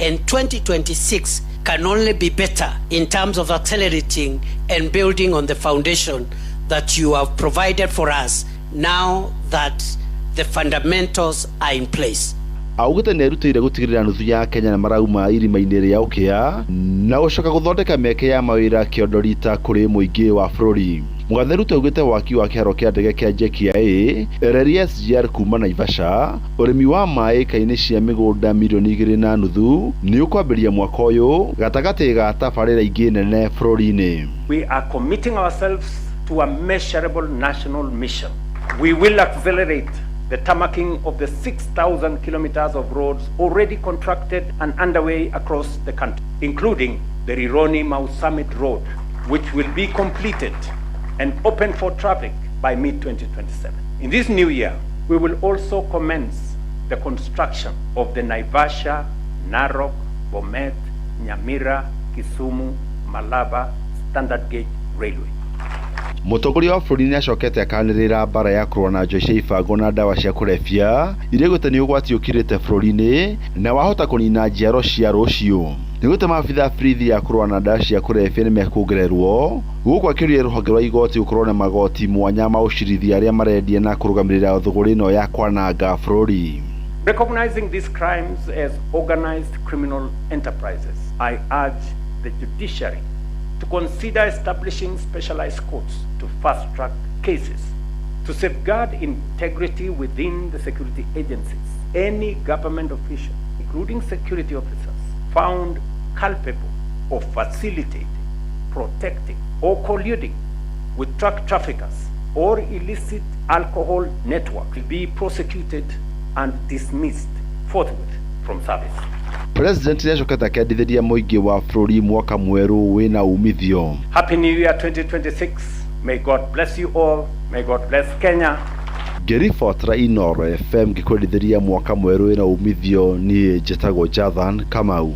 And 2026 can only be better in terms of accelerating and building on the foundation that you have provided for us now that the fundamentals are in place. Augĩte nĩerutĩire gũtigĩrĩra nuthu ya Kenya nĩ marauma irima-inĩ rĩa ũkĩa na gũcoka gũthondeka mĩeke ya mawĩra kĩondo rita kũrĩ mũingĩ wa bũrũri. Mũgathe Ruto augĩte waki wa kĩharo kĩa ndege kĩa JKIA, reri SGR kuma Naivasha, ũrĩmi wa maĩ ĩka-inĩ cia mĩgũnda mirioni 2.5 nĩ ũkwambĩrĩria mwaka ũyũ gatagatĩ ga tabarĩra ingĩ nene bũrũri-inĩ. We are committing ourselves to a measurable national mission. We will accelerate the tarmacking of the 6,000 kilometers of roads already contracted and underway across the country, including the Rironi Mau Summit Road, which will be completed and open for traffic by mid-2027. In this new year, we will also commence the construction of the Naivasha, Narok, Bomet, Nyamira, Kisumu, Malaba Standard Gauge Railway. Mũtongoria wa bũrũri nĩacokete akanĩrĩra mbara ya kũrũa na njohi cia ibango na ndawa cia kũrebia iria augĩte nĩ ũgwati ũkirĩte bũrũri-inĩ na wahota kũnina njiaro cia rũciũ. Nĩaugĩte maabitha a borithi ya kũrũa na ndawa cia kũrebia nĩmekuongererwo gũkũ akĩũria rũhonge rwa igoti gũkorwo na magoti mwanya ma gũcirithia arĩa marendia na kũrũgamĩrĩra thũgũrĩ ĩno ya kwananga bũrũri. Recognizing these crimes as organized criminal enterprises, I urge the judiciary to consider establishing specialized courts to fast-track cases, to safeguard integrity within the security agencies. Any government official, including security officers, found culpable of facilitating, protecting, or colluding with drug traffickers or illicit alcohol network will be prosecuted and dismissed forthwith from service. President nĩacokete akĩendithĩria mũingĩ wa bũrũri mwaka mwerũ wĩna umithio. Happy New Year 2026. May God bless you all. May God bless Kenya. Ngĩribotera Inoro FM ngĩkwendithĩria mwaka mwerũ wĩna umithio, niĩ njĩtagwo Jathan Kamau.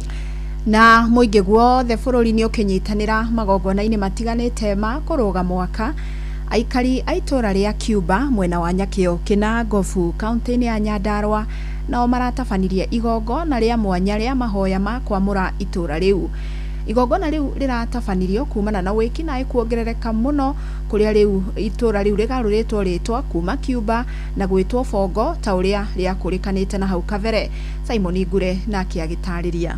Na mũingĩ guothe bũrũri nĩ ũkĩnyitanĩra magongona-inĩ matiganĩte ma kũrũga mwaka. Aikari a itũũra rĩa Cuba mwena wa Nyakĩo Kĩnangobu kaunti-inĩ ya Nyandarua nao maratabanirie igongona rĩa mwanya rĩa mahoya ma kwamũra itũũra rĩu. Igongona rĩu rĩratabanirio kumana na wĩkinaĩ kuongerereka mũno Kũrĩa rĩu itũra rĩu rĩgarũrĩtwo rĩtwa kuma Cuba na gwĩtwo Bongo ta ũrĩa rĩakũrĩkanĩte na hau kabere. Simon Ngure nake agĩtarĩria.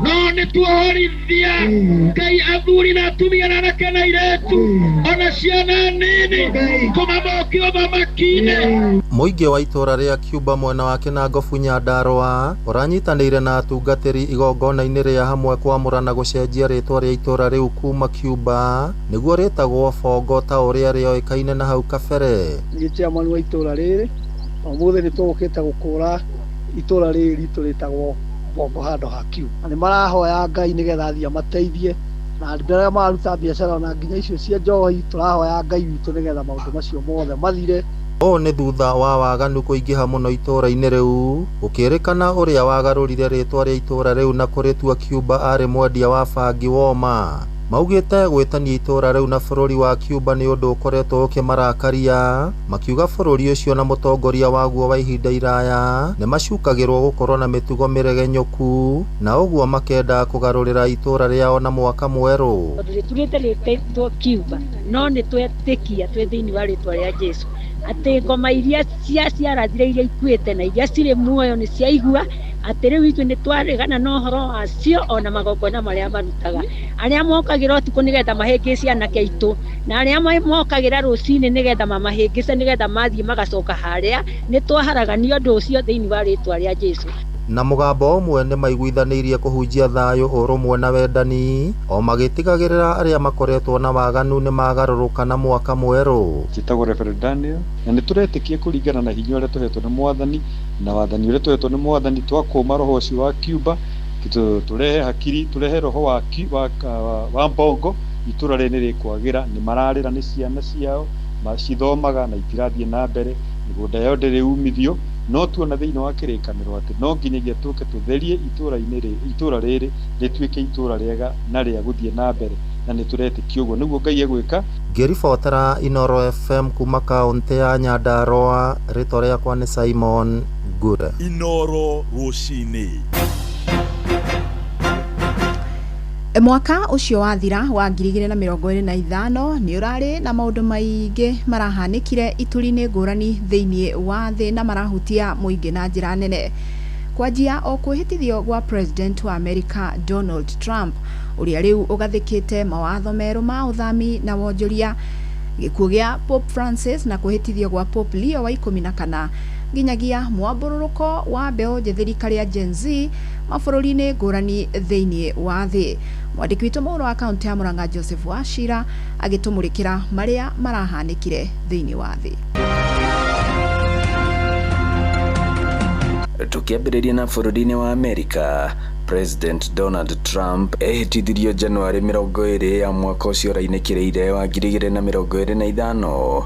No nĩ tuohorithia Ngai athuri na atumia na anake na airĩtu ona ciana nini kũmamokia ũthamaki-inĩ. Mũingĩ wa itũra rĩa Cuba mwena wa Kinangofu Nyandarua ũranyitanĩire na atungatĩri igongona-inĩ rĩa hamwe kwamũra na gũcenjia rĩtwa rĩa itũra rĩu kuma Cuba nĩguo rĩtagwo Bongo ta ũrĩa rĩoĩkaine na hau kabere. Niĩ chairman wa itũra rĩrĩ, ũmũthĩ nĩ tũgũkĩte gũkũra itũra rĩrĩ ritũ rĩtagwo Bongo handũ ha Cuba. Na nĩ marahoya Ngai nĩgetha athiĩ amateithie, na andũ arĩa mararuta biacara ona nginya icio cia njohi, tũrahoya Ngai witũ nĩgetha maũndũ macio mothe mathire. Ũũ nĩ thutha wa waganu kũingĩha mũno itũra-inĩ rĩu, gũkĩrĩkana ũrĩa wagarũrire rĩtwa rĩa itũra rĩu na kũrĩtua Cuba arĩ mwendia wa bangi woma. Maugĩte gwĩtania itũra rĩu na bũrũri wa Cuba nĩ ũndũ ũkoretwo ũkĩmarakaria, makiuga bũrũri ũcio na mũtongoria waguo wa ihinda iraya nĩ macukagĩrwo gũkorwo na mĩtugo mĩregenyũku na ũguo makenda kũgarũrĩra itũra rĩao na mwaka mwerũ. Tondũ rĩturĩte rĩtĩtwo Cuba, no nĩ twetĩkia twĩ thĩinĩ wa rĩtwa rĩa Jesu atĩ ngoma iria ciarathire iria ikuĩte na iria cirĩ muoyo nĩ ciaigua atĩ rĩu ithuĩ nĩ twaregana na ũhoro wacio ona magongona marĩa marutaga, arĩa mokagĩra ũtukũ nĩgetha mahĩngĩce anake aitũ na arĩa mokagĩra rũcinĩ nĩgetha mamahĩngĩce nĩgetha mathiĩ magacoka harĩa, nĩ twaharagania ũndũ ũcio thĩinĩ wa rĩtwa rĩa Jesu. Na mũgambo ũmwe nĩ maiguithanĩirie kũhunjia thayũ, ũrũmwe na wendani o magĩtigagĩrĩra arĩa makoretwo na waganu nĩ magarũrũka na mwaka mwerũ. Njĩtagwo Reverend Daniel na nĩ tũretĩkia kũringana na hinya ũrĩa tũhetwo nĩ mwathani na wathani ũrĩa tũhetwo nĩ mwathani, twakũma roho ũcio wa Cuba, tũrehe hakiri, tũrehe roho wa Bongo, itũra rĩrĩ nĩ rĩkwagĩra. Nĩ mararĩra nĩ ciana ciao cithomaga na itirathiĩ na mbere, mĩgũnda yao ndĩrĩ umithio, no tuona thĩinĩ wa kĩrĩkanĩro atĩ no nginyagia tũke tũtherie itũra rĩrĩ rĩtuĩke itũra rĩega na rĩa gũthiĩ na mbere, na nĩ tũretĩkia ũguo nĩguo Ngai egwĩka. Ngĩribotera Inoro FM kuma kaũntĩ ya Nyandarua, rĩtwa rĩakwa nĩ Simon Ngure. Inoro rũcinĩ. Mwaka ũcio wathira wa 2025 nĩ ũrarĩ na maũndũ maingĩ marahanĩkire ituri-inĩ ngũrani thĩinĩ wa thĩ na marahutia mũingĩ na njĩra nene. Kwanjia o kwĩhĩtithio gwa President wa America Donald Trump ũrĩa rĩu ũgathĩkĩte mawatho merũ ma ũthami na wonjoria, gĩkuũ gĩa Pope Francis na kwĩhĩtithio gwa Pope Leo wa 14 nginyagia mwambũrũrũko wa mbeũ njĩthĩ rika rĩa Gen Z mabũrũri-inĩ ngũrani thĩinĩ wa thĩ. Mwandĩki witũ mũhuro wa kaũntĩ ya Murang'a Joseph Wachira agĩtũmũrĩkĩra marĩa marahanĩkire thĩinĩ wa thĩ. Tukiambĩrĩria na bũrũri-inĩ wa Amerika, President Donald Trump ehĩtithirio Januarĩ 20 ya mwaka ũcio ũrainĩkĩrĩire wa 2025.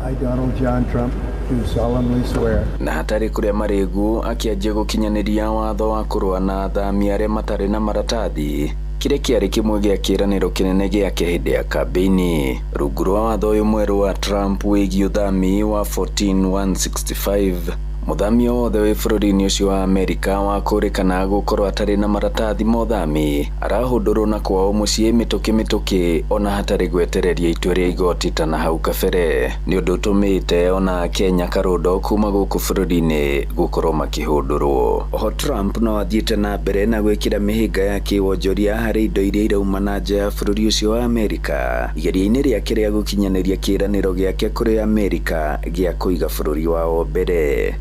I, Donald John Trump, do solemnly swear. Na hatarĩ kũrĩa marĩgu akĩanjia gũkinyanĩria watho wa kũrũa na athami arĩa matarĩ na maratathi, kĩrĩa kĩarĩ kĩmwe gĩa kĩĩranĩro kĩnene gĩake hĩndĩ ya kambĩini. Rungu rwa watho ũyũ mwerũ wa Trump wĩgiĩ ũthami wa 14165, mũthami o wothe wĩ bũrũri-inĩ ũcio wa Amerika wa kũrĩkana gũkorwo atarĩ na maratathi ma ũthami arahũndũrwo na kwao mũciĩ mĩtũkĩ mĩtũkĩ ona hatarĩ gwetereria itua rĩa igoti ta na hau kabere. Nĩ ũndũ ũtũmĩte ona Kenya karũndo kuma gũkũ bũrũri-inĩ gũkorwo makĩhũndũrwo. Oho Trump no athiĩte na mbere na gwĩkĩra mĩhĩnga ya kĩwonjoria harĩ indo iria irauma na nja ya bũrũri ũcio wa Amerika igeria-inĩ rĩake rĩa gũkinyanĩria kĩĩranĩro gĩake kũrĩ Amerika gĩa kũiga bũrũri wao mbere.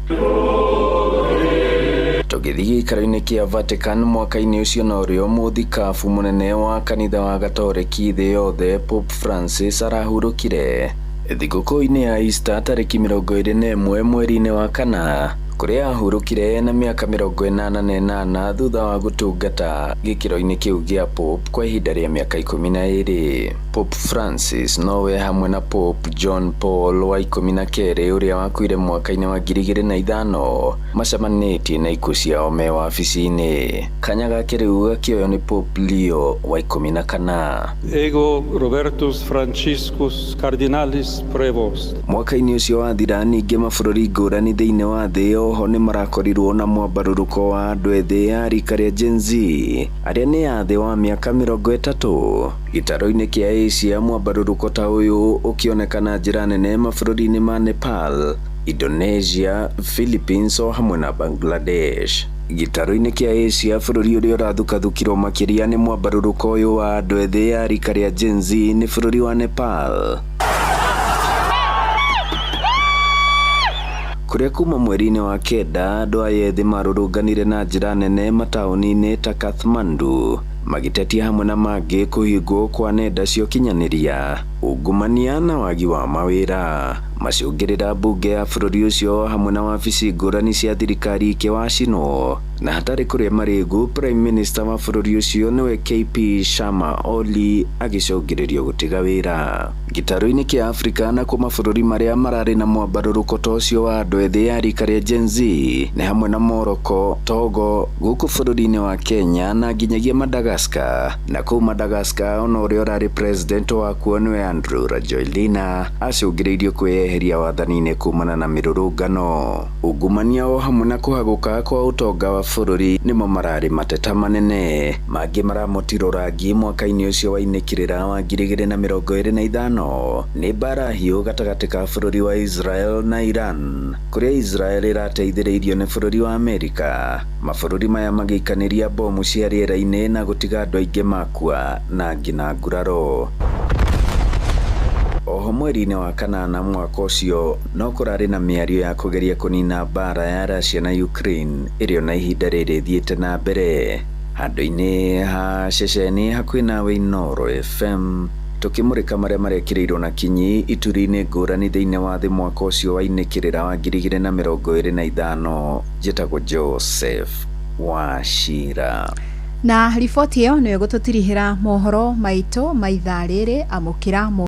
Tũgĩthiĩ gĩikaro-inĩ kĩa Vatican mwaka-inĩ ũcio norĩo mũthikabu mũnene wa kanitha wa Gatoreki thĩ yothe Pope Francis arahurũkire thigũkũ-inĩ ya Easter tarĩki 21 mweri-inĩ wa kana, kũrĩa ahurũkire na mĩaka 88 thutha wa gũtungata gĩkĩro-inĩ kĩu gĩa Pope kwa ihinda rĩa mĩaka 12. Pope Francis nowe hamwe na Pope John Paul wa 12 ũrĩa wakuire mwaka-inĩ wa 2005 macemanĩtie na ikuũ ciao me wabici-inĩ. Kanya gake rĩu gakĩoywo nĩ Pope Leo wa 14. Ego Robertus Franciscus Cardinalis Prevost. Mwaka-inĩ ũcio wathira ningĩ mabũrũri ngũrani thĩinĩ wa thĩ oho nĩ marakorirwo na mwambarũrũko wa andũ ethĩ a rika rĩa Gen Z arĩa nĩ a thĩ wa mĩaka 30. Gĩtarũ-inĩ kĩa kĩa Asia mwambarũrũko ta ũyũ ũkĩoneka na njĩra nene mabũrũri-inĩ ma Nepal, Indonesia, Philippines o hamwe na Bangladesh. Gĩtarũ-inĩ kĩa Asia bũrũri ũrĩa ũrathukathukirwo makĩria nĩ mwambarũrũko ũyũ wa andũ ethĩ a rika rĩa Gen Z nĩ bũrũri wa Nepal, kũrĩa kuma mweri-inĩ wa 9 andũ aya ethĩ marũrũnganire na njĩra nene mataũni-inĩ ta Kathmandu magĩtetia hamwe na mangĩ kũhingwo kwa nenda cia ũkinyanĩria, ungumania na wagi wa mawĩra. Macũngĩrĩra mbunge ya bũrũri ũcio hamwe na wabici ngũrani cia thirikari ikĩwacinwo na hatarĩ kũrĩa marĩgu. Prime Minister wa bũrũri ũcio nĩwe KP Sharma Oli agĩcũngĩrĩrio gũtiga wĩra. Gĩtarũ-inĩ kĩa Afrika na kwa mabũrũri marĩa mararĩ na mwambarũrũko ta ũcio wa andũ ethĩ a rika rĩa Gen Z nĩ hamwe na Morocco, Togo, gũkũ bũrũri-inĩ wa Kenya na nginyagia Madagascar. Na kũu Madagascar ona ũrĩa ũrarĩ president wakuo nĩwe Andry Rajoelina acũngĩrĩirio kwĩyeheria wathani-inĩ kumana na mĩrũrũngano. Ungumania o hamwe na kũhagũka kwa ũtonga wa bũrũri nĩmo mararĩ mateta manene mangĩ maramũtirwo rangi mwaka-inĩ ũcio wa inĩkĩrĩra wa 2025 nĩ mbara hiũ gatagatĩ ka bũrũri wa Israel na Iran, kũrĩa Israel ĩrateithĩrĩirio nĩ bũrũri wa Amerika. Mabũrũri maya magĩikanĩria bomu cia rĩera-inĩ na gũtiga andũ aingĩ makua na angĩ na nguraro. Oho mweri-inĩ wa 8 mwaka ũcio no kũrarĩ na mĩario ya kũgeria kũnina mbara ya Russia na Ukraine ĩrĩa ona ihinda rĩrĩ ĩthiĩte na mbere. Handũ-inĩ ha ceceni hakuhĩ nawe Inooro FM tũkĩmũrĩka marĩa marekĩrĩirwo na kinyi ituri-inĩ ngũrani thĩinĩ wa thĩ mwaka ũcio wa inĩkĩrĩra wa 2025. Njĩtagwo Joseph Wachira. Na riboti ĩyo nĩyo ĩgũtũtirihĩra mohoro maitũ ma ithaa rĩrĩ. Amũkĩra.